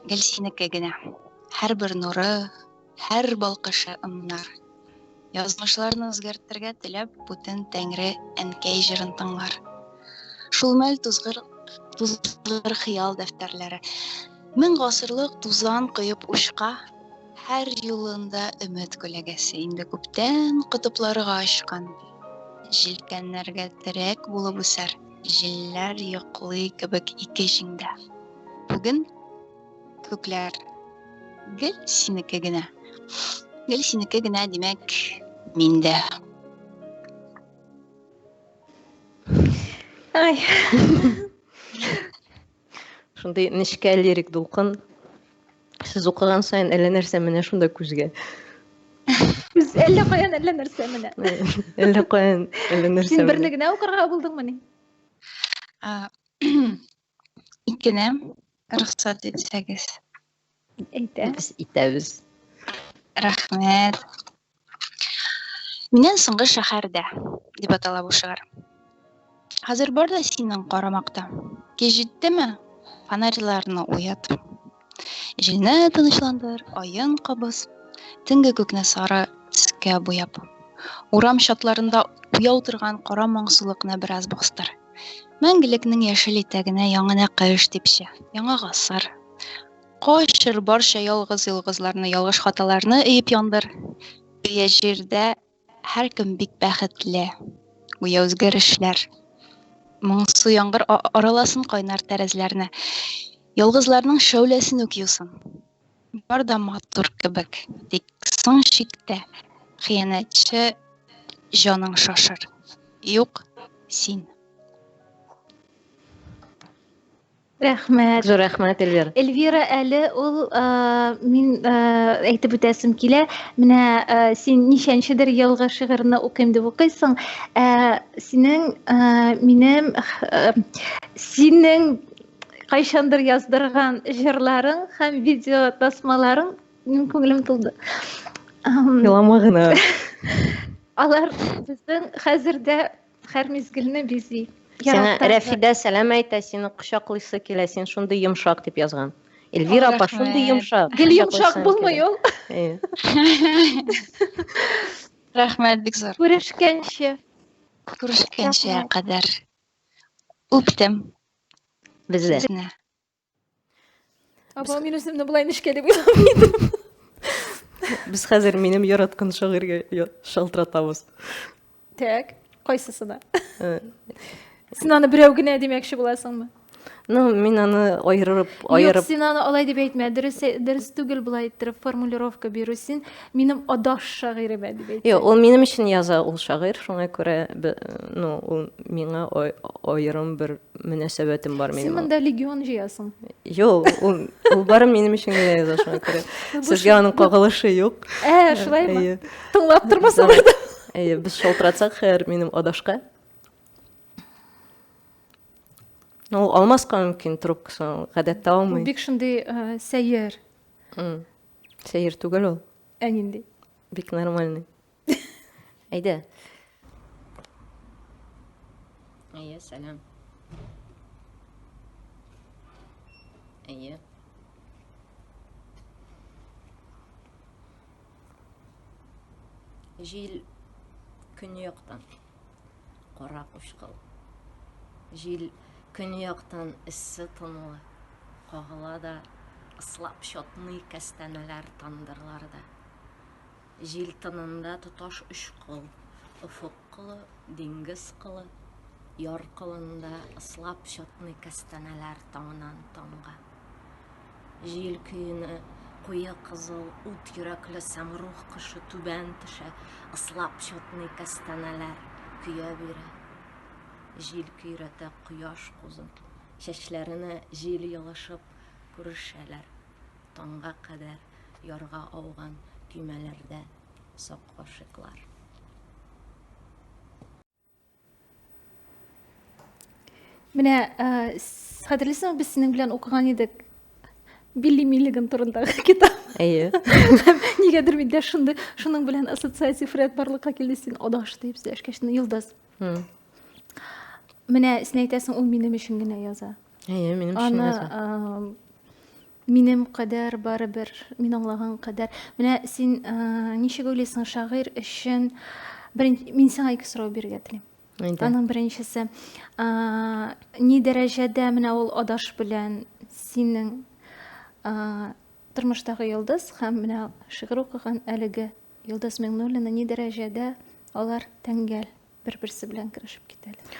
гел синеке генә. Һәрбер нуры, һәр балкышы ымнар. Язмышларны үзгәртергә теләп, бүтән тәңре әнкәй җырын тыңлар. Шул мәл тузгыр, тузгыр хыял дәфтәрләре. Мең гасырлык тузан коеп учка, һәр юлында өмет күләгәсе инде күптән котыпларга очкан. Җилкәннәргә терәк булып үсәр, җилләр йоклый кебек ике җиңдә. Бүген күкләр гел синеке генә. Гел синеке генә, димәк, мин дә. Ай. Шундый нечкә лирик дулкын. Сез укыган саен әллә нәрсә менә шунда күзгә. Күз әллә каян әллә нәрсә менә. Әллә каян әллә нәрсә. Син берне генә укырга булдыңмыни? Икене рөхсәт итсәгез. Әйтә. Без итәбез. Рәхмәт. Миннән соңгы шәһәрдә дип атала бу шигырь. Хәзер бар да синең карамакта. Кич җиттеме? Фонарьларны уят. Җилне тынычландыр, аен кабыз, төнге күкне сары төскә буяп. Урам чатларында уяу торган кара моңсулыкны бераз бастыр. Мәңгелекнең яшел итәгенә яңа нәкыш типчә, яңа гасыр. Качыр барча ялгыз йолгызларны, ялгыш хаталарны өеп яндыр. Гүя җирдә һәркем бик бәхетле. Гүя үзгәрешләр. Моңсу яңгыр араласын кайнар тәрәзләрне. Ялгызларның шәүләсен үк юсын. Бар да матур кебек, тик соң чиктә хыянәтче җаның шашыр. Юк, син. Рәхмәт. Зур рәхмәт, Эльвира. Эльвира әле ул мин әйтеп үтәсем килә. Менә син ничәнчедер елгы шигырьне укыйм дип укыйсың. Ә синең минем синең кайчандыр яздырган җырларың һәм видео тасмаларың минем күңелем тулды. Елама гына. Алар безнең хәзер дә һәр мизгелне бизи. Сиңа Рәфидә сәлам әйтә, сине кочаклыйсы килә, син шундый йомшак дип язган. Эльвира апа шундый йомшак. Гел йомшак булмый ул. Рәхмәт бик зур. Күрешкәнче. Күрешкәнчә кадәр. Үптем. Бездә. Апа, мин үземне болай нечкә дип уйламый идем. Без хәзер минем яраткан шагыйрьгә шалтыратабыз. Так, кайсысына? Э. Син аны берәү генә димәкче буласыңмы? Ну, мин аны аерып, аерып. Юк, син аны алай дип әйтмә. Дөрес, дөрес түгел болай иттереп формулировка бирү. Син минем адаш шагыйремә дип әйт. Юк, ул минем өчен яза ул шагыйрь, шуңа күрә, ну, ул миңа аерым бер мөнәсәбәтем бар минем. Син монда легион җыясың. Юк, ул, ул бары минем өчен генә яза, шуңа күрә. Сезгә аның кагылышы юк. Ә, шулаймы? Тыңлап тормасалар да. Әйе, без шалтыратсак хәер минем адашка. Ну, ул алмаска мөмкин трубкасын, гадәттә алмый. Ул бик шундый э, сәер. Сәер түгел ул. Ә нинди? Бик нормальный. Әйдә. Әйе, сәлам. Әйе. Җил көньяктан. Кара кучкыл. Җил көньяктан эссе тынлы кагыла да, ыслап чатный кәстәнәләр тандырларда. Җил тынында тоташ өч кыл, офык кылы, диңгез кылы, яр кылында ыслап чатный кәстәнәләр таңнан таңга. Җил көенә куе кызыл ут йөрәкле сәмрух кошы түбән төшә, ыслап чатный кәстәнәләр көя бирә. Җил көйрәтә кояш кузын, чәчләренә җил елышып күрешәләр. Таңга кадәр ярга ауган көймәләрдә сак гашыйклар. Менә э, хәтерлисеңме, без синең белән укыган идек Билли Миллиган турындагы китап. Әйе. Нигәдер миндә шундый шуның белән ассоциатив ряд барлыкка килде, син адаш дип сөйләшкәч, Йолдыз. Менә син әйтәсең, ул минем өчен генә яза. Әйе, минем өчен яза. Минем кадәр барыбер, мин аңлаган кадәр. Менә син ничек уйлыйсың, шагыйрь өчен мин сиңа ике сорау бирергә телим. Әйдә. Аның беренчесе, ни дәрәҗәдә менә ул адаш белән синең тормыштагы йолдыз һәм менә шигырь укыган әлеге Йолдыз Миңнуллина ни дәрәҗәдә алар тәңгәл бер-берсе белән керешеп китәләр?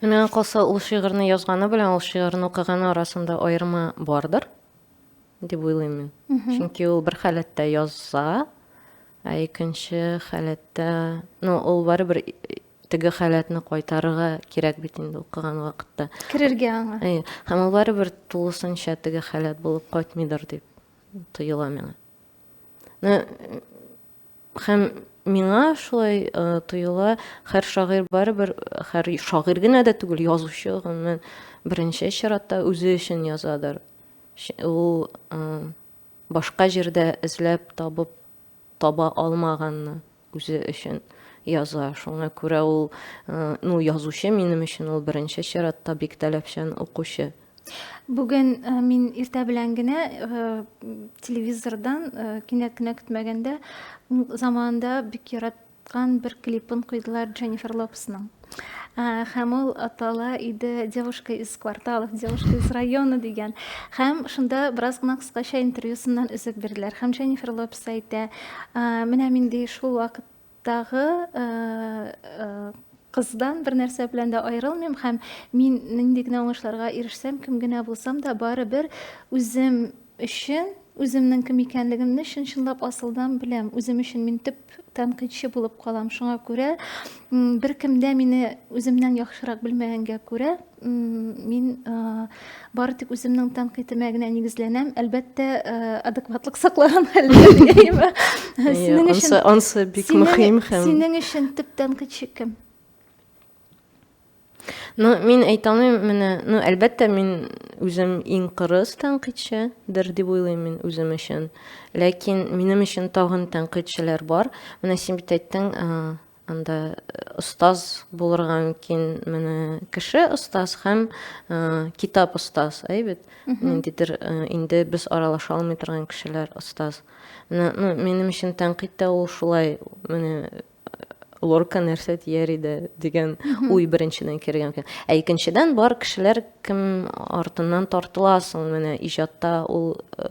Миңа калса, ул шигырьне язганы белән ул шигырьне укыганы арасында аерма бардыр, дип уйлыйм мин. Чөнки ул бер халәттә язса, ә икенче халәттә, ну, ул барыбер теге халәтне кайтарырга кирәк бит инде укыган вакытта. Керергә аңа. Әйе. Һәм ул барыбер тулысынча теге халәт булып кайтмыйдыр дип тоела миңа. Ну, һәм миңа шулай э, тоела, һәр шагыйрь барыбер, һәр шагыйрь генә дә түгел, язучы гомумән беренче чиратта үзе өчен язадыр. Ул э, башка җирдә эзләп табып таба алмаганны үзе өчен яза. Шуңа күрә ул, э, ну, язучы минем өчен ул беренче чиратта бик таләпчән укучы. Бүген э, мин иртә белән генә э, телевизордан кинәт кенә көтмәгәндә заманында бик яраткан бер клипын куйдылар Дженнифер Лопесның. Һәм ул атала иде Девушка из кварталов, Девушка из района дигән. Һәм шунда бераз гына кыскача интервьюсыннан өзек бирделәр. Һәм Дженнифер Лопес әйтә, менә мин ди шул вакыттагы кыздан бер нәрсә белән дә аерылмыйм һәм мин нинди генә уңышларга ирешсәм, кем генә булсам да, барыбер үзем өчен, үземнең кем икәнлегемне чын-чынлап асылдан беләм. Үзем өчен мин төп тәнкыйтьче булып калам. Шуңа күрә беркем дә мине үземнән яхшырак белмәгәнгә күрә, мин бары тик үземнең тәнкыйтемә генә нигезләнәм. Әлбәттә, адекватлык саклаган хәлдә, дигәйме. Синең өчен ансы бик мөһим һәм Синең өчен төп тәнкыйтьче кем? Ну, мин әйтә алмыйм, менә, ну, әлбәттә, мин үзем иң кырыс тәнкыйтьчедер дип уйлыйм мин үзем өчен. Ләкин минем өчен тагын тәнкыйтьчеләр бар. Менә син бит әйттең, анда остаз булырга мөмкин, менә кеше остаз һәм китап остаз, әй бит? Ниндидер инде без аралаша алмый торган кешеләр остаз. Менә, ну, минем өчен тәнкыйть тә ул шулай, менә Лорка нәрсә дияр иде дигән уй беренчедән кергән икән. Ә икенчедән бар кешеләр кем артыннан тартыласың, менә иҗатта ул э,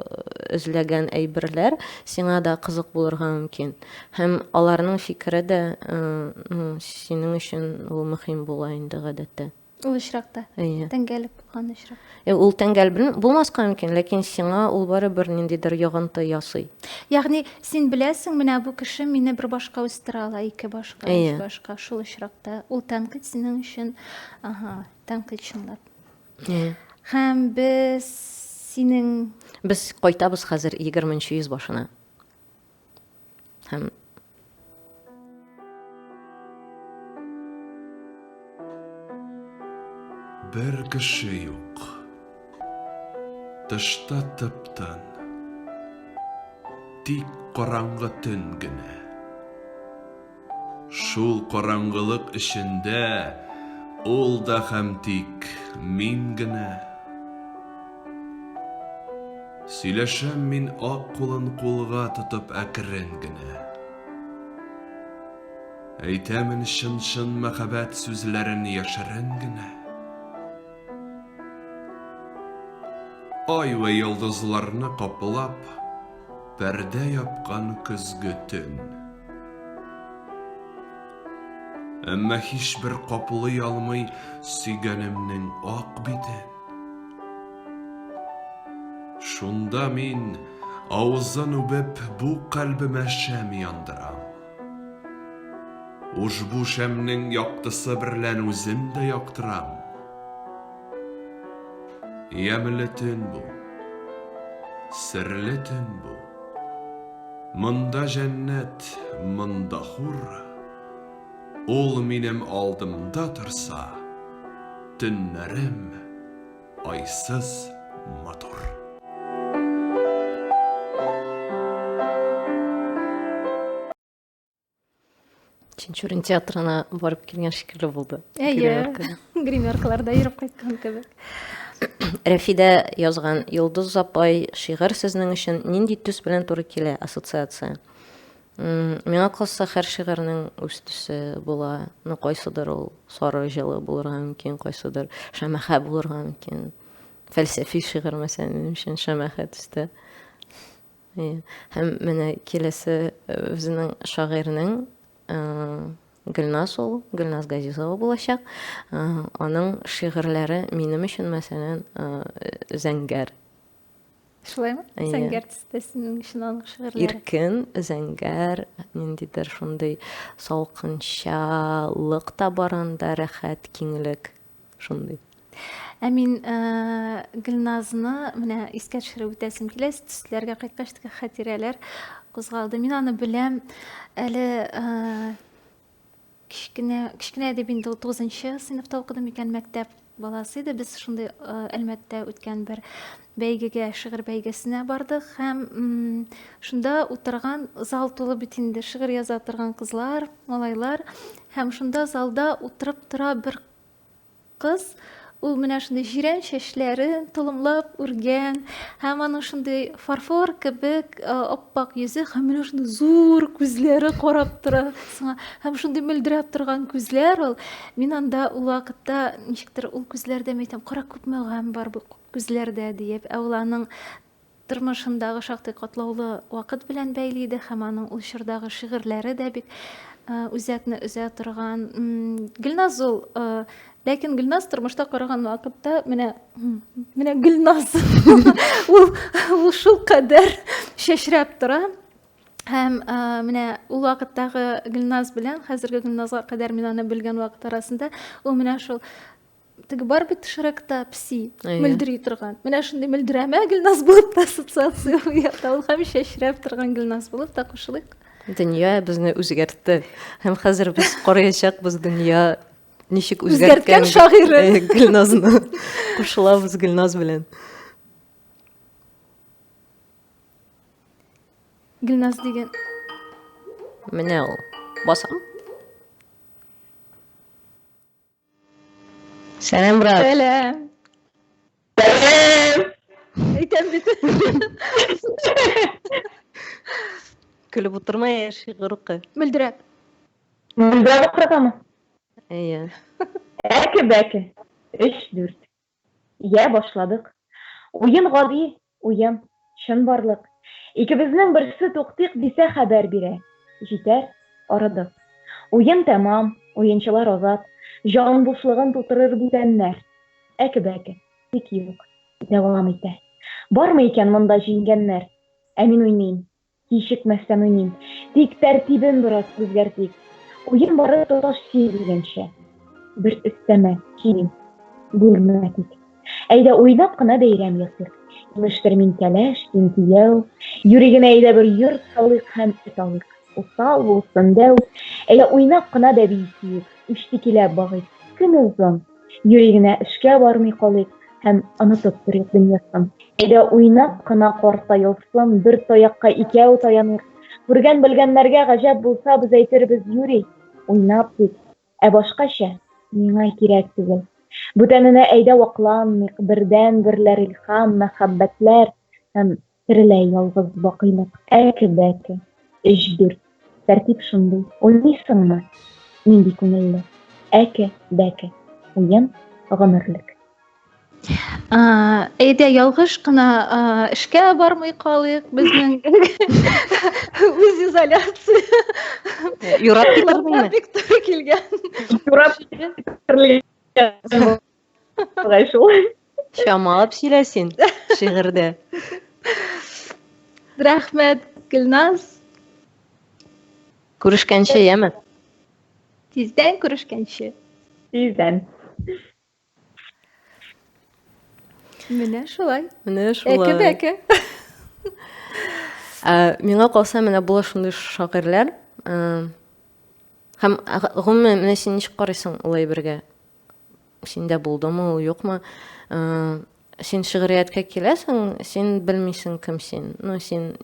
эзләгән әйберләр сиңа да кызык булырга мөмкин. Һәм аларның фикере дә э, ну, синең өчен ул мөһим була инде гадәттә. Ул очракта. Әйе. Тәңгәлек булган очрак. Э, ул тәңгәл булмаска мөмкин, ләкин сиңа ул барыбер ниндидер йогынты ясый. Ягъни син беләсең, менә бу кеше мине бер башка үстерә ала, ике башка, өч башка. Шул очракта ул тәнкыйть синең өчен, ага, тәнкыйть чынлап. Әйе. Һәм без синең Без кайтабыз хәзер 20 йөз башына. Һәм Бер кеше юк. Тышта тып-тын. Тик караңгы төн генә. Шул караңгылык эчендә ул да һәм тик мин генә. Сөйләшәм мин ак кулын кулга тотып әкрен генә. Әйтәмен чын-чын мәхәббәт сүзләрен яшерен генә. Ай вә йолдызларны каплап, пәрдә япкан көзге төн. Әмма һичбер каплый алмый сөйгәнемнең ак битен. Шунда мин, авызын үбеп, бу кальбемә шәм яндырам. Ушбу шәмнең яктысы берлән үзем дә яктырам. Ямьле төн бу. Серле төн бу. Монда җәннәт, монда хур. Ул минем алдымда торса, төннәрем айсыз матур. Тинчурин театрына барып килгән шикелле булды. Әйе, гримеркаларда йөреп кайткан кебек. Рәфидә язган Йолдыз апай шигырь сезнең өчен нинди төс белән туры килә ассоциация? Миңа калса, һәр шигырьнең үз төсе була. Ну, кайсыдыр ул сары җылы булырга мөмкин, кайсыдыр шәмәхә булырга мөмкин. Фәлсәфи шигырь, мәсәлән, минем өчен шәмәхә төстә. Һәм менә киләсе э, безнең шагыйрьнең э, Гөлназ ул, Гөлназ Газизова булачак. Э, аның шигырьләре минем өчен, мәсәлән, зәңгәр. Шулаймы? Зәңгәр төстә синең өчен аның шигырьләре. Иркен, зәңгәр, ниндидер шундый салкынчалык та бар анда, рәхәт, киңлек. Шундый. Ә мин э, Гөлназны менә искә төшереп үтәсем килә, төсләргә кайткач теге хатирәләр кузгалды. Мин аны беләм әле э, кечкенә, кечкенә дип инде ул 9 сыйныфта укыдым икән, мәктәп баласы иде. Без шундый э, Әлмәттә үткән бер бәйгегә, шигырь бәйгесенә бардык һәм шунда утырган зал тулы бит инде шигырь яза торган кызлар, малайлар һәм шунда залда утырып тора бер Кыз, ул менә шундый җирән чәчләрен толымлап үргән һәм аның шундый фарфор кебек ап-ак йөзе һәм менә шундый зур күзләре карап тора сиңа. Һәм шундый мөлдерәп торган күзләр ул. Мин анда ул вакытта ничектер ул күзләрдә әйтәм, кара күпме гамь бар бу күзләрдә диеп. Ә ул аның тормышындагы шактый катлаулы вакыт белән бәйле иде һәм аның ул чордагы шигырьләре дә бик үзәкне өзә торган. Гөлназ ул, ләкин Гөлназ тормышта караган вакытта менә менә Гөлназ ул ул шул кадәр чәчрәп тора. Һәм менә ул вакыттагы Гөлназ белән хәзерге Гөлназга кадәр мин аны белгән вакыт арасында ул менә шул Теге бар бит Шректа пси, мөлдери торган. Менә шундый мөлдерәмә Гөлназ булып та ассоциация уята ул һәм чәчрәп торган Гөлназ булып та кушылыйк. Дөнья безне үзгәртте. Һәм хәзер без караячакбыз дөнья ничек үзгәрткән шагыйре Гөлназны. Кушылабыз Гөлназ белән. Гөлназ дигән. Менә ул. Басам. Сәлам, брат. Сәлам. Сәлам. Әйтәм бит. Көлеп утырма, я шигырь укы. Мөлдерәп. Мөлдерәп укыргамы? Әйе. Әке бәке. Өч, дүрт. Йә, башладык. Уен гади, уен, чынбарлык. Икебезнең берсе туктыйк дисә хәбәр бирә. Җитәр, арыдык. Уен тәмам, уенчылар азат. Җан бушлыгын тутырыр бүтәннәр. Әке-бәке, тик юк, дәвам итә. Бармы икән монда җиңгәннәр? Ә мин уйныйм, кичекмәстән уйныйм. Тик тәртибен бераз үзгәртик. Уен бары тоташ син дигәнчә. Бер өстәмә килим, бүлмә тик. Әйдә уйнап кына бәйрәм ясыйк. Имештер мин кәләш, син кияү. Юри генә әйдә бер йорт салыйк һәм эт алыйк. Усал булсын, дәү. Әйдә уйнап кына бәби сөйик, үчтекиләп багыйк. Көн озын. Юри генә эшкә бармый калыйк һәм онытып торыйк дөньясын. Әйдә уйнап кына картаелсын, бер таякка икәү таяныйк. Күргән-белгәннәргә гаҗәп булса, без әйтербез юри, уйнап дип. Ә башкача миңа кирәк түгел. Бүтәненә әйдә вакланмыйк, бердәнберләр илһам, мәхәббәтләр һәм тереләй ялгыз бакыйлык. Әке-бәке, өч-дүрт, тәртип шундый. Уйныйсыңмы? Нинди күңелле. Әке-бәке, уен гомерлек. Әйдә, ялгыш кына эшкә бармый калыйк, безнең үзизоляция. Юрап китердеңме? Бик туры килгән. Юрап китерелгән. Шул. Чамалап сөйлә син шигырьдә. Рәхмәт, Гөлназ. Күрешкәнче, яме? Тиздән күрешкәнче. Тиздән. Менә шулай. Менә шулай. Әке-бәке. Ә, миңа калса, менә була шундый шагыйрьләр. Ә, һәм гомумән, менә син ничек карыйсың ул әйбергә? Синдә булдымы ул, юкмы? Ә, син шигърияткә киләсең, син белмисең кем син. Ну, син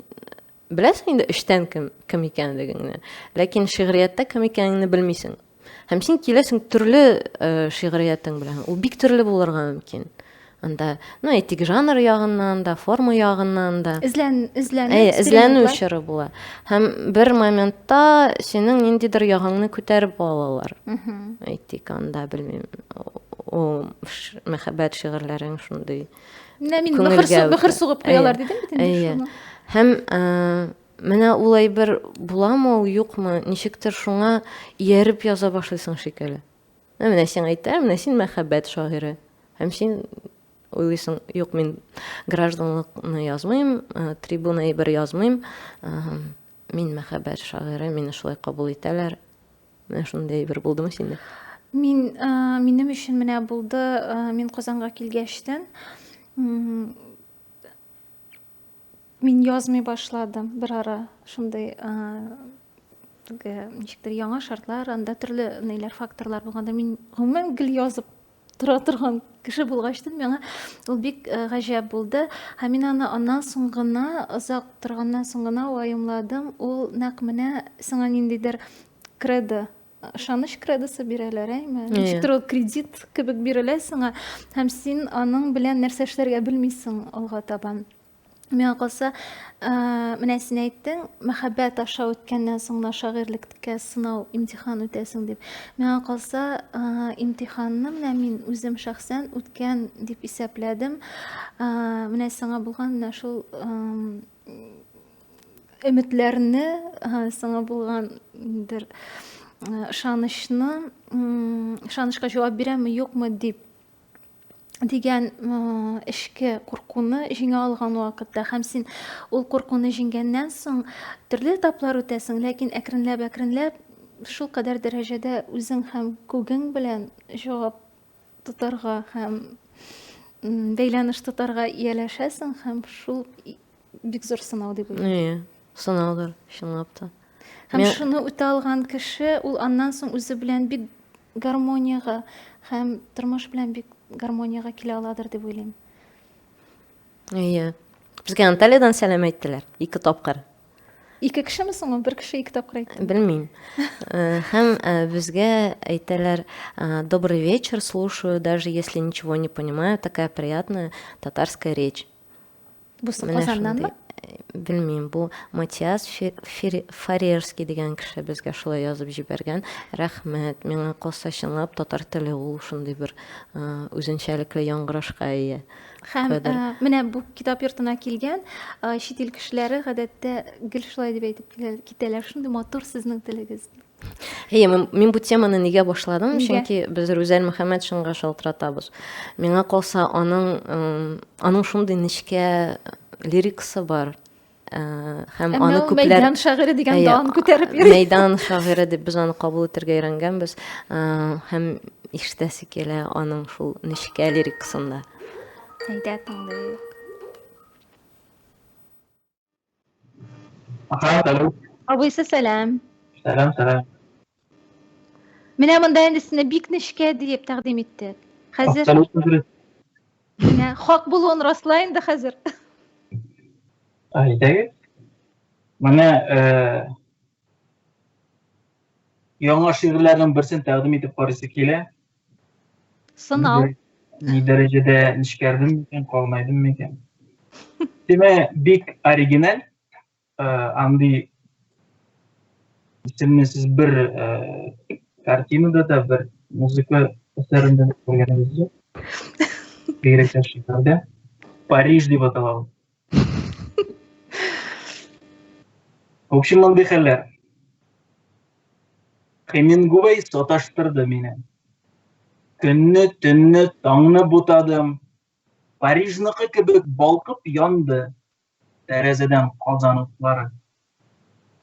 беләсең инде эчтән кем кем икәнлегеңне, ләкин шигърияттә кем икәнеңне белмисең. Һәм син киләсең төрле э, шигъриятең белән. Ул бик төрле булырга мөмкин. Анда, ну, әйтик, жанр ягыннан да, форма ягыннан да. Эзлән, эзләнү, Әйе, эзләнү чоры була. Һәм бер моментта синең ниндидер ягыңны күтәреп алалар. Әйтик, анда, белмим, ул мәхәббәт шигырьләрең шундый Менә мин мөхер, мөхер сугып куялар дидем бит инде шуны. Һәм менә ул әйбер буламы ул, юкмы, ничектер шуңа ияреп яза башлыйсың шикелле. Менә сиңа әйтәм, менә син мәхәббәт шагыйре. Һәм син уйлыйсың, юк, мин гражданлыкны язмыйм, трибуна әйбер язмыйм. Мин мәхәббәт шагыйре, мине шулай кабул итәләр. Менә шундый әйбер булдымы синдә? Мин, э, минем өчен менә булды, э, мин Казанга килгәчтен, мин язмый башладым бер ара шундый э, теге ничектер яңа шартлар, анда төрле ниләр факторлар булганда мин гомумән гел язып тора торган кеше булгачтын миңа ул бик э, гаҗәп булды. Һәм мин аны аннан соң гына, озак торганнан соң гына ваемладым. Ул нәкъ менә сиңа ниндидер кредо, ышаныч кредосы бирәләр, әйме? Ничектер ул кредит кебек бирелә сиңа, һәм син аның белән нәрсә эшләргә белмисең алга табан. Миңа калса, э, менә син әйттең, мәхәббәт аша үткәннән соң гына шагыйрьлеккә сынау, имтихан үтәсең дип. Миңа калса, э, имтиханны менә мин үзем шәхсән үткән дип исәпләдем. Э, менә сиңа булган менә шул өметләрне, сиңа булган бер ышанычны, ышанычка җавап бирәмме, юкмы дип дигән эчке куркуны җиңә алган вакытта һәм син ул куркуны җиңгәннән соң төрле этаплар үтәсең, ләкин әкренләп-әкренләп шул кадәр дәрәҗәдә үзең һәм күгең белән җавап тотарга һәм бәйләнеш тотарга ияләшәсең һәм шул бик зур сынау дип уйлыйм. Әйе, сынаудыр, чынлап та. Һәм шуны үтә алган кеше ул аннан соң үзе белән бик гармониягә һәм тормыш белән бик гармониягә килә аладыр дип уйлыйм. Әйе. Безгә Анталиядән сәлам әйттеләр ике тапкыр. Ике кешеме соң ул? Бер кеше ике тапкыр әйтте. Белмим. Э, һәм э, безгә әйтәләр, э, добрый вечер, слушаю, даже если ничего не понимаю, такая приятная татарская речь. Бусы Казаннанмы? Белмим, бу Матиас Фарерский дигән кеше безгә шулай язып җибәргән. Рәхмәт. Миңа калса, чынлап татар теле ул шундый бер үзенчәлекле яңгырашка ия. Һәм менә бу китап йортына килгән чит ил кешеләре гадәттә гел шулай дип әйтеп китәләр. Шундый матур сезнең телегез. Әйе, мин бу теманы нигә башладым? Чөнки без Рүзәл Мөхәммәтшинга шалтыратабыз. Миңа калса, аның аның шундый нечкә лирикасы бар. Э, һәм аны күпләр Мәйдан шагыйре дигән дан күтәреп йөри. Мәйдан шагыйре дип без аны кабул итәргә өйрәнгәнбез. Э, һәм ишетәсе килә аның шул нечкә лирикасын да. Әйдә, тыңлыйк. Аха, Абыйсы сәлам. Сәлам, сәлам. Менә монда инде сезне бик нечкә диеп тәкъдим иттек. Хәзер Менә хак булуын расла инде хәзер. Әйдәгез. Менә э, яңа шигырьләрнең берсен тәкъдим итеп карыйсы килә. Сынау. Ни дәрәҗәдә нечкәрдем микән, калынайдым микән? Тема бик оригиналь. Э, андый исемне сез бер э, картинада да, бер музыка әсәрендә дә күргәнегез юк. Бигрәк тә шигырьдә. Париж дип атала ул. В общем, мондый хәлләр. Хемингуэй саташтырды мине. Көнне, төнне, таңны бутадым. Парижныкы кебек балкып янды тәрәзәдән Казан утлары.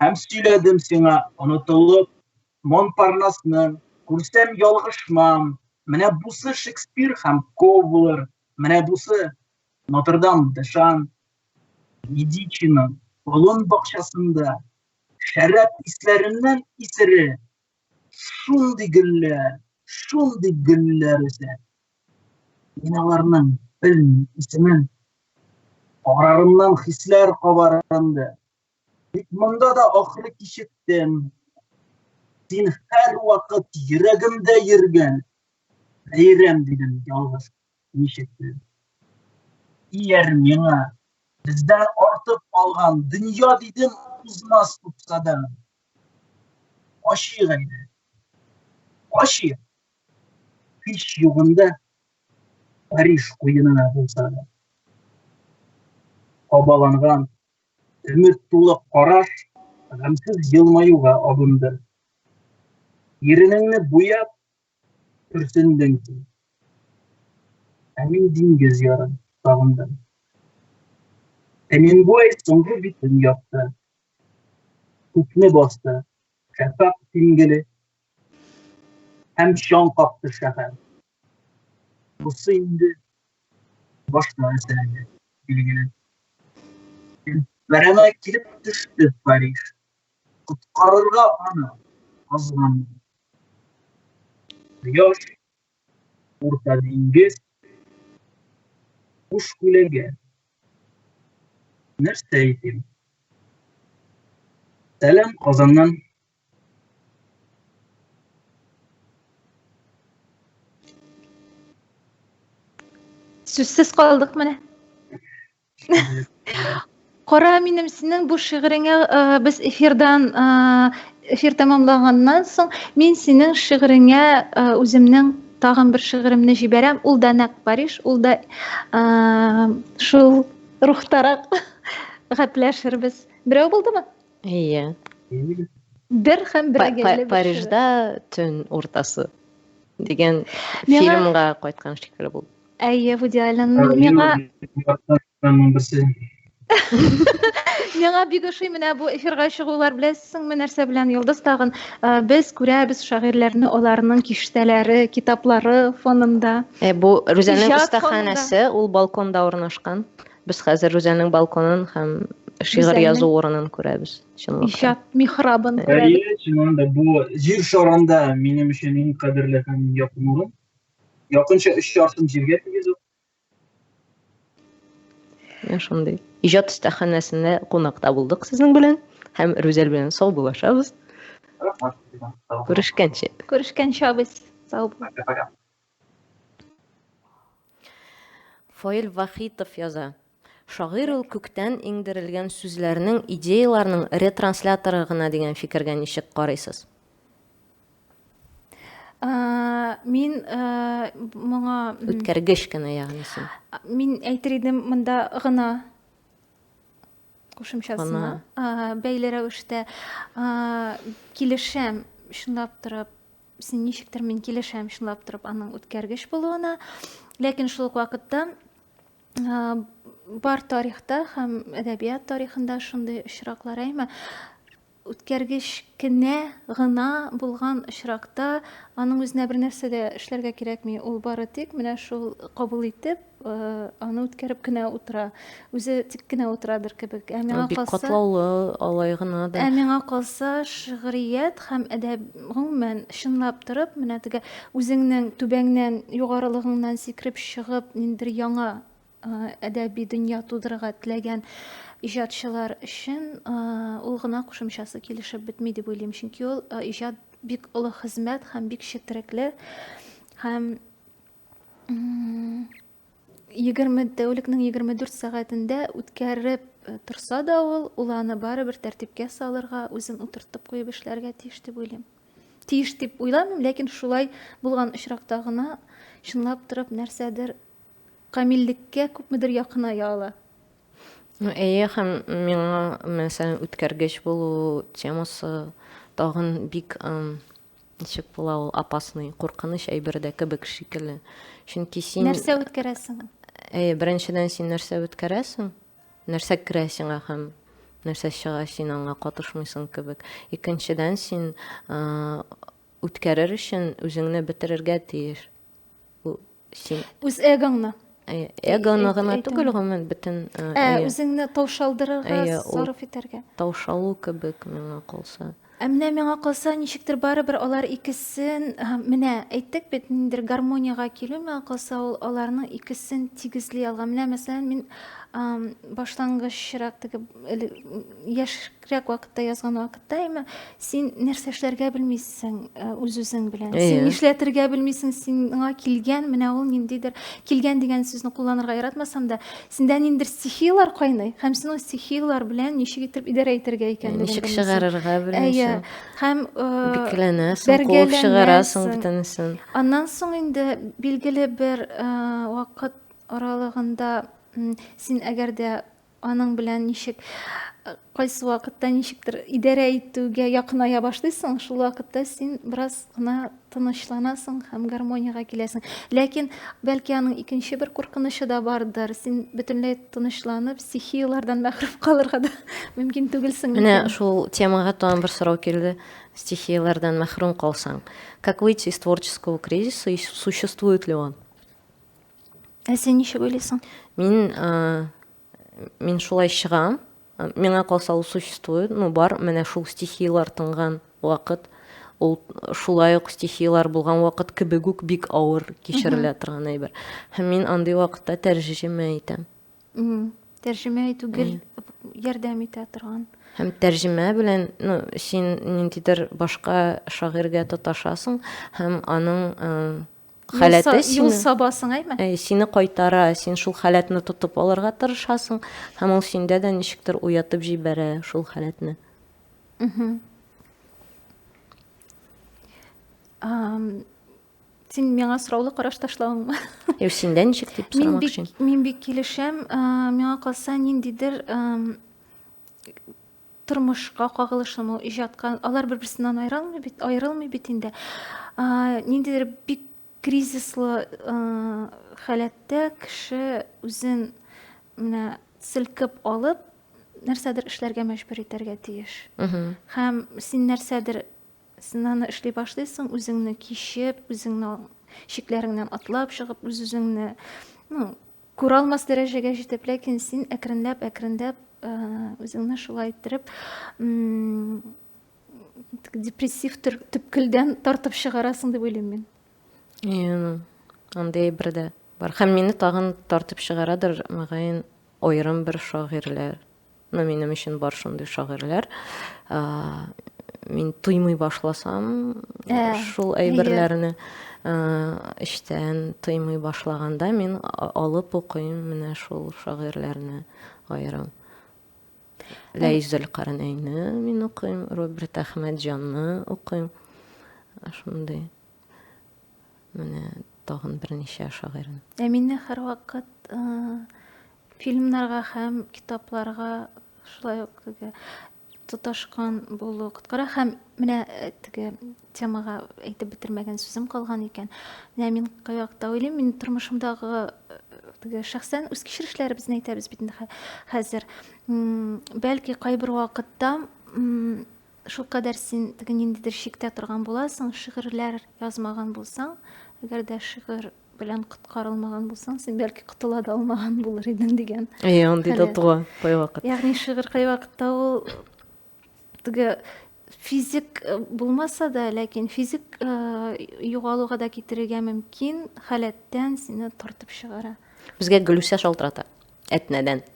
Һәм сөйләдем сиңа, онытылып, Монпарнасны, күрсәм ялгышмам, менә бусы Шекспир һәм Ко булыр, менә бусы Нотр-Дам де Шан, Медичиның болын бакчасында шәраб исләреннән исере шундый гөлләр, шундый гөлләр үсә. Мин аларның белмим исемен. Карарымнан хисләр кабарынды. Тик монда да ахыры кичектем. Син һәрвакыт йөрәгемдә йөргән. Бәйрәм дидем ялгыш ничектер. Ияр миңа, бездән артып алган дөнья дидем узмас тупсадан. Качыйк әйдә. Качыйк. Һич югында Париж куенына булса да. Кабаланган, өмет тулы караш гамьсез елмаюга абынды. Иренеңне буяп, Көрсендең син. Ә мин диңгез ярын сагындым. Хемингуэй соңгы битен япты. Күкне басты шәфәкъ тимгеле. Һәм чаң какты шәһәр. Бусы инде башка әсәре, билгеле. Бәрәмә килеп төште Париж. Коткарырга аны азган. Кояш, Урта диңгез, буш күләгә. Нәрсә әйтим? Сәлам Казаннан. Сүзсез калдык менә. Кара, минем синең бу шигыреңә э, без эфирдан э, эфир тәмамланганнан соң мин синең шигыреңә э, үземнең тагын бер шигыремне җибәрәм. Ул да нәкъ Париж, ул да шул рухтарак гәпләшербез. Берәү булдымы? Әйе. Бер һәм берәгәйле Парижда төн уртасы дигән фильмга кайткан шикелле булды. Әйе, Вуди Аллен. Миңа берсе. Миңа бик ошый менә бу эфирга чыгулар, беләсеңме нәрсә белән Йолдыз тагын э, без күрәбез шагыйрьләрне аларның киштәләре, китаплары фонында. Э, бу Рүзәлнең остаханәсе, ул балконда урнашкан. Без хәзер Рүзәлнең балконын һәм шигырь язу урынын күрәбез. Чынлыкта. Иҗат михрабын күрәбез. Әйе, чыннан да бу җир шарында минем өчен иң кадерле һәм якын урын. Якынча өч яртым җиргә тигез ул. Менә шундый. Иҗат остаханәсендә кунакта булдык сезнең белән һәм Рүзәл белән сау булашабыз. Рәхмәт. Күрешкәнче. Күрешкәнче, абый. Сау бул. Пока. Фаил Вахитов яза. Шагыйрь ул күктән иңдерелгән сүзләрнең, идеяларның ретрансляторы гына дигән фикергә ничек карыйсыз? Мин моңа Үткәргеч кенә ягъни син. Мин әйтер идем, монда гына кушымчасына бәйле рәвештә килешәм. чынлап торып син ничектер мин килешәм чынлап торып аның үткәргеч булуына. Ләкин шул ук вакытта бар тарихта һәм әдәбият тарихында шундый очраклар әйме үткәргеч кенә гына булган очракта аның үзенә бер нәрсә дә эшләргә кирәкми. Ул бары тик менә шул кабул итеп, аны үткәреп кенә утыра. Үзе тик кенә утырадыр кебек. Ә миңа бик калса, катлаулы алай гына да. Ә миңа калса, шигърият һәм әдәб гомумән чынлап торып, менә теге үзеңнең түбәңнән, югарылыгыңнан сикереп чыгып, ниндидер яңа әдәби дөнья тудырырга теләгән иҗатчылар өчен ул гына кушымчасы килешеп бетми дип уйлыйм. Чөнки ул иҗат бик олы хезмәт һәм бик четерекле һәм 20 тәүлекнең 24 сәгатендә үткәреп торса да ул, ул аны барыбер тәртипкә салырга, үзен утыртып куеп эшләргә тиеш дип уйлыйм. Тиеш дип уйламыйм, ләкин шулай булган очракта гына чынлап торып нәрсәдер камиллеккә күпмедер якыная ала. Ну, әйе, һәм миңа, мәсәлән, үткәргеч булу темасы тагын бик ничек була ул опасный, куркыныч әйбер дә кебек шикелле. Чөнки син Нәрсә үткәрәсең? Әйе, беренчедән син нәрсә үткәрәсең? Нәрсә керә сиңа һәм нәрсә чыга, син аңа катышмыйсың кебек. Икенчедән, син үткәрер өчен үзеңне бетерергә тиеш. Син үз эгоңны. Эгоны гына түгел, гомумән бөтен ә, үзеңне таушалдырырга, сарыф итәргә. Таушалу кебек миңа калса. Ә менә миңа калса, ничектер барыбер алар икесен, менә әйттек бит, ниндидер гармониягә килү миңа калса, ул аларның икесен тигезли алган. Менә мәсәлән, мин башлангычрак теге яшьрәк вакытта язган вакытта әмма син нәрсә эшләргә белмисең э, үз-үзең белән. Син нишләтергә белмисең, сиңа килгән менә ул ниндидер килгән дигән сүзне кулланырга яратмасам да, синдә ниндидер стихиялар кайный һәм син ул стихиялар белән ничек итеп идарә итәргә икәнлеген Ничек чыгарырга белмисең. Һәм э, бикләнәсең, куып чыгарасың бөтенесен. Аннан соң инде билгеле бер э, вакыт аралыгында син әгәр дә аның белән ничек кайсы вакытта ничектер идарә итүгә якыная башлыйсың, шул вакытта син бераз гына тынычланасың һәм гармониягә киләсең. Ләкин бәлки аның икенче бер куркынычы да бардыр. Син бөтенләй тынычланып, стихияләрдән мәхрүм калырга да мөмкин түгелсең. Менә шул темага тагын бер сорау килде. Стихияләрдән мәхрүм калсаң, как выйти из творческого кризиса и существует ли он? Ә син ничек уйлыйсың? Мин мин шулай чыгам. Миңа калса ул существует, ну бар, менә шул стихиялар тынган вакыт. Ул шулай ук стихиялар булган вакыт кебек үк бик авыр кичерелә торган әйбер. Һәм мин андый вакытта тәрҗемә итәм. Тәрҗемә итү гел ярдәм итә торган. Һәм тәрҗемә белән, ну, син ниндидер башка шагыйрьгә тоташасың һәм аның халәте сине юл сабасың, әйме? Әй, сине кайтара, син шул халәтне тотып алырга тырышасың, һәм ул синдә дә ничектер уятып җибәрә шул халәтне. Син миңа сораулы караш ташлавыңмы? Юк, синдә ничек дип сорамакчы. Мин бик килешәм. Миңа калса, ниндидер тормышка кагылышлымы, иҗатка, алар бер-берсеннән аерылмый бит, аерылмый бит инде. Ниндидер бик кризислы халәттә кеше үзен менә селкеп алып, нәрсәдер эшләргә мәҗбүр итәргә тиеш. Һәм син нәрсәдер син аны эшли башлыйсың, үзеңне кичеп, үзеңне чикләреңнән атлап чыгып, үз-үзеңне, ну, күралмас дәрәҗәгә җитеп, ләкин син әкренләп, әкренләп үзеңне шулай иттереп депрессив төпкелдән тартып чыгарасың дип уйлыйм мин. Иә, андый әйбер дә бар. Һәм мине тагын тартып чыгарадыр, мөгаен, аерым бер шагыйрьләр. Ну, минем өчен бар шундый шагыйрьләр. Мин тоймый башласам, ә, шул әйберләрне эчтән тоймый башлаганда мин алып укыйм менә шул шагыйрьләрне аерым. Ләйс Зөлкарнәйне мин укыйм, Роберт Әхмәтҗанны укыйм. Шундый. Менә тагын берничә шагыйрьне. Ә мине һәрвакыт фильмнарга һәм китапларга шулай ук теге тоташкан булу коткара һәм менә э, теге темага әйтеп бетермәгән сүзем калган икән. Менә мин кайвакытта уйлыйм, мин тормышымдагы э, теге шәхсән үз кичерешләребезне әйтәбез бит инде хәзер. Бәлки кайбер вакытта шулкадәр син теге ниндидер чиктә торган буласың, шигырьләр язмаган булсаң, әгәр дә шигырь белән коткарылмаган булсаң, син бәлки котыла да алмаган булыр идең дигән. Әйе, андый да туа кайвакыт. Ягъни шигырь кайвакытта ул теге физик э, булмаса да, ләкин физик э, югалуга да китерергә мөмкин халәттән сине тартып чыгара. Безгә Гөлүсә шалтырата. Әтнәдән.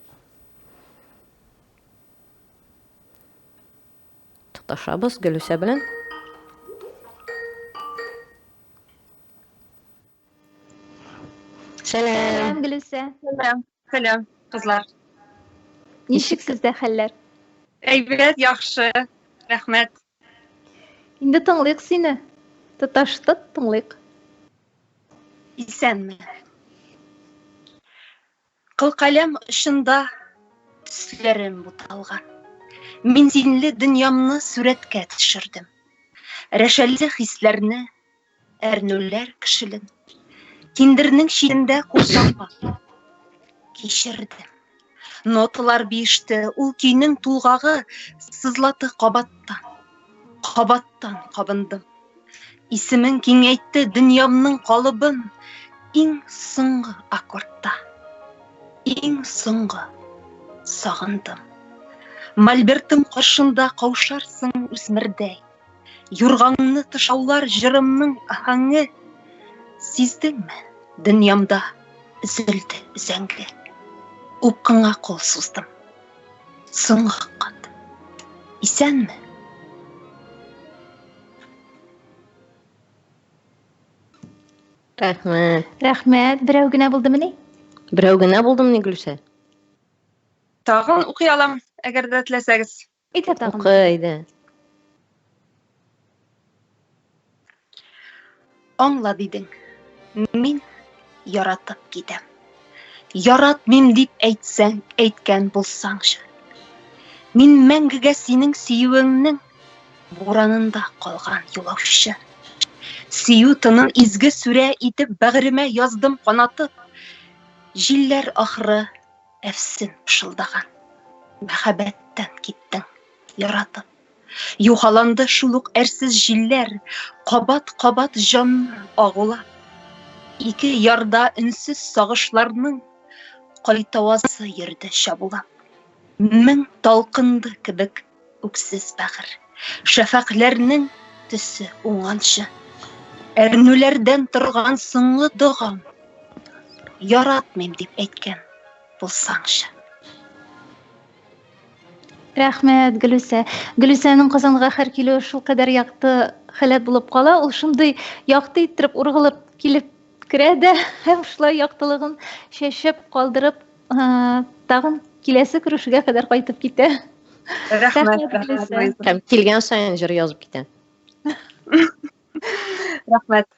Тоташабыз Гөлүсә белән. Сәлам. Сәлам, Гөлүсә. Сәлам, сәлам, кызлар. Ничек сездә хәлләр? Әйбәт, яхшы. Рәхмәт. Инде тыңлыйк сине. Тоташтык, тыңлыйк. Исәнме. Кылкаләм очында төсләрем буталган. Мин синле дөньямны сурәткә төшердем. Рәшәле хисләрне, әрнүләр кешелен. Киндернең читендә курсанга кичердем. Ноталар биеште, ул көйнең тулгагы сызлаты кабаттан. Кабаттан кабындым. Исемең киңәйтте дөньямның калыбын иң соңгы аккордта. Иң соңгы сагындым. Мольбертым каршында каушарсың үсмердәй. Юргаңны тышаулар җырымның аһәңе. Сиздеңме, дөньямда өзелде өзәңге. Упкынга кул суздым. Соңгы кат. Исәнме? Рәхмәт. Рәхмәт. Берәү генә булдымыни? Берәү генә булдымыни, Гөлүсә? Тагын укый алам, әгәр дә теләсәгез. Әйдә тагын. Укы, әйдә. Аңла дидең. Мин яратып китәм. Яратмыйм дип әйтсәң, әйткән булсаңчы. Мин мәңгегә синең сөюеңнең буранында калган юлаучы. Сөю тынын изге сүрә итеп бәгыремә яздым канатып. Җилләр ахры әфсен пышылдаган. Мәхәббәттән киттең, яратып. Юхаланды шул ук әрсез җилләр, кабат-кабат җанны агулап. Ике ярда өнсез сагышларның кайтавазы йөрде чабулап. Мең талкынды кебек үксез бәгырь. Шәфәкъләрнең төсе уңганчы. Әрнүләрдән торган соңгы догам. Яратмыйм дип әйткән булсаңчы. Рәхмәт, Гөлүсә. Гөлүсәнең Казанга һәр килүе шулкадәр якты халәт булып кала. Ул шундый якты иттереп ургылып килеп керә дә һәм шулай яктылыгын чәчеп калдырып, тагын киләсе күрешүгә кадәр кайтып китә. Рәхмәт, рәхмәт. Һәм килгән саен җыр язып китә. Рәхмәт.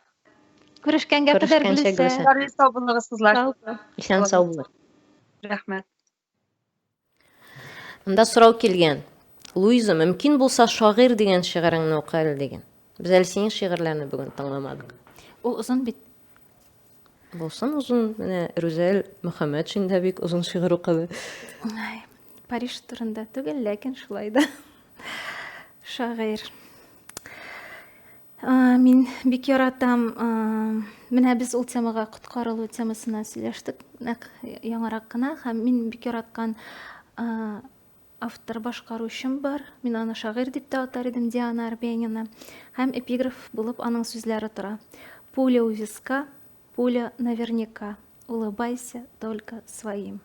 Күрешкәнгә кадәр, Күрешкәнчә, Гөлүсә. Гөлүсә. Сау булыгыз, кызлар. Исән сау булыгыз. Рәхмәт. Монда сорау килгән. Луиза, мөмкин булса шагыйрь дигән шигыреңне укы әле дигән. Без әле синең шигырьләрне бүген тыңламадык. Ул озын бит. Булсын озын. Менә Рүзәл Мөхәммәтшин дә бик озын шигырь укыды. Ай, Париж турында түгел, ләкин шулай да. Шагыйрь. Мин бик яратам. Менә без ул темага коткарылу темасына сөйләштек нәкъ яңарак кына һәм мин бик яраткан автор башкаручым бар. Мин аны шагыйрь дип тә атар идем, Диана Арбенина. Һәм эпиграф булып аның сүзләре тора. Пуля у виска, пуля наверняка. Улыбайся только своим.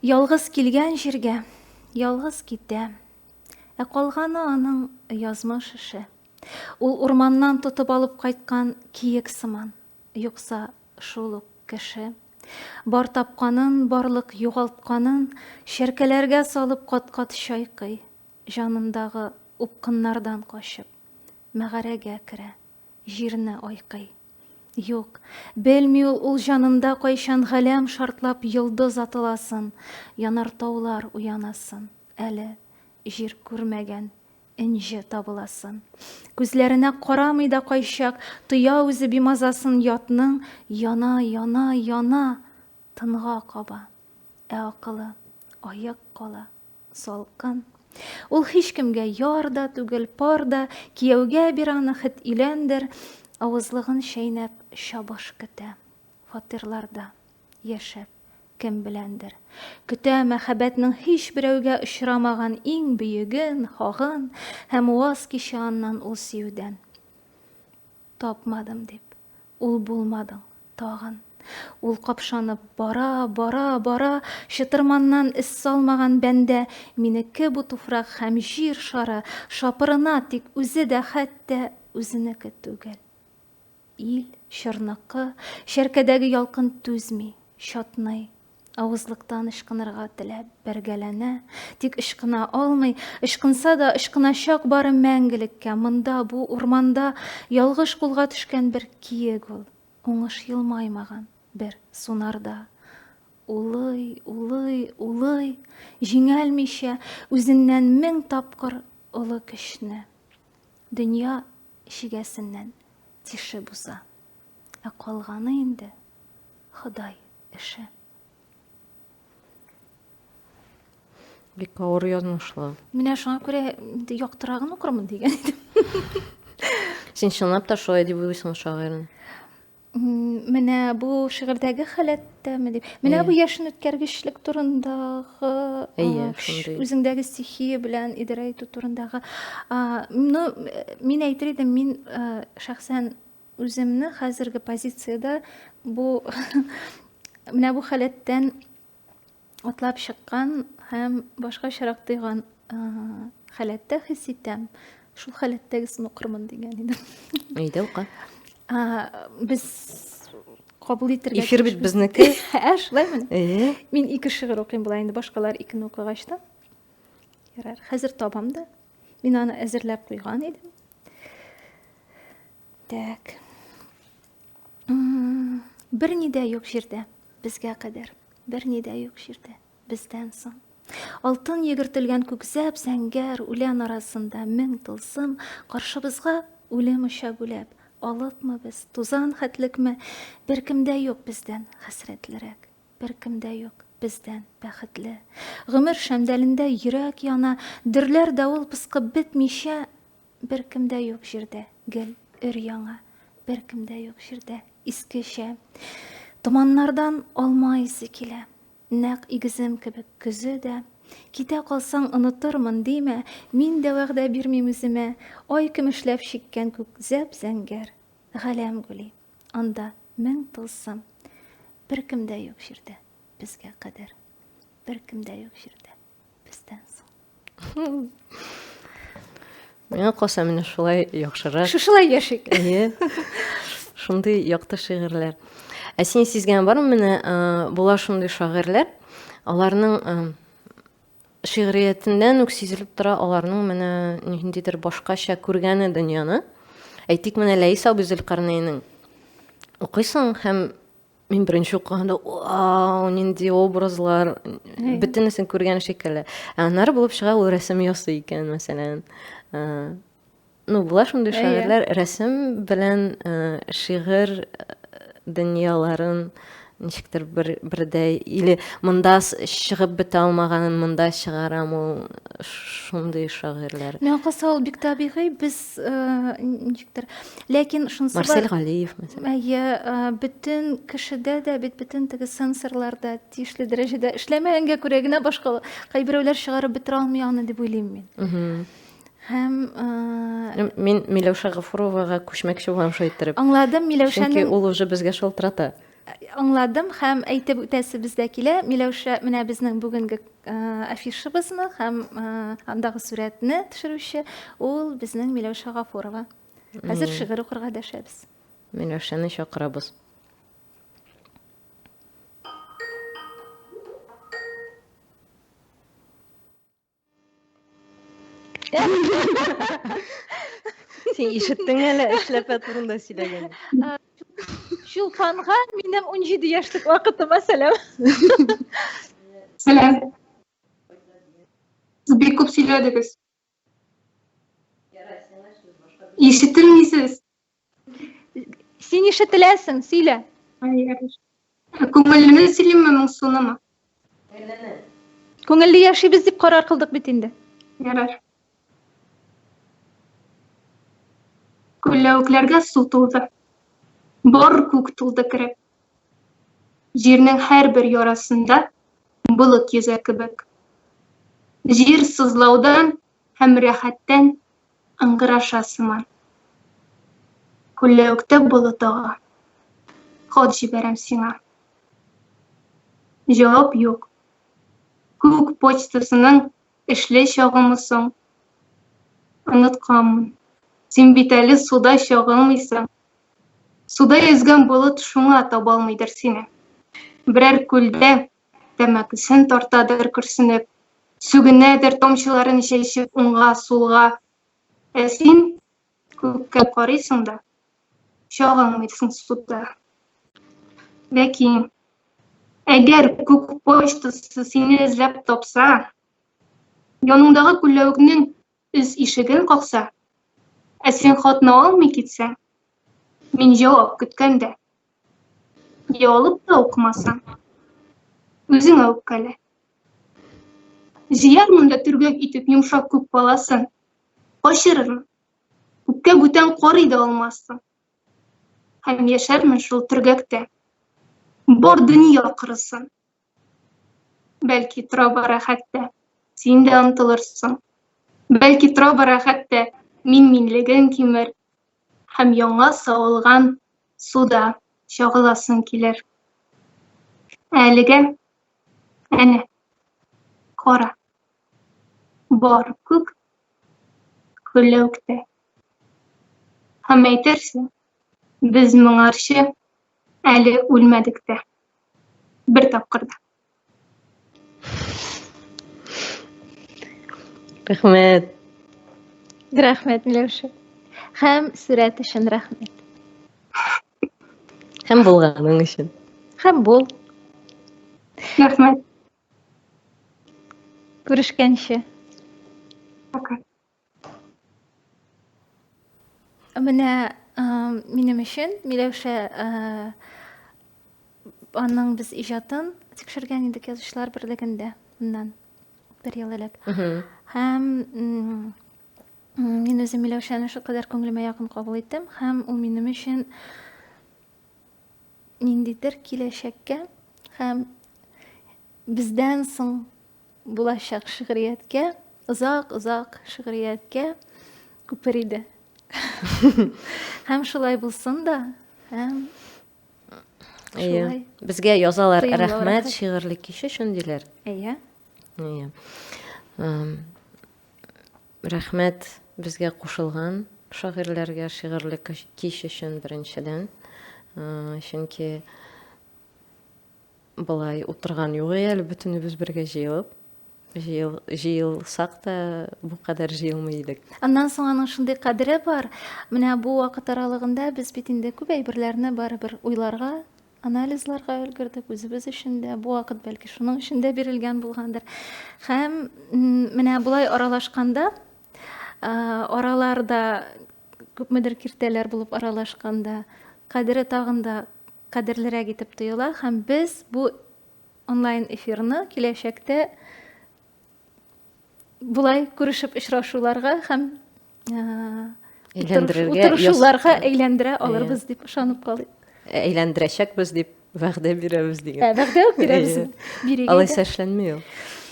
Ялгыз килгән җиргә, ялгыз китә. Ә калганы аның язмыш эше. Ул урманнан тотып алып кайткан киек сыман, юкса шул ук кеше. Бар тапканын, барлык югалтканын чәркәләргә салып кат-кат чайкый, җанындагы упкыннардан качып, мәгарәгә керә. Җирне айкый. Юк, белми ул ул җанында кайчан галәм шартлап йолдыз атыласын, янартаулар уянасын. Әле җир күрмәгән энҗе табыласын. Күзләренә карамый да кайчак, тоя үзе бимазасын ятның, яна, яна, яна, тынга каба. Ә акылы аек кала, салкын. Ул һичкемгә яр да түгел, пар да, кияүгә бир аны, хет өйләндер, авызлыгын чәйнәп чабыш көтә. Фатирларда яшәп кем беләндер. Көтә мәхәббәтнең һич берәүгә очрамаган иң бөеген, хагын һәм ваз кичә аннан ул сөюдән. Тапмадым дип, ул булмадың тагын. Ул капшанып бара, бара, бара, чытырманнан эз салмаган бәндә, минеке бу туфрак һәм җир шары, шапырына, тик үзе дә хәтта үзенеке түгел. Ил, чорныкы, чәркәдәге ялкын түзми, чатный. Авызлыктан ычкынырга теләп бәргәләнә, тик ычкына алмый, ычкынса да ычкыначак бары мәңгелеккә, монда, бу урманда ялгыш кулга төшкән бер киек ул, уңыш елмаймаган бер сунарда. Улый, улый, улый, җиңәлмичә, үзеннән мең тапкыр олы көчне. Дөнья чигәсеннән тишеп уза. Ә калганы инде Ходай эше. Бик авыр язмышлы. Менә шуңа күрә инде яктырагын укырмын дигән идем. Син чынлап та шулай дип уйлыйсың шагыйрьне? Менә бу шигырьдәге халәттәме дип. Менә бу яшен үткәргечлек турындагы, Әйе, шундый. Үзеңдәге стихия белән идарә итү турындагы. Ну, мин әйтер идем, мин шәхсән үземне хәзерге позициядә бу менә бу халәттән атлап чыккан һәм башкачарак тойган халәттә хис итәм. Шул халәттәгесен укырмын дигән идем. Әйдә укы. Без кабул итәргә Эфир бит безнеке. Ә, шулаймы? Әйе. Мин ике шигырь укыйм болай инде, башкалар икене укыгач та. Ярар, хәзер табам да. Мин аны әзерләп куйган идем. Так. Берни дә юк җирдә безгә кадәр, берни дә юк җирдә бездән соң. Алтын йөгертелгән күк зәп-зәңгәр үлән арасында мең тылсым, каршыбызга үлем оча гүләп, алыпмы без, тузан хәтлекме, беркем дә юк бездән хәсрәтлерәк, беркем дә юк бездән бәхетле. Гомер шәмдәлендә йөрәк яна, дөрләр давыл пыскып бетмичә, Беркем дә юк җирдә гел өр-яңа, Беркем дә юк җирдә искечә. Томаннардан алма исе килә, Нәкъ игезем кебек көзе дә. Китә калсаң онытырмын димә, Мин дә вәгъдә бирмим үземә. Ай көмешләп чиккән күк зәп-зәңгәр, Галәм гүли, анда мең тылсым. Беркем дә юк җирдә безгә кадәр, Беркем дә юк җирдә бездән соң. Миңа калса, менә шулай яхшырак. Шушылай яшик. Әйе. Шундый якты шигырьләр. Ә син сизгән бармы, менә була шундый шагыйрьләр, аларның шигъриятеннән үк сизелеп тора, аларның менә ниндидер башкача күргәне дөньяны. Әйтик, менә Ләис абый Зөлкарнәйнең укыйсың һәм Мин беренче укыганда, вау, нинди образлар, бөтенесен күргән шикелле. Ә аннары булып чыга, ул рәсем ясый икән, мәсәлән. Ну, була шундый шагыйрьләр, рәсем белән шигырь дөньяларын ничектер бер бердәй или монда чыгып бетә алмаганын монда чыгарам ул шундый шагыйрьләр. Миңа калса, ул бик табигый, без ничектер Ләкин шунысы бар. Марсель Галиев, мәсәлән. Әйе, бөтен кешедә дә бит бөтен теге сенсорлар да тиешле дәрәҗәдә эшләмәгәнгә күрә генә башка кайберәүләр чыгарып бетерә алмый аны дип уйлыйм мин. Һәм мин Миләүшә Гафуровага күчмәкче булам шулай иттереп. Аңладым, Миләүшәнең Чөнки ул уже безгә шалтырата. Аңладым һәм әйтеп үтәсебез дә килә. Миләүшә менә безнең бүгенге афишабызны һәм андагы сурәтне төшерүче ул безнең Миләүшә Гафурова. Хәзер шигырь укырга дәшәбез. Миләүшәне чакырабыз. Син ишеттең әле эшләпә турында сөйләгән. Чулпанга минем 17 яшьлек вакытыма сәлам. Сәлам. Сез бик күп сөйләдегез. Ишетелмисез. Син ишетеләсең, сөйлә. Күңеллене сөйлимме, моңсунымы? Күңеллене. Күңелле яшибез дип карар кылдык бит инде. Ярар. Күлләвекләргә су тулды. Бар күк тулды кереп. Җирнең һәрбер ярасында болыт йөзә кебек. Җир сызлаудан һәм рәхәттән ыңгыраша сыман. Күлләвектә болыт ага. Хат җибәрәм сиңа. Җавап юк. Күк почтасының эшле чагымы соң? Онытканмын. Син бит әле суда чагылмыйсың. Суда йөзгән болыт шуңа табалмыйдыр сине. Берәр күлдә тәмәкесен тартадыр көрсенеп, сүгенәдер тамчыларын чәчеп уңга, сулга. Ә син күккә карыйсың да, чагылмыйсың суда. Ләкин әгәр күк почтасы сине эзләп тапса, яныңдагы күлләвекнең Өс ишеген какса, ә син хатны алмый китсәң, мин җавап көткәндә, я алып та укымасаң, үзеңә үпкәлә. Җыярмын да төргәк итеп йомшак күк баласын, качырырмын. Күккә бүтән карый да алмассың. Һәм яшәрмен шул төргәктә. Бар дөнья корысын. Бәлки тора-бара хәтта син дә онтылырсың. Бәлки тора-бара хәтта мин-минлегең кимер һәм яңа савылган суда чагыласың килер. Ә әлегә әнә кара. Бар күк күлләүктә. Һәм әйтерсең, без моңарчы әле үлмәдек тә. Бер тапкыр да. Рәхмәт. Рәхмәт, Миләүшә. Һәм сурәт өчен рәхмәт. Һәм булганың өчен. Һәм бул. Рәхмәт. Күрешкәнче. Пока. Менә минем өчен Миләүшә аның без иҗатын тикшергән идек язучылар берлегендә моннан бер ел элек. Һәм мин үзем Миләүшәне шулкадәр күңелемә якын кабул иттем һәм ул минем өчен ниндидер киләчәккә һәм бездән соң булачак шигърияткә, озак-озак шигърияткә күпер иде. Һәм шулай булсын да, һәм шулай. Безгә язалар рәхмәт шигырьле кич өчен диләр. Әйе. Әйе. Рәхмәт безгә кушылган шагыйрьләргә шигырьле кич өчен беренчедән. Чөнки Болай утырган юк әле бөтенебез бергә җыелып. Җыел, җыелсак та бу кадәр җыелмый идек. Аннан соң аның шундый кадере бар. Менә бу вакыт аралыгында без бит инде күп әйберләрне барыбер уйларга, анализларга өлгердек үзебез өчен дә. Бу вакыт бәлки шуның өчен дә бирелгән булгандыр. Һәм менә болай аралашканда, араларда күпмедер киртәләр булып аралашканда, кадере тагын да кадерлерәк итеп тоела һәм без бу онлайн эфирны киләчәктә болай күрешеп очрашуларга һәм утырышуларга әйләндерә алырбыз дип ышанып калыйк. Әйләндерәчәкбез дип вәгъдә бирәбез дигән. Ә, вәгъдә үк бирәбез. Бирегә. Алайса эшләнми ул.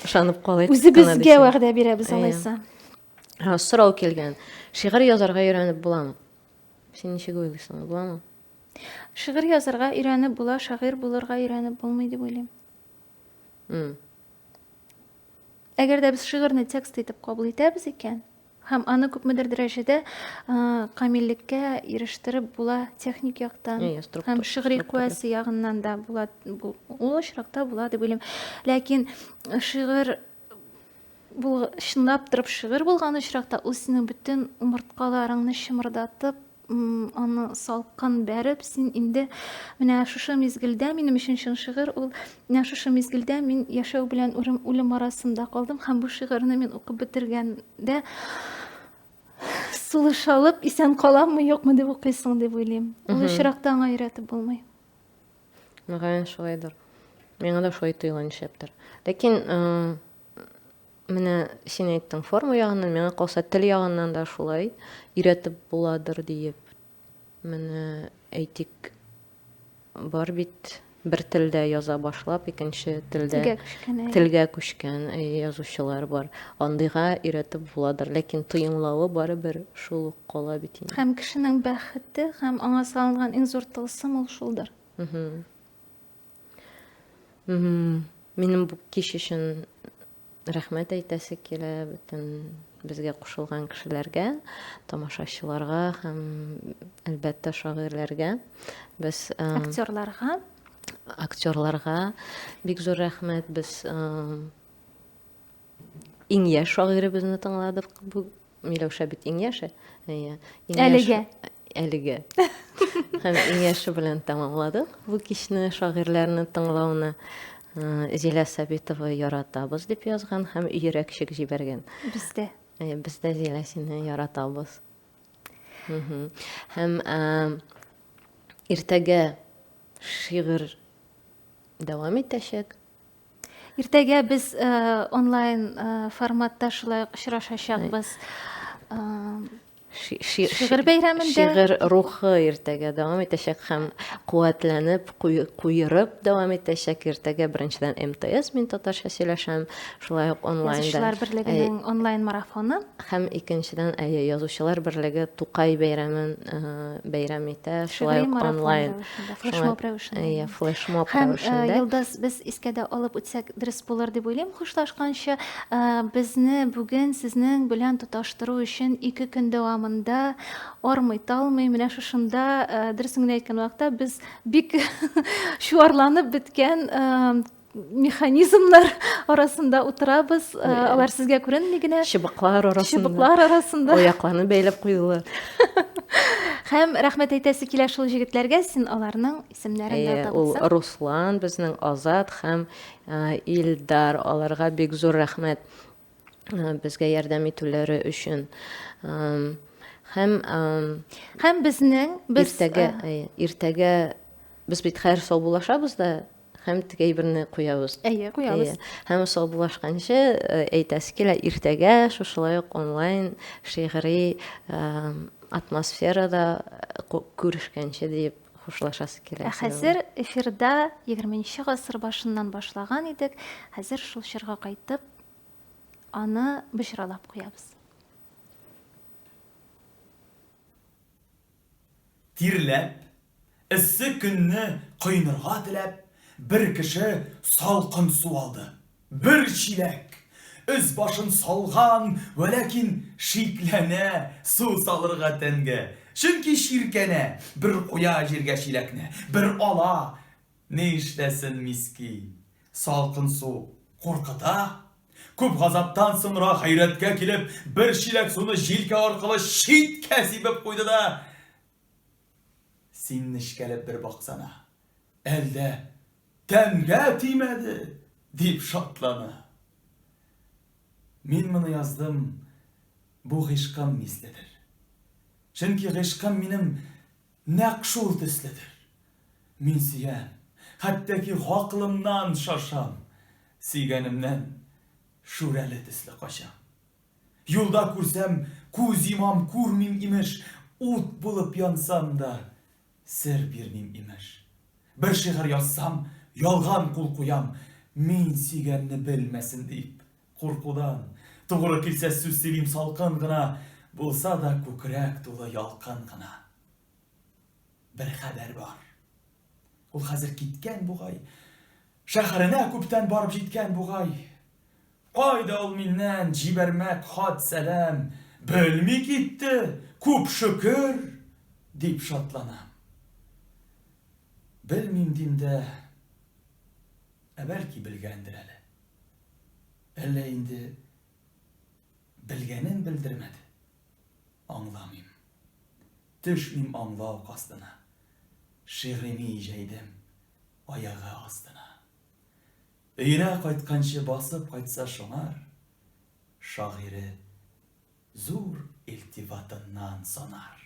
Ышанып калыйк. Үзебезгә вәгъдә бирәбез алайса. Сорау килгән. Шигырь язарга өйрәнеп буламы? Син ничек уйлыйсың, буламы? Шигырь язарга өйрәнеп була, шагыйрь булырга өйрәнеп булмый дип уйлыйм. Mm. Әгәр дә без шигырьне текст итеп кабул итәбез икән, һәм аны күпмедер дәрәҗәдә камиллеккә ирештереп була техник яктан һәм шигъри куәсе ягыннан да була, ул очракта була дип уйлыйм. Ләкин шигырь бул чынлап торып шигырь булган очракта ул синең бөтен умырткаларыңны чымырдатып. аны салкын бәреп, син инде менә шушы мизгелдә, минем өчен чын шигырь ул, менә шушы мизгелдә мин яшәү белән үлем, үлем арасында калдым һәм бу шигырьне мин укып бетергәндә сулыш алып, исән каламмы, юкмы дип укыйсың дип уйлыйм. Ул очракта аңа өйрәтеп булмый. Мөгаен шулайдыр. Миңа да шулай тоела нишләптер. Ләкин менә син әйттең форма ягыннан, миңа калса тел ягыннан да шулай өйрәтеп буладыр диеп. Менә әйтик, бар бит бер телдә яза башлап, икенче телдә Телгә күчкән, әйе. телгә күчкән язучылар бар. Андыйга өйрәтеп буладыр, ләкин тоемлавы барыбер шул ук кала бит инде. Һәм кешенең бәхете һәм аңа салынган иң зур тылсым ул шулдыр. Минем бу кич өчен рәхмәт әйтәсе килә бөтен безгә кушылган кешеләргә, тамашачыларга һәм әлбәттә шагыйрьләргә. Без актерларга актерларга бик зур рәхмәт. Без иң яшь шагыйребезне тыңладык. Бу Миләүшә бит иң яше. Әйе. Әлегә. Әлегә. Һәм иң яше белән тәмамладык бу кичне шагыйрьләрне тыңлауны. Зилә Сабитова яратабыз дип язган һәм йөрәкчек җибәргән. Без дә. Әйе, без дә Зилә сине яратабыз. Һәм иртәгә шигырь дәвам итәчәк. Иртәгә без э, онлайн э, форматта шулай ук очрашачакбыз. Э, шигырь бәйрәмендә. Шигырь рухы иртәгә дәвам итәчәк һәм куәтләнеп, куерып дәвам итәчәк. Иртәгә беренчедән МТС мин татарча сөйләшәм, шулай ук онлайнда. Язучылар берлегенең онлайн марафоны. Һәм икенчедән, әйе, Язучылар берлеге Тукай бәйрәмен бәйрәм итә, шулай ук онлайн. Флешмоб рәвешендә. Әйе, флешмоб рәвешендә. Һәм, Йолдыз, без искә дә алып үтсәк дөрес булыр дип уйлыйм, хушлашканчы, безне бүген сезнең белән тоташтыру өчен 2 көн дәвамында армый-талмый менә шушында, дөресен генә әйткән вакытта, без бик чуарланып беткән механизмнар арасында утырабыз. Э, алар сезгә күренми генә. Чыбыклар арасында. Чыбыклар арасында. Аякларны бәйләп куйдылар. Һәм рәхмәт әйтәсе килә шул җегетләргә, син аларның исемнәрен дә атап Ул Руслан, безнең Азат һәм э, Илдар. Аларга бик зур рәхмәт э, безгә ярдәм итүләре өчен. Һәм һәм безнең без иртәгә иртәгә без бит хәер саубуллашабыз да Һәм теге әйберне куябыз. Әйе, куябыз. Әйе. Һәм саубуллашканчы э, әйтәсе килә, иртәгә шушылай ук онлайн шигъри э, атмосферада э, күрешкәнче диеп хушлашасы килә. Ә хәзер эфирда 20 гасыр башыннан башлаган идек, хәзер шул чорга кайтып, аны боҗралап куябыз. Тирләп, эссе көнне коенырга теләп, бер кеше салкын су алды. Бер чиләк! Өс-башын салган, вәләкин шикләнә су салырга тәнгә. Чөнки чиркәнә, бер куя җиргә чиләкне, бер ала. Ни эшләсен мискин? Салкын су куркыта. Күп газаптан соңра гайрәткә килеп, бер чиләк суны җилкә аркылы читкә сибеп куйды да, Син нечкәләп бер баксана, әлдә тәнгә тимәде, дип шатлана. Мин моны яздым, бу гыйшкым миследер. Чөнки гыйшкым минем Нәкъ шул төследер. Мин сөям, хәтта ки гакылымнан шашам, сөйгәнемнән шүрәле төсле качам. Юлда күрсәм, күз йомам, күрмим, имеш, ут булып янсам да, сер бирмим, имеш. Бер шигырь язсам, ялган кул куям, мин сөйгәнне белмәсен дип, куркудан. Тугры килсә сүз сөйлим салкын гына, булса да күкрәк тулы ялкын гына. Бер хәбәр бар. Ул хәзер киткән бугай. Шәһәренә күптән барып җиткән бугай. Кайда ул миннән җибәрмәк хат-сәлам, белми китте, күп шөкер, дип шатланам. Белмим дим дә, ә бәлки белгәндер әле. Әллә инде белгәнен белдермәде? Аңламыйм. Төшмим аңлау кастына. Шигърими җәйдем аягы астына. Өенә кайтканчы басып кайтса шуңар, Шагыйре зур илтифатыннан санар.